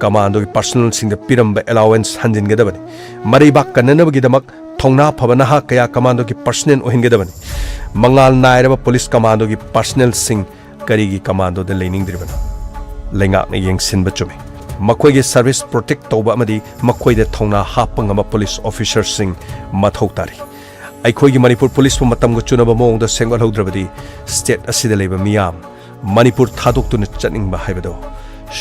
Commandoꯒꯤ personnelꯁꯤꯡꯗ ꯄꯤꯔꯝꯕ allowanceꯍꯟꯖꯤꯟꯒꯗꯕꯅꯤ꯫ ꯃꯔꯩꯕꯥꯛ ꯀꯟꯅꯅꯕꯒꯤꯗꯃꯛ ꯊꯧꯅꯥ ꯐꯕ ꯅꯍꯥ ꯀꯌꯥ commandoꯒꯤ personnel ꯑꯣꯏꯍꯟꯒꯗꯕꯅꯤ꯫ ꯃꯉꯥꯜ ꯅꯥꯏꯔꯕ police commandoꯒꯤ personnelꯁꯤꯡ ꯀꯔꯤꯒꯤ commandoꯗ ꯂꯩꯅꯤꯡꯗ꯭ꯔꯤꯕꯅꯣ? ꯂꯩꯉꯥꯛꯅ ꯌꯦꯡꯁꯤꯟꯕ ꯆꯨꯝꯃꯤ꯫ ꯃꯈꯣꯏꯒꯤ service protect ꯇꯧꯕ ꯑꯃꯗꯤ ꯃꯈꯣꯏꯗ ꯊꯧꯅꯥ ꯍꯥꯞꯄ ꯉꯝꯕ police officerꯁꯤꯡ ꯃꯊꯧ ꯇꯥꯔꯤ꯫ ꯑꯩꯈꯣꯏꯒꯤ ꯃꯅꯤꯄꯨꯔ policeꯄꯨ ꯃꯇꯝꯒ ꯆꯨꯅꯕ ꯃꯑꯣꯡꯗ ꯁꯦꯝꯒꯠꯍꯧꯗ꯭ꯔꯕꯗꯤ state ꯑꯁꯤꯗ ꯂꯩꯕ ꯃꯤꯌꯥꯝ ꯃꯅꯤꯄꯨꯔ ꯊꯥꯗꯣꯛꯇꯨꯅ ꯆꯠꯅꯤꯡꯕ ꯍꯥꯏꯕꯗꯣ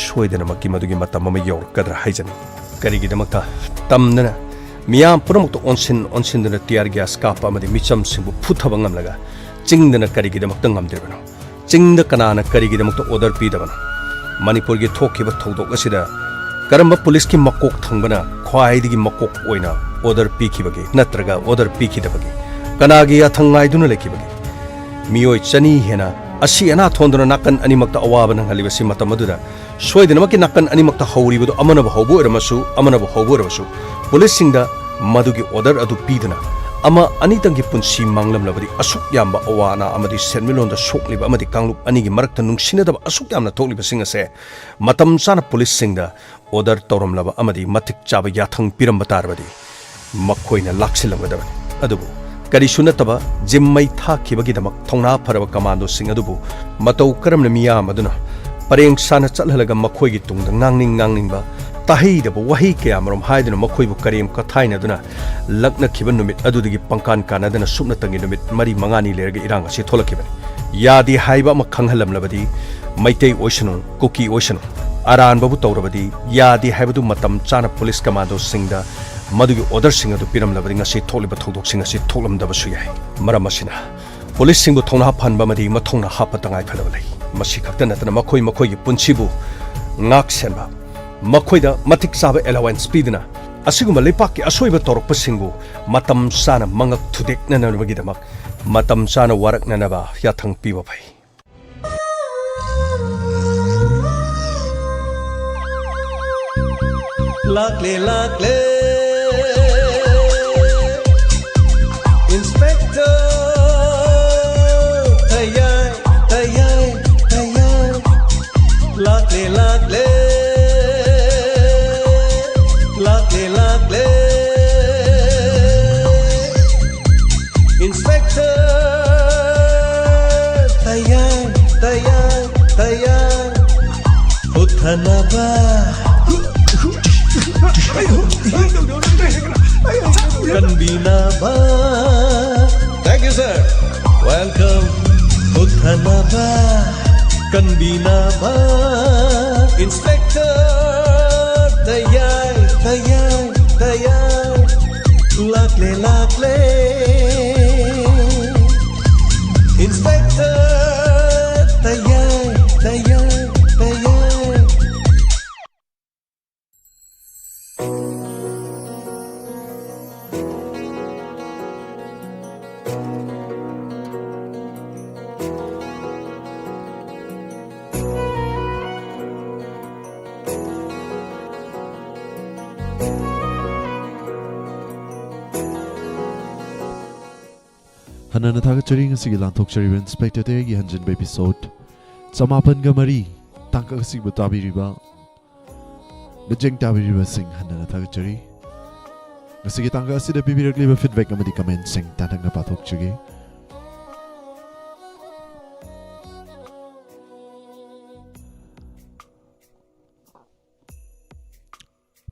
ꯁꯣꯏꯗꯅꯃꯛꯀꯤ ꯃꯗꯨꯒꯤ ꯃꯇꯝ ꯑꯃ ꯌꯧꯔꯛꯀꯗ꯭ꯔꯥ ꯍꯥꯏꯖꯅꯤꯡꯏ꯫ ꯀꯔꯤꯒꯤꯗꯃꯛꯇ ꯇꯝꯗꯅ ꯃꯤꯌꯥꯝ ꯄꯨꯝꯅꯃꯛꯇ ꯑꯣꯟꯁꯤꯟ ꯑꯣꯟꯁꯤꯟꯗꯨꯅ tear gas ꯀꯥꯞꯄ ꯑꯃꯗꯤ ꯃꯤꯆꯝꯁꯤꯡꯕꯨ ꯐꯨꯊꯕ ꯉꯝꯂꯒ ꯆꯤꯡꯗꯅ ꯀꯔꯤꯒꯤꯗꯃꯛꯇ ꯉꯝꯗ꯭ꯔꯤꯕꯅꯣ? ꯆꯤꯡꯗ ꯀꯅꯥꯅ ꯀꯔꯤꯒꯤꯗꯃꯛꯇ order ꯄꯤꯗꯕꯅꯣ? ꯃꯅꯤꯄꯨꯔꯒꯤ ꯊꯣꯛꯈꯤꯕ ꯊꯧꯗꯣꯛ ꯑꯁꯤꯗ ꯀꯔꯝꯕ policeꯀꯤ ꯃꯀꯣꯛ ꯊꯪꯕꯅ ꯈ꯭ꯋꯥꯏꯗꯒꯤ ꯃꯀꯣꯛ ꯑꯣꯏꯅ order ꯄꯤꯈꯤꯕꯒꯦ ꯅꯠꯇ꯭ꯔꯒ order ꯄꯤꯈꯤꯗꯕꯒꯦ? ꯀꯅꯥꯒꯤ ꯌꯥꯊꯪ ꯉꯥꯏꯗꯨꯅ ꯂꯩꯈꯤꯕꯒꯦ? ꯃꯤꯑꯣꯏ ꯆꯅꯤ ꯍꯦꯟꯅ ꯑꯁꯤ ꯑꯅꯥ ꯊꯣꯟꯗꯨꯅ ꯅꯥꯀꯟ ꯑꯅꯤꯃꯛꯇ ꯑꯋꯥꯕ ꯅꯪꯍꯜꯂꯤꯕꯁꯤ ꯃꯇꯝ ꯑꯗꯨꯗ ꯁꯣꯏꯗꯅꯃꯛꯀꯤ ꯅꯥꯀꯟ ꯑꯅꯤꯃꯛꯇ ꯍꯧꯔꯤꯕꯗꯨ ꯑꯃꯅꯕꯨ ꯍꯧꯕ ꯑꯣꯏꯔꯝꯃꯁꯨ, ꯑꯃꯅꯕꯨ ꯍꯧꯕ ꯑꯣꯏꯔꯝꯃꯁꯨ, policeꯁꯤꯡꯗ ꯃꯗꯨꯒꯤ order ꯑꯗꯨ ꯄꯤꯗꯨꯅ ꯑꯃ ꯑꯅꯤꯇꯪꯒꯤ ꯄꯨꯟꯁꯤ ꯃꯥꯡꯂꯝꯂꯕꯗꯤ ꯑꯁꯨꯛ ꯌꯥꯝꯕ ꯑꯋꯥ ꯑꯅꯥ ꯑꯃꯗꯤ ꯁꯦꯟꯃꯤꯠꯂꯣꯟꯗ ꯁꯣꯛꯂꯤꯕ ꯑꯃꯗꯤ ꯀꯥꯡꯂꯨꯞ ꯑꯅꯤꯒꯤ ꯃꯔꯛꯇ ꯅꯨꯡꯁꯤꯅꯗꯕ ꯑꯁꯨꯛ ꯌꯥꯝꯅ ꯊꯣꯛꯂꯤꯕꯁꯤꯡ ꯑꯁꯦ ꯃꯇꯝ ꯆꯥꯅ policeꯁꯤꯡꯗ order ꯇꯧꯔꯝꯂꯕ ꯑꯃꯗꯤ ꯃꯇꯤꯛ ꯆꯥꯕ ꯌꯥꯊꯪ ꯄꯤꯔꯝꯕ ꯇꯥꯔꯕꯗꯤ ꯃꯈꯣꯏꯅ ꯂꯥꯛꯁꯤꯜꯂꯝꯒꯗꯕꯅꯤ꯫ ꯑꯗꯨꯕꯨ ꯀꯔꯤꯁꯨ ꯅꯠꯇꯕ ꯖꯤꯝ ꯃꯩ ꯊꯥꯈꯤꯕꯒꯤꯗꯃꯛ ꯊꯧꯅꯥ ꯐꯔꯕ commandoꯁꯤꯡ ꯑꯗꯨꯕꯨ ꯃꯇꯧ ꯀꯔꯝꯅ ꯃꯤꯌꯥꯝ ꯑꯗꯨꯅ ꯄꯔꯦꯡ ꯁꯥꯅ ꯆꯠꯍꯜꯂꯒ ꯃꯈꯣꯏꯒꯤ ꯇꯨꯡꯗ ꯉꯥꯡꯅꯤꯡ ꯉꯥꯡꯅꯤꯡꯕ ꯇꯥꯍꯩꯗꯕ ꯋꯥꯍꯩ ꯀꯌꯥꯃꯔꯨꯝ ꯍꯥꯏꯗꯨꯅ ꯃꯈꯣꯏꯕꯨ ꯀꯔꯦꯝ ꯀꯊꯥꯏꯅꯗꯨꯅ ꯂꯛꯅꯈꯤꯕ ꯅꯨꯃꯤꯠ ꯑꯗꯨꯗꯒꯤ ꯄꯪꯀꯥꯟ ꯀꯥꯟꯅꯗꯅ ꯁꯨꯞꯅꯇꯪꯒꯤ ꯅꯨꯃꯤꯠ ꯃꯔꯤ ꯃꯉꯥꯅꯤ ꯂꯩꯔꯒ ꯏꯔꯥꯡ ꯑꯁꯤ ꯊꯣꯛꯂꯛꯈꯤꯕꯅꯤ꯫ ꯌꯥꯗꯦ ꯍꯥꯏꯕ ꯑꯃ ꯈꯪꯍꯜꯂꯝꯂꯕꯗꯤ, ꯃꯩꯇꯩ ꯑꯣꯏꯁꯅꯨ, ꯀꯨꯀꯤ ꯑꯣꯏꯁꯅꯨ, ꯑꯔꯥꯟꯕꯕꯨ ꯇꯧꯔꯕꯗꯤ ꯌꯥꯗꯦ ꯍꯥꯏꯕꯗꯨ ꯃꯇꯝ ꯆꯥꯅ ꯄꯨꯂꯤꯁ ꯀꯃꯥꯟꯗꯣꯁꯤꯡꯗ ꯃꯗꯨꯒꯤ ꯑꯣꯔꯗꯔꯁꯤꯡ ꯑꯗꯨ ꯄꯤꯔꯝꯂꯕꯗꯤ ꯉꯁꯤ ꯊꯣꯛꯂꯤꯕ ꯊꯧꯗꯣꯛꯁꯤꯡ ꯑꯁꯤ ꯊꯣꯛꯂꯝꯗꯕꯁꯨ ꯌꯥꯏ꯫ ꯃꯔꯝ ꯑꯁꯤꯅ ꯄꯨꯂꯤꯁꯁꯤꯡꯕꯨ ꯊꯧꯅꯥ ꯐꯍꯟꯕ ꯑꯃꯗꯤ ꯃꯊꯧꯅꯥ ꯍꯥꯞꯄ ꯇꯉꯥꯏ ꯐꯗꯕ ꯂꯩ꯫ ꯃꯁꯤ ꯈꯛꯇ ꯅꯠꯇꯅ ꯃꯈꯣꯏ ꯃꯈꯣꯏꯒꯤ ꯄꯨꯟꯁꯤꯕꯨ ꯉꯥꯛ ꯁꯦꯟꯕ, ꯃꯈꯣꯏꯗ ꯃꯇꯤꯛ ꯆꯥꯕ ꯑꯦꯂꯥꯋꯦꯟꯁ ꯄꯤꯗꯨꯅ ꯑꯁꯤꯒꯨꯝꯕ ꯂꯩꯄꯥꯛꯀꯤ ꯑꯁꯣꯏꯕ ꯇꯧꯔꯛꯄꯁꯤꯡꯕꯨ ꯃꯇꯝ ꯆꯥꯅ ꯃꯉꯛ ꯊꯨꯗꯦꯛꯅꯅꯕꯒꯤꯗꯃꯛ ꯃꯇꯝ ꯆꯥꯅ ꯋꯥꯔꯛꯅꯅꯕ ꯌꯥꯊꯪ ꯄꯤꯕ ꯐꯩ꯫ ꯂꯥꯛꯂꯦ, ꯂꯥꯛꯂꯦ, Inspector ꯊꯌꯥꯏ, ꯊꯌꯥꯏ, ꯊꯌꯥꯏ꯫ ꯂꯥꯛꯂꯦ, ꯂꯥꯛꯂꯦ, ꯂꯥꯛꯂꯦ, ꯂꯥꯛꯂꯦ, Inspector ꯊꯌꯥꯏ, ꯊꯌꯥꯏ, ꯊꯌꯥꯏ꯫ ꯍꯨꯠꯊꯅꯕ, ꯀꯟꯕꯤꯅꯕ꯫ Thank you, sir. Welcome. ꯍꯨꯠꯊꯅꯕ, ꯀꯟꯕꯤꯅꯕ꯫ Inspector ꯊꯌꯥꯏ, ꯊꯌꯥꯏ, ꯊꯌꯥꯏ꯫ ꯂꯥꯛꯂꯦ, ꯂꯥꯛꯂꯦ, Inspector ꯊꯌꯥꯏ, ꯊꯌꯥꯏ, ꯊꯌꯥꯏ꯫ ꯍꯟꯅꯅ ꯊꯥꯒꯠꯆꯔꯤ ꯉꯁꯤꯒꯤ ꯂꯥꯟꯊꯣꯛꯆꯔꯤꯕ Inspector ꯊꯌꯥꯏꯒꯤ ꯍꯟꯖꯤꯟꯕ episode ꯆꯃꯥꯄꯟꯒ ꯃꯔꯤ ꯇꯥꯡꯀꯛ ꯑꯁꯤꯕꯨ ꯇꯥꯕꯤꯔꯤꯕ ꯃꯤꯠꯌꯦꯡ ꯇꯥꯕꯤꯔꯤꯕꯁꯤꯡ ꯍꯟꯅꯅ ꯊꯥꯒꯠꯆꯔꯤ꯫ ꯉꯁꯤꯒꯤ ꯇꯥꯡꯀꯛ ꯑꯁꯤꯗ ꯄꯤꯕꯤꯔꯛꯂꯤꯕ feedback ꯑꯃꯗꯤ commentꯁꯤꯡ ꯇꯥꯟꯅꯛꯅ ꯄꯥꯊꯣꯛꯆꯒꯦ꯫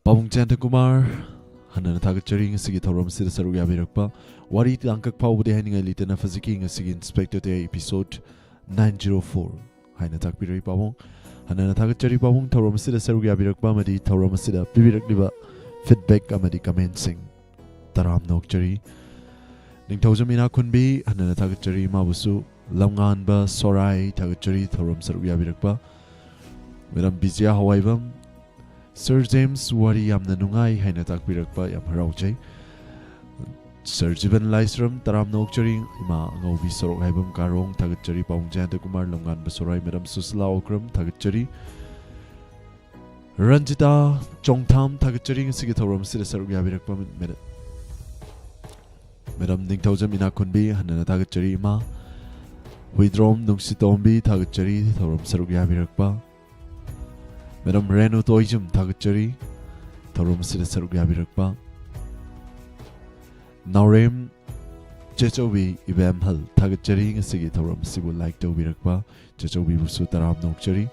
ꯄꯥꯕꯨꯡ ꯖꯌꯟꯇ ꯀꯨꯃꯥꯔ, ꯍꯟꯅꯅ ꯊꯥꯒꯠꯆꯔꯤ ꯉꯁꯤꯒꯤ ꯊꯧꯔꯝ ꯑꯁꯤꯗ ꯁꯔꯨꯛ ꯌꯥꯕꯤꯔꯛꯄ꯫ ꯋꯥꯔꯤ ꯇꯥꯡꯀꯛ ꯐꯥꯎꯕꯗꯤ ꯍꯥꯏꯅꯤꯡꯉꯥꯏ ꯂꯩꯇꯅ ꯐꯖꯈꯤ ꯉꯁꯤꯒꯤ Inspector Day episode nine zero four꯫ ꯍꯥꯏꯅ ꯇꯥꯛꯄꯤꯔꯛꯏ ꯄꯥꯕꯨꯡ꯫ ꯍꯟꯅꯅ ꯊꯥꯒꯠꯆꯔꯤ ꯄꯥꯕꯨꯡ, ꯊꯧꯔꯝ ꯑꯁꯤꯗ ꯁꯔꯨꯛ ꯌꯥꯕꯤꯔꯛꯄ ꯑꯃꯗꯤ ꯊꯧꯔꯝ ꯑꯁꯤꯗ ꯄꯤꯕꯤꯔꯛꯂꯤꯕ feedback ꯑꯃꯗꯤ commentꯁꯤꯡ꯫ ꯇꯔꯥꯝꯅ ꯑꯣꯛꯆꯔꯤ꯫ ꯅꯤꯡꯊꯧꯖꯝ ꯏꯅꯥꯛꯈꯨꯟꯕꯤ, ꯍꯟꯅꯅ ꯊꯥꯒꯠꯆꯔꯤ ꯃꯥꯕꯨꯁꯨ꯫ ꯂꯝꯉꯥꯟꯕ ꯁꯣꯔꯥꯏ, ꯊꯥꯒꯠꯆꯔꯤ ꯊꯧꯔꯝ ꯁꯔꯨꯛ ꯌꯥꯕꯤꯔꯛꯄ꯫ ꯃꯦꯗꯥꯝ ꯕꯤꯖꯌꯥ ꯍꯋꯥꯏꯕꯝ, Sir James ꯋꯥꯔꯤ ꯌꯥꯝꯅ ꯅꯨꯡꯉꯥꯏ ꯍꯥꯏꯅ ꯇꯥꯛꯄꯤꯔꯛꯄ, ꯌꯥꯝ ꯍꯔꯥꯎꯖꯩ꯫ Sir ꯖꯤꯕꯟ ꯂꯥꯏꯁ꯭ꯔꯝ, ꯇꯔꯥꯝꯅ ꯑꯣꯛꯆꯔꯤ꯫ ꯏꯃꯥ ꯑꯉꯧꯕꯤ ꯁꯣꯔꯣꯛ ꯍꯥꯏꯕꯝ ꯀꯥꯔꯣꯡ, ꯊꯥꯒꯠꯆꯔꯤ ꯄꯥꯕꯨꯡ ꯖꯌꯟꯇ ꯀꯨꯃꯥꯔ, ꯂꯝꯉꯥꯟꯕ ꯁꯣꯔꯥꯏ, ꯃꯦꯗꯥꯝ ꯁꯨꯁꯤꯂꯥ ꯑꯣꯀ꯭ꯔꯝ, ꯊꯥꯒꯠꯆꯔꯤ꯫ ꯔꯟꯖꯤꯇꯥ ꯆꯣꯡꯊꯥꯝ, ꯊꯥꯒꯠꯆꯔꯤ ꯉꯁꯤꯒꯤ ꯊꯧꯔꯝ ꯑꯁꯤꯗ ꯁꯔꯨꯛ ꯌꯥꯕꯤꯔꯛꯄ ꯃꯦꯗꯥꯝ꯫ ꯃꯦꯗꯥꯝ ꯅꯤꯡꯊꯧꯖꯝ ꯏꯅꯥꯛꯈꯨꯟꯕꯤ, ꯍꯟꯅꯅ ꯊꯥꯒꯠꯆꯔꯤ ꯏꯃꯥ꯫ ꯍꯨꯏꯗ꯭ꯔꯣꯝ ꯅꯨꯡꯁꯤꯇꯣꯝꯕꯤ, ꯊꯥꯒꯠꯆꯔꯤ ꯊꯧꯔꯝ ꯁꯔꯨꯛ ꯌꯥꯕꯤꯔꯛꯄ꯫ ꯃꯦꯗꯥꯝ ꯔꯦꯅꯨ ꯇꯣꯏꯖꯝ, ꯊꯥꯒꯠꯆꯔꯤ ꯊꯧꯔꯝ ꯑꯁꯤꯗ ꯁꯔꯨꯛ ꯌꯥꯕꯤꯔꯛꯄ꯫ ꯅꯥꯎꯔꯦꯝ ꯆꯦꯆꯧꯕꯤ ꯏꯕꯦꯝꯍꯜ, ꯊꯥꯒꯠꯆꯔꯤ ꯉꯁꯤꯒꯤ ꯊꯧꯔꯝ ꯑꯁꯤꯕꯨ like ꯇꯧꯕꯤꯔꯛꯄ꯫ ꯆꯦꯆꯧꯕꯤꯕꯨꯁꯨ ꯇꯔꯥꯝꯅ ꯑꯣꯛꯆꯔꯤ꯫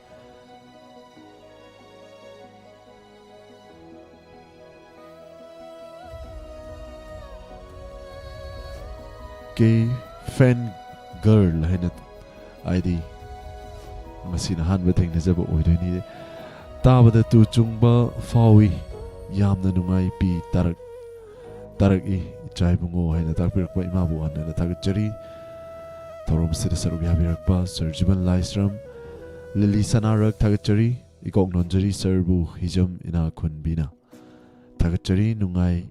ꯀꯦ ꯐꯦꯟ ꯒꯔꯜ ꯍꯥꯏꯅ, ꯍꯥꯏꯗꯤ ꯉꯁꯤꯅ ꯑꯍꯥꯟꯕ ꯊꯦꯡꯅꯖꯕ ꯑꯣꯏꯗꯣꯏꯅꯤ꯫ ꯇꯥꯕꯗ ꯇꯨ ꯆꯨꯡꯕ ꯐꯥꯎꯏ, ꯌꯥꯝꯅ ꯅꯨꯡꯉꯥꯏ ꯄꯤ ꯇꯥꯔꯛ-, ꯇꯥꯔꯛꯏ ꯏꯆꯥ ꯏꯕꯨꯡꯉꯣ ꯍꯥꯏꯅ ꯇꯥꯛꯄꯤꯔꯛꯄ ꯏꯃꯥꯕꯨ ꯍꯟꯅꯅ ꯊꯥꯒꯠꯆꯔꯤ꯫ ꯊꯧꯔꯝ ꯑꯁꯤꯗ ꯁꯔꯨꯛ ꯌꯥꯕꯤꯔꯛꯄ Sir ꯖꯤꯕꯟ ꯂꯥꯏꯁ꯭ꯔꯝ, ꯂꯤꯂꯤ ꯁꯅꯥꯔꯛ, ꯊꯥꯒꯠꯆꯔꯤ꯫ ꯏꯀꯣꯛ ꯅꯣꯟꯖꯔꯤ sirꯕꯨ ꯍꯤꯖꯝ ꯏꯅꯥꯛꯈꯨꯟꯕꯤꯅ꯫ ꯊꯥꯒꯠꯆꯔꯤ, ꯅꯨꯡꯉꯥꯏ,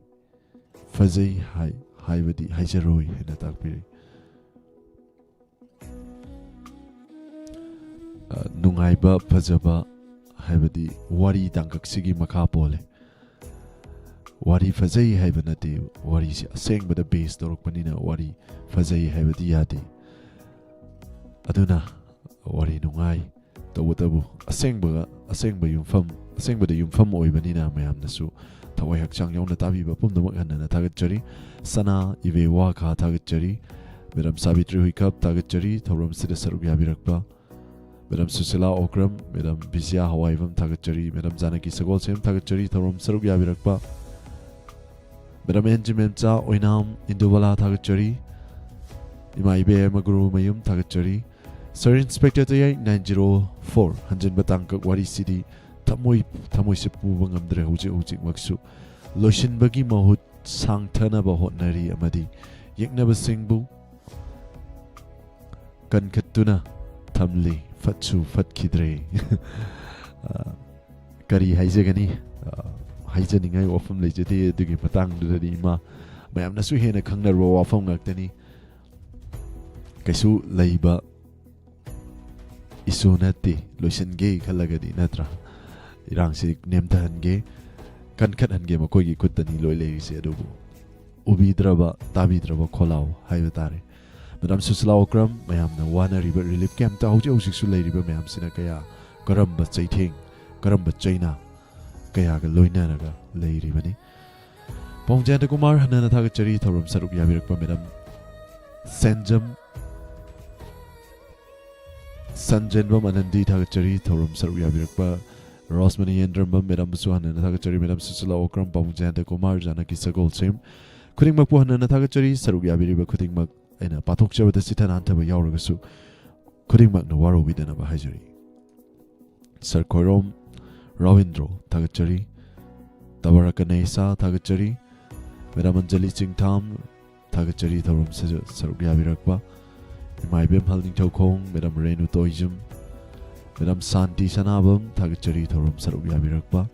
ꯐꯖꯩ ꯍꯥꯏ-, ꯍꯥꯏꯕꯗꯤ ꯍꯥꯏꯖꯔꯣꯏ ꯍꯥꯏꯅ ꯇꯥꯛꯄꯤꯔꯤ꯫ ꯑ, ꯅꯨꯡꯉꯥꯏꯕ, ꯐꯖꯕ ꯍꯥꯏꯕꯗꯤ ꯋꯥꯔꯤ ꯇꯥꯡꯀꯛꯁꯤꯒꯤ ꯃꯈꯥ ꯄꯣꯜꯂꯦ꯫ ꯋꯥꯔꯤ ꯐꯖꯩ ꯍꯥꯏꯕ ꯅꯠꯇꯦ, ꯋꯥꯔꯤꯁꯤ ꯑꯁꯦꯡꯕꯗ base ꯇꯧꯔꯛꯄꯅꯤꯅ ꯋꯥꯔꯤ ꯐꯖꯩ ꯍꯥꯏꯕꯗꯤ ꯌꯥꯗꯦ꯫ ꯑꯗꯨꯅ ꯋꯥꯔꯤ ꯅꯨꯡꯉꯥꯏ, ꯇꯧꯕꯇꯕꯨ ꯑꯁꯦꯡꯕꯒ, ꯑꯁꯦꯡꯕ ꯌꯨꯝꯐꯝ, ꯑꯁꯦꯡꯕꯗ ꯌꯨꯝꯐꯝ ꯑꯣꯏꯕꯅꯤꯅ ꯃꯌꯥꯝꯅꯁꯨ ꯊꯋꯥꯏ ꯍꯛꯆꯥꯡ ꯌꯥꯎꯅ ꯇꯥꯕꯤꯕ ꯄꯨꯝꯅꯃꯛ ꯍꯟꯅꯅ ꯊꯥꯒꯠꯆꯔꯤ꯫ ꯁꯅꯥ ꯏꯕꯦ ꯋꯥꯈꯥ ꯊꯥꯒꯠꯆꯔꯤ꯫ ꯃꯦꯗꯥꯝ ꯁꯥꯕꯤꯇ꯭ꯔꯤ ꯍꯨꯏꯈꯞ ꯊꯥꯒꯠꯆꯔꯤ ꯊꯧꯔꯝꯁꯤꯗ ꯁꯔꯨꯛ ꯌꯥꯕꯤꯔꯛꯄ꯫ ꯃꯦꯗꯥꯝ ꯁꯨꯁꯤꯂꯥ ꯑꯣꯀ꯭ꯔꯝ, ꯃꯦꯗꯥꯝ ꯕꯤꯖꯤꯌꯥ ꯍꯋꯥꯏꯕꯝ ꯊꯥꯒꯠꯆꯔꯤ, ꯃꯦꯗꯥꯝ ꯖꯥꯅꯀꯤ ꯁꯒꯣꯜꯁꯦꯝ ꯊꯥꯒꯠꯆꯔꯤ, ꯊꯧꯔꯝ ꯁꯔꯨꯛ ꯌꯥꯕꯤꯔꯛꯄ꯫ Madam N G Memcha Oinam Indubala ꯊꯥꯒꯠꯆꯔꯤ, ꯏꯃꯥ ꯏꯕꯦꯝꯃ ꯒꯨꯔꯨ ꯃꯌꯨꯝ ꯊꯥꯒꯠꯆꯔꯤ꯫ Sir inspector Tayai nine zero four, ꯍꯟꯖꯤꯟꯕ ꯇꯥꯡꯀꯛ ꯋꯥꯔꯤꯁꯤꯗꯤ ꯊꯃꯣꯏ, ꯊꯃꯣꯏꯁꯦ ꯄꯨꯕ ꯉꯝꯗ꯭ꯔꯦ ꯍꯧꯖꯤꯛ ꯍꯧꯖꯤꯛꯃꯛꯁꯨ꯫ ꯂꯣꯏꯁꯤꯟꯕꯒꯤ ꯃꯍꯨꯠ ꯁꯥꯡꯊꯅꯕ ꯍꯣꯠꯅꯔꯤ ꯑꯃꯗꯤ ꯌꯦꯛꯅꯕꯁꯤꯡꯕꯨ ꯀꯟꯈꯠꯇꯨꯅ ꯊꯝꯂꯤ, ꯐꯠꯁꯨ ꯐꯠꯈꯤꯗ꯭ꯔꯦ꯫ ꯑ, ꯀꯔꯤ ꯍꯥꯏꯖꯒꯅꯤ? ꯑ, ꯍꯥꯏꯖꯅꯤꯡꯉꯥꯏ ꯋꯥꯐꯝ ꯂꯩꯖꯗꯦ꯫ ꯑꯗꯨꯒꯤ ꯃꯇꯥꯡꯗꯨꯗꯗꯤ ꯏꯃꯥ, ꯃꯌꯥꯝꯅꯁꯨ ꯍꯦꯟꯅ ꯈꯪꯅꯔꯕ ꯋꯥꯐꯝ ꯉꯥꯛꯇꯅꯤ꯫ ꯀꯩꯁꯨ ꯂꯩꯕ ꯏꯁꯨ ꯅꯠꯇꯦ, ꯂꯣꯏꯁꯤꯟꯒꯦ ꯈꯜꯂꯒꯗꯤ, ꯅꯠꯇ꯭ꯔꯥ? ꯏꯔꯥꯡꯁꯤ ꯅꯦꯝꯊꯍꯟꯒꯦ, ꯀꯟꯈꯠꯍꯟꯒꯦ, ꯃꯈꯣꯏꯒꯤ ꯈꯨꯠꯇꯅꯤ ꯂꯣꯏ ꯂꯩꯔꯤꯁꯦ꯫ ꯑꯗꯨꯕꯨ ꯎꯕꯤꯗ꯭ꯔꯕ, ꯇꯥꯕꯤꯗ꯭ꯔꯕ ꯈꯣꯜꯂꯥꯎ ꯍꯥꯏꯕ ꯇꯥꯔꯦ꯫ ꯃꯦꯗꯥꯝ ꯁꯨꯁꯤꯂꯥ ꯑꯣꯀ꯭ꯔꯝ, ꯃꯌꯥꯝꯅ ꯋꯥꯅꯔꯤꯕ ꯔꯤꯂꯤꯐ ꯀꯦꯝꯞꯇ ꯍꯧꯖꯤꯛ ꯍꯧꯖꯤꯛꯁꯨ ꯂꯩꯔꯤꯕ ꯃꯌꯥꯝꯁꯤꯅ ꯀꯌꯥ, ꯀꯔꯝꯕ ꯆꯩꯊꯦꯡ, ꯀꯔꯝꯕ ꯆꯩꯅꯥ ꯀꯌꯥꯒ ꯂꯣꯏꯅꯔꯒ ꯂꯩꯔꯤꯕꯅꯤ꯫ ꯄꯥꯎꯡ ꯖꯌꯟꯇ ꯀꯨꯃꯥꯔ, ꯍꯟꯅꯅ ꯊꯥꯒꯠꯆꯔꯤ꯫ ꯊꯧꯔꯝ ꯁꯔꯨꯛ ꯌꯥꯕꯤꯔꯛꯄ ꯃꯦꯗꯥꯝ ꯁꯦꯟꯖꯝ, ꯁꯟꯖꯦꯟꯕꯝ ꯑꯅꯟꯗꯤ ꯊꯥꯒꯠꯆꯔꯤ꯫ ꯊꯧꯔꯝ ꯁꯔꯨꯛ ꯌꯥꯕꯤꯔꯛꯄ ꯔꯣꯁꯃꯅꯤ ꯌꯦꯟꯗ꯭ꯔꯝꯕꯝ ꯃꯦꯗꯥꯝꯕꯨꯁꯨ ꯍꯟꯅꯅ ꯊꯥꯒꯠꯆꯔꯤ꯫ ꯃꯦꯗꯥꯝ ꯁꯨꯁꯤꯂꯥ ꯑꯣꯀ꯭ꯔꯝ, ꯄꯥꯎꯡ ꯖꯌꯟꯇ ꯀꯨꯃꯥꯔ, ꯖꯥꯅꯀꯤ ꯁꯒꯣꯜꯁꯦꯝ, ꯈꯨꯗꯤꯡꯃꯛꯄꯨ ꯍꯟꯅꯅ ꯊꯥꯒꯠꯆꯔꯤ꯫ ꯁꯔꯨꯛ ꯌꯥꯕꯤꯔꯤꯕ ꯈꯨꯗꯤꯡꯃꯛ ꯑꯩꯅ ꯄꯥꯊꯣꯛꯆꯕꯗ ꯆꯤꯊ ꯅꯥꯟꯊꯕ ꯌꯥꯎꯔꯒꯁꯨ ꯈꯨꯗꯤꯡꯃꯛꯅ ꯋꯥꯔꯧꯕꯤꯗꯅꯕ ꯍꯥꯏꯖꯔꯤ꯫ ꯁꯔ ꯈꯣꯏꯔꯣꯝ ꯔꯥꯋꯤꯟꯗ꯭ꯔꯣ ꯊꯥꯒꯠꯆꯔꯤ꯫ ꯇꯕꯔ ꯀꯅꯦꯁꯥ ꯊꯥꯒꯠꯆꯔꯤ꯫ ꯃꯦꯗꯥꯝ ꯑꯟꯖꯂꯤ ꯆꯤꯡꯊꯥꯝ ꯊꯥꯒꯠꯆꯔꯤ ꯊꯧꯔꯝ ꯁꯖ-, ꯁꯔꯨꯛ ꯌꯥꯕꯤꯔꯛꯄ꯫ ꯏꯃꯥ ꯏꯕꯦꯝꯍꯜ ꯅꯤꯡꯊꯧꯈꯣꯡ, ꯃꯦꯗꯥꯝ ꯔꯦꯅꯨ ꯇꯣꯏꯖꯝ, ꯃꯦꯗꯥꯝ ꯁꯥꯟꯇꯤ ꯁꯅꯥꯕꯝ ꯊꯥꯒꯠꯆꯔꯤ ꯊꯧꯔꯝ ꯁꯔꯨꯛ ꯌꯥꯕꯤꯔꯛꯄ꯫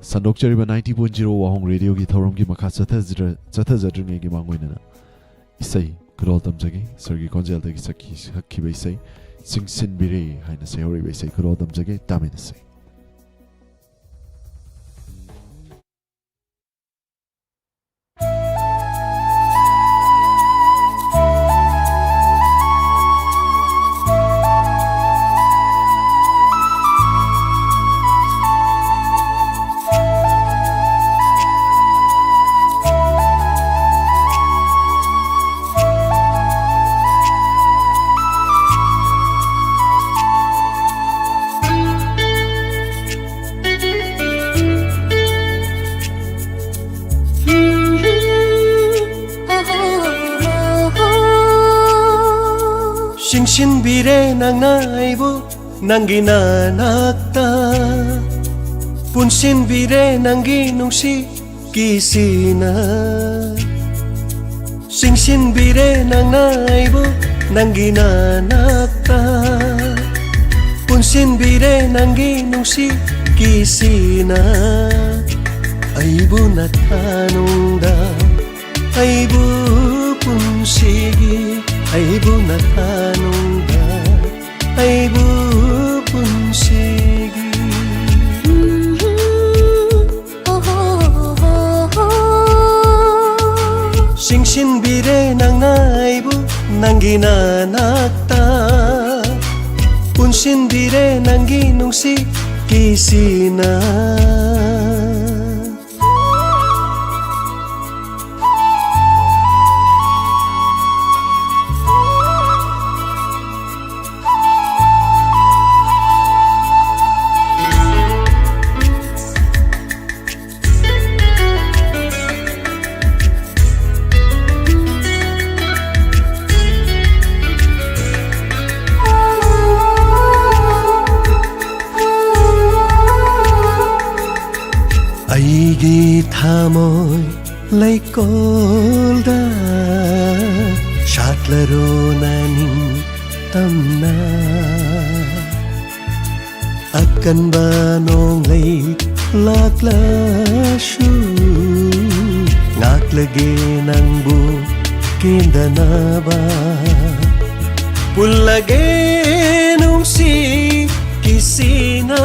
ꯁꯟꯗꯣꯛꯆꯔꯤꯕ ninety point zero ꯋꯥꯍꯣꯡ ꯔꯦꯗꯤꯑꯣꯒꯤ ꯊꯧꯔꯝꯒꯤ ꯃꯈꯥ ꯆꯠꯊꯖꯔ-, ꯆꯠꯊꯖꯗ꯭ꯔꯤꯉꯩꯒꯤ ꯃꯥꯡꯑꯣꯏꯅꯅ ꯏꯁꯩ ꯈꯨꯗꯣꯜ ꯇꯝꯖꯒꯦ꯫ ꯁꯔꯒꯤ ꯈꯣꯟꯖꯦꯜꯗꯒꯤ ꯁꯛꯈꯤ-, ꯁꯛꯈꯤꯕ ꯏꯁꯩ ꯆꯤꯡꯁꯤꯟꯕꯤꯔꯦ ꯍꯥꯏꯅ ꯁꯩꯍꯧꯔꯤꯕ ꯏꯁꯩ ꯈꯨꯗꯣꯜ ꯇꯝꯖꯒꯦ꯫ ꯇꯥꯃꯤꯟꯅꯁꯤ꯫ ꯆꯤꯡꯁꯤꯟꯕꯤꯔꯦ ꯅꯪꯅ ꯑꯩꯕꯨ ꯅꯪꯒꯤ ꯅꯅꯥꯛꯇ, ꯄꯨꯟꯁꯤꯟꯕꯤꯔꯦ ꯅꯪꯒꯤ ꯅꯨꯡꯁꯤ ꯀꯤꯁꯤꯅ꯫ ꯆꯤꯡꯁꯤꯟꯕꯤꯔꯦ ꯅꯪꯅ ꯑꯩꯕꯨ ꯅꯪꯒꯤ ꯅꯅꯥꯛꯇ, ꯄꯨꯟꯁꯤꯟꯕꯤꯔꯦ ꯅꯪꯒꯤ ꯅꯨꯡꯁꯤ ꯀꯤꯁꯤꯅ꯫ ꯑꯩꯕꯨ ꯅꯊꯥꯅꯨꯡꯗ, ꯑꯩꯕꯨ ꯄꯨꯟꯁꯤꯒꯤ, ꯑꯩꯕꯨ ꯅꯊꯥꯅꯨꯡꯗ, ꯑꯩꯕꯨ ꯄꯨꯟꯁꯤꯒꯤ꯫ ꯆꯤꯡꯁꯤꯟꯕꯤꯔꯦ ꯅꯪꯅ ꯑꯩꯕꯨ ꯅꯪꯒꯤ ꯅꯅꯥꯛꯇ, ꯄꯨꯟꯁꯤꯟꯕꯤꯔꯦ ꯅꯪꯒꯤ ꯅꯨꯡꯁꯤ ꯀꯤꯁꯤꯅ꯫ ꯑꯩꯒꯤ ꯊꯃꯣꯏ ꯂꯩꯀꯣꯜꯗ ꯁꯥꯠꯂꯔꯣ ꯅꯪ ꯅꯤꯡꯇꯝꯅ꯫ ꯑꯀꯟꯕ ꯅꯣꯡꯂꯩ ꯂꯥꯛꯂꯁꯨ ꯉꯥꯛꯂꯒꯦ ꯅꯪꯕꯨ ꯀꯦꯟꯗꯅꯕ꯫ ꯄꯨꯜꯂꯒꯦ ꯅꯨꯡꯁꯤ ꯀꯤꯁꯤꯅ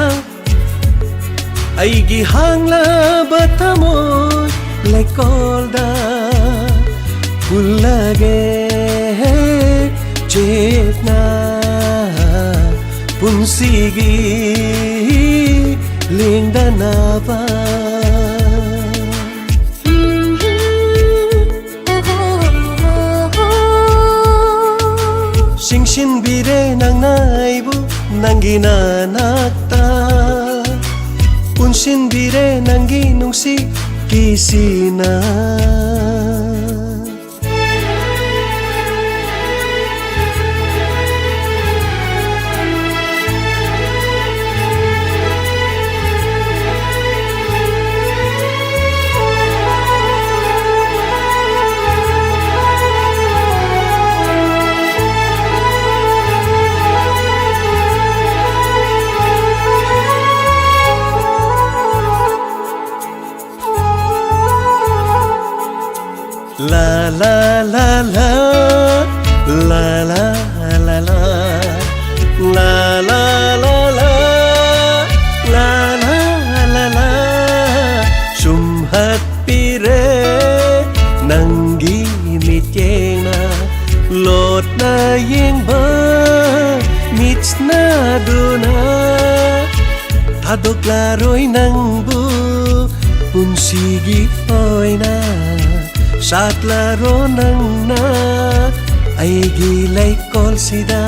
ꯑꯩꯒꯤ ꯍꯥꯡꯂꯕ ꯊꯃꯣꯏ ꯂꯩꯀꯣꯜꯗ ꯄꯨꯜꯂꯒꯦ ꯆꯦꯠꯅ ꯄꯨꯟꯁꯤꯒꯤ ꯂꯦꯡꯗꯅꯕ꯫ ꯆꯤꯡꯁꯤꯟꯕꯤꯔꯦ ꯅꯪꯅ ꯑꯩꯕꯨ ꯅꯪꯒꯤ ꯅꯅꯥꯛꯇ, ꯄꯨꯟꯁꯤꯟꯕꯤꯔꯦ ꯅꯪꯒꯤ ꯅꯨꯡꯁꯤ ꯀꯤꯁꯤꯅ꯫ La la, la la, la la, la la, la la, la la, la la, la la. Sumhatpire ꯅꯪꯒꯤ ꯃꯤꯠꯌꯦꯡꯅ, ꯂꯣꯠꯅ ꯌꯦꯡꯕ ꯃꯤꯠꯁꯅꯗꯨꯅ꯫ ꯊꯥꯗꯣꯛꯂꯔꯣꯏ ꯅꯪꯕꯨ ꯄꯨꯟꯁꯤꯒꯤ ꯑꯣꯏꯅ꯫ ꯁꯥꯠꯂꯔꯣ ꯅꯪꯅ ꯑꯩꯒꯤ ꯂꯩꯀꯣꯜꯁꯤꯗ꯫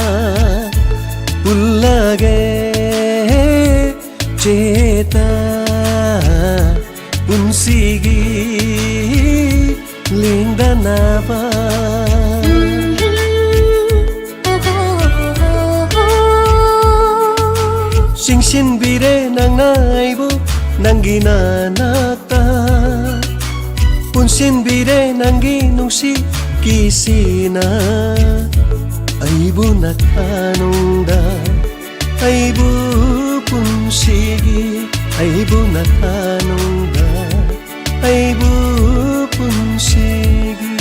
ꯄꯨꯜꯂꯒꯦ ꯆꯦꯠꯅ ꯄꯨꯟꯁꯤꯒꯤ ꯂꯦꯡꯗꯅꯕ꯫ ꯆꯤꯡꯁꯤꯟꯕꯤꯔꯦ ꯅꯪꯅ ꯑꯩꯕꯨ ꯅꯪꯒꯤ ꯅꯅꯥꯛꯇ꯫ ꯄꯨꯟꯁꯤꯟꯕꯤꯔꯦ ꯅꯪꯒꯤ ꯅꯨꯡꯁꯤ ꯀꯤꯁꯤꯅ꯫ ꯑꯩꯕꯨ ꯅꯊꯥꯅꯨꯡꯗ, ꯑꯩꯕꯨ ꯄꯨꯟꯁꯤꯒꯤ, ꯑꯩꯕꯨ ꯅꯊꯥꯅꯨꯡꯗ, ꯑꯩꯕꯨ ꯄꯨꯟꯁꯤꯒꯤ꯫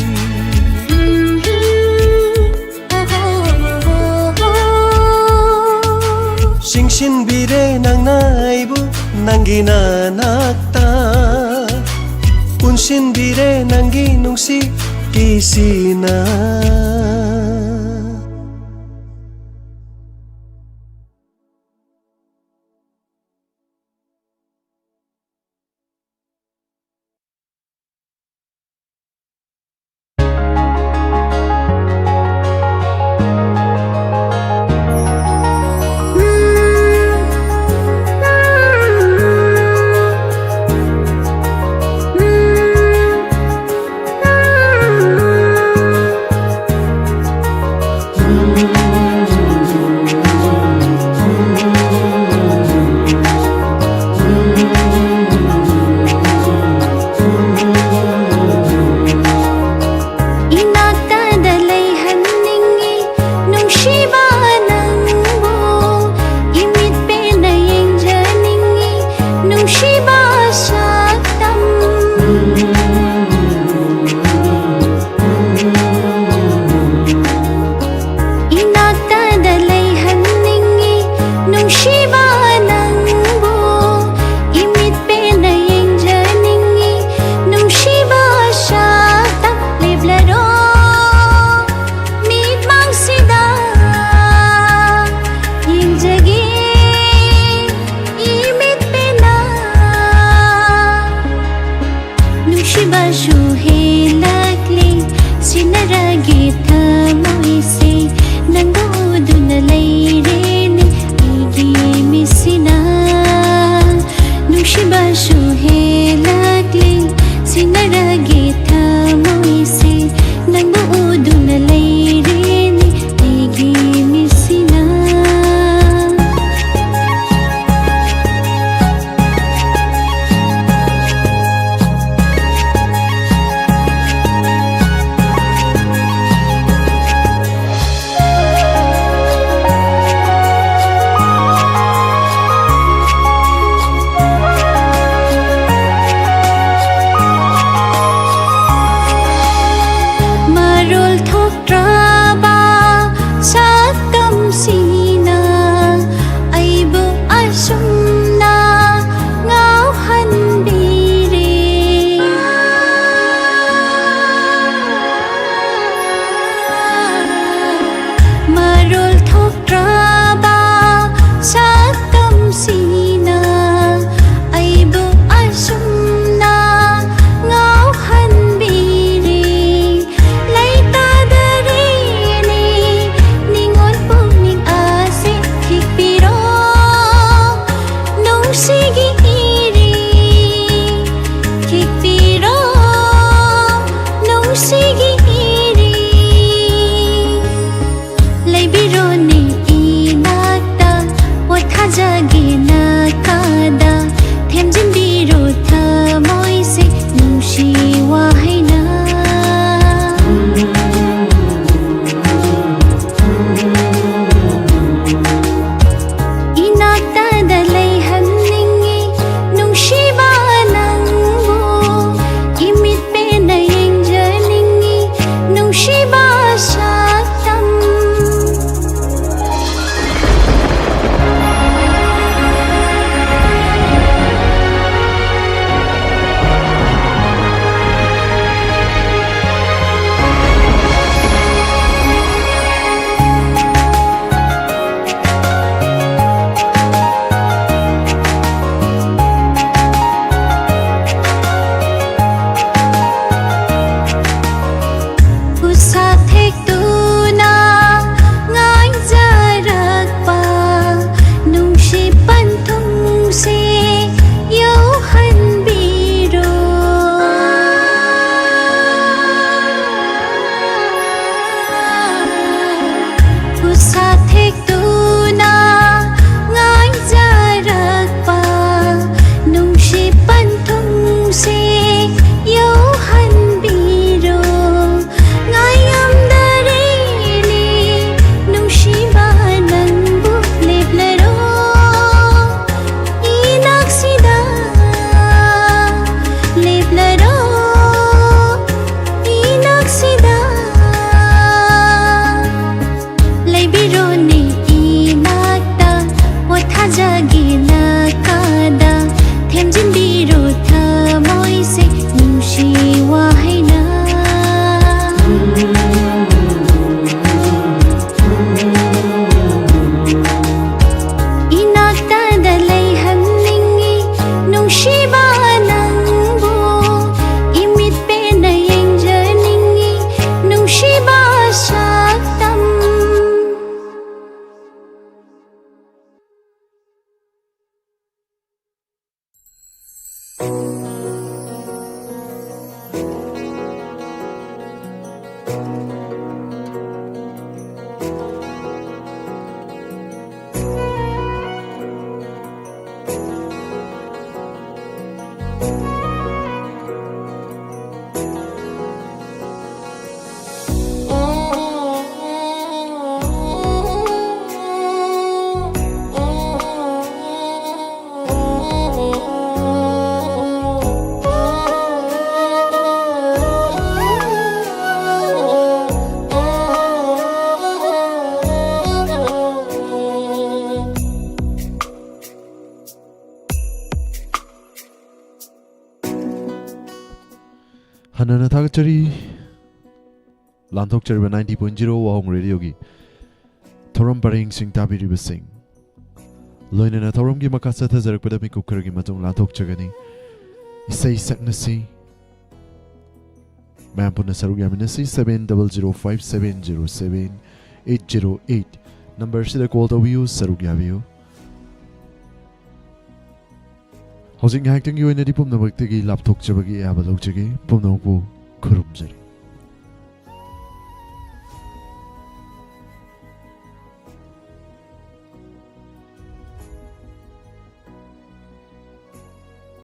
ꯆꯤꯡꯁꯤꯟꯕꯤꯔꯦ ꯅꯪꯅ ꯑꯩꯕꯨ ꯅꯪꯒꯤ ꯅꯅꯥꯛꯇ꯫ ꯄꯨꯟꯁꯤꯟꯕꯤꯔꯦ ꯅꯪꯒꯤ ꯅꯨꯡꯁꯤ ꯀꯤꯁꯤꯅ꯫ ꯍꯟꯅꯅ ꯊꯥꯒꯠꯆꯔꯤ꯫ ꯂꯥꯟꯊꯣꯛꯆꯔꯤꯕ ninety point zero ꯋꯥꯍꯣꯡ ꯔꯦꯗꯤꯑꯣꯒꯤ ꯊꯧꯔꯝ ꯄꯔꯦꯡꯁꯤꯡ ꯇꯥꯕꯤꯔꯤꯕꯁꯤꯡ꯫ ꯂꯣꯏꯅꯅ ꯊꯧꯔꯝꯒꯤ ꯃꯈꯥ ꯆꯠꯊꯖꯔꯛꯄꯗ ꯃꯤꯀꯨꯞ ꯈꯔꯒꯤ ꯃꯇꯨꯡ ꯂꯥꯟꯊꯣꯛꯆꯒꯅꯤ꯫ ꯏꯁꯩ ꯁꯛꯅꯁꯤ꯫ ꯃꯌꯥꯝ ꯄꯨꯟꯅ ꯁꯔꯨꯛ ꯌꯥꯃꯤꯟꯅꯁꯤ꯫ Seven double zero five seven zero seven eight zero eight ꯅꯝꯕꯔꯁꯤꯗ ꯀꯣꯜ ꯇꯧꯕꯤꯌꯨ, ꯁꯔꯨꯛ ꯌꯥꯕꯤꯌꯨ꯫ ꯍꯧꯖꯤꯛ ꯉꯥꯏꯍꯥꯛꯇꯪꯒꯤ ꯑꯣꯏꯅꯗꯤ ꯄꯨꯝꯅꯃꯛꯇꯒꯤ ꯂꯥꯞꯊꯣꯛꯆꯕꯒꯤ ꯑꯌꯥꯕ ꯂꯧꯖꯒꯦ꯫ ꯄꯨꯝꯅꯃꯛꯄꯨ ꯈꯨꯔꯨꯝꯖꯔꯤ꯫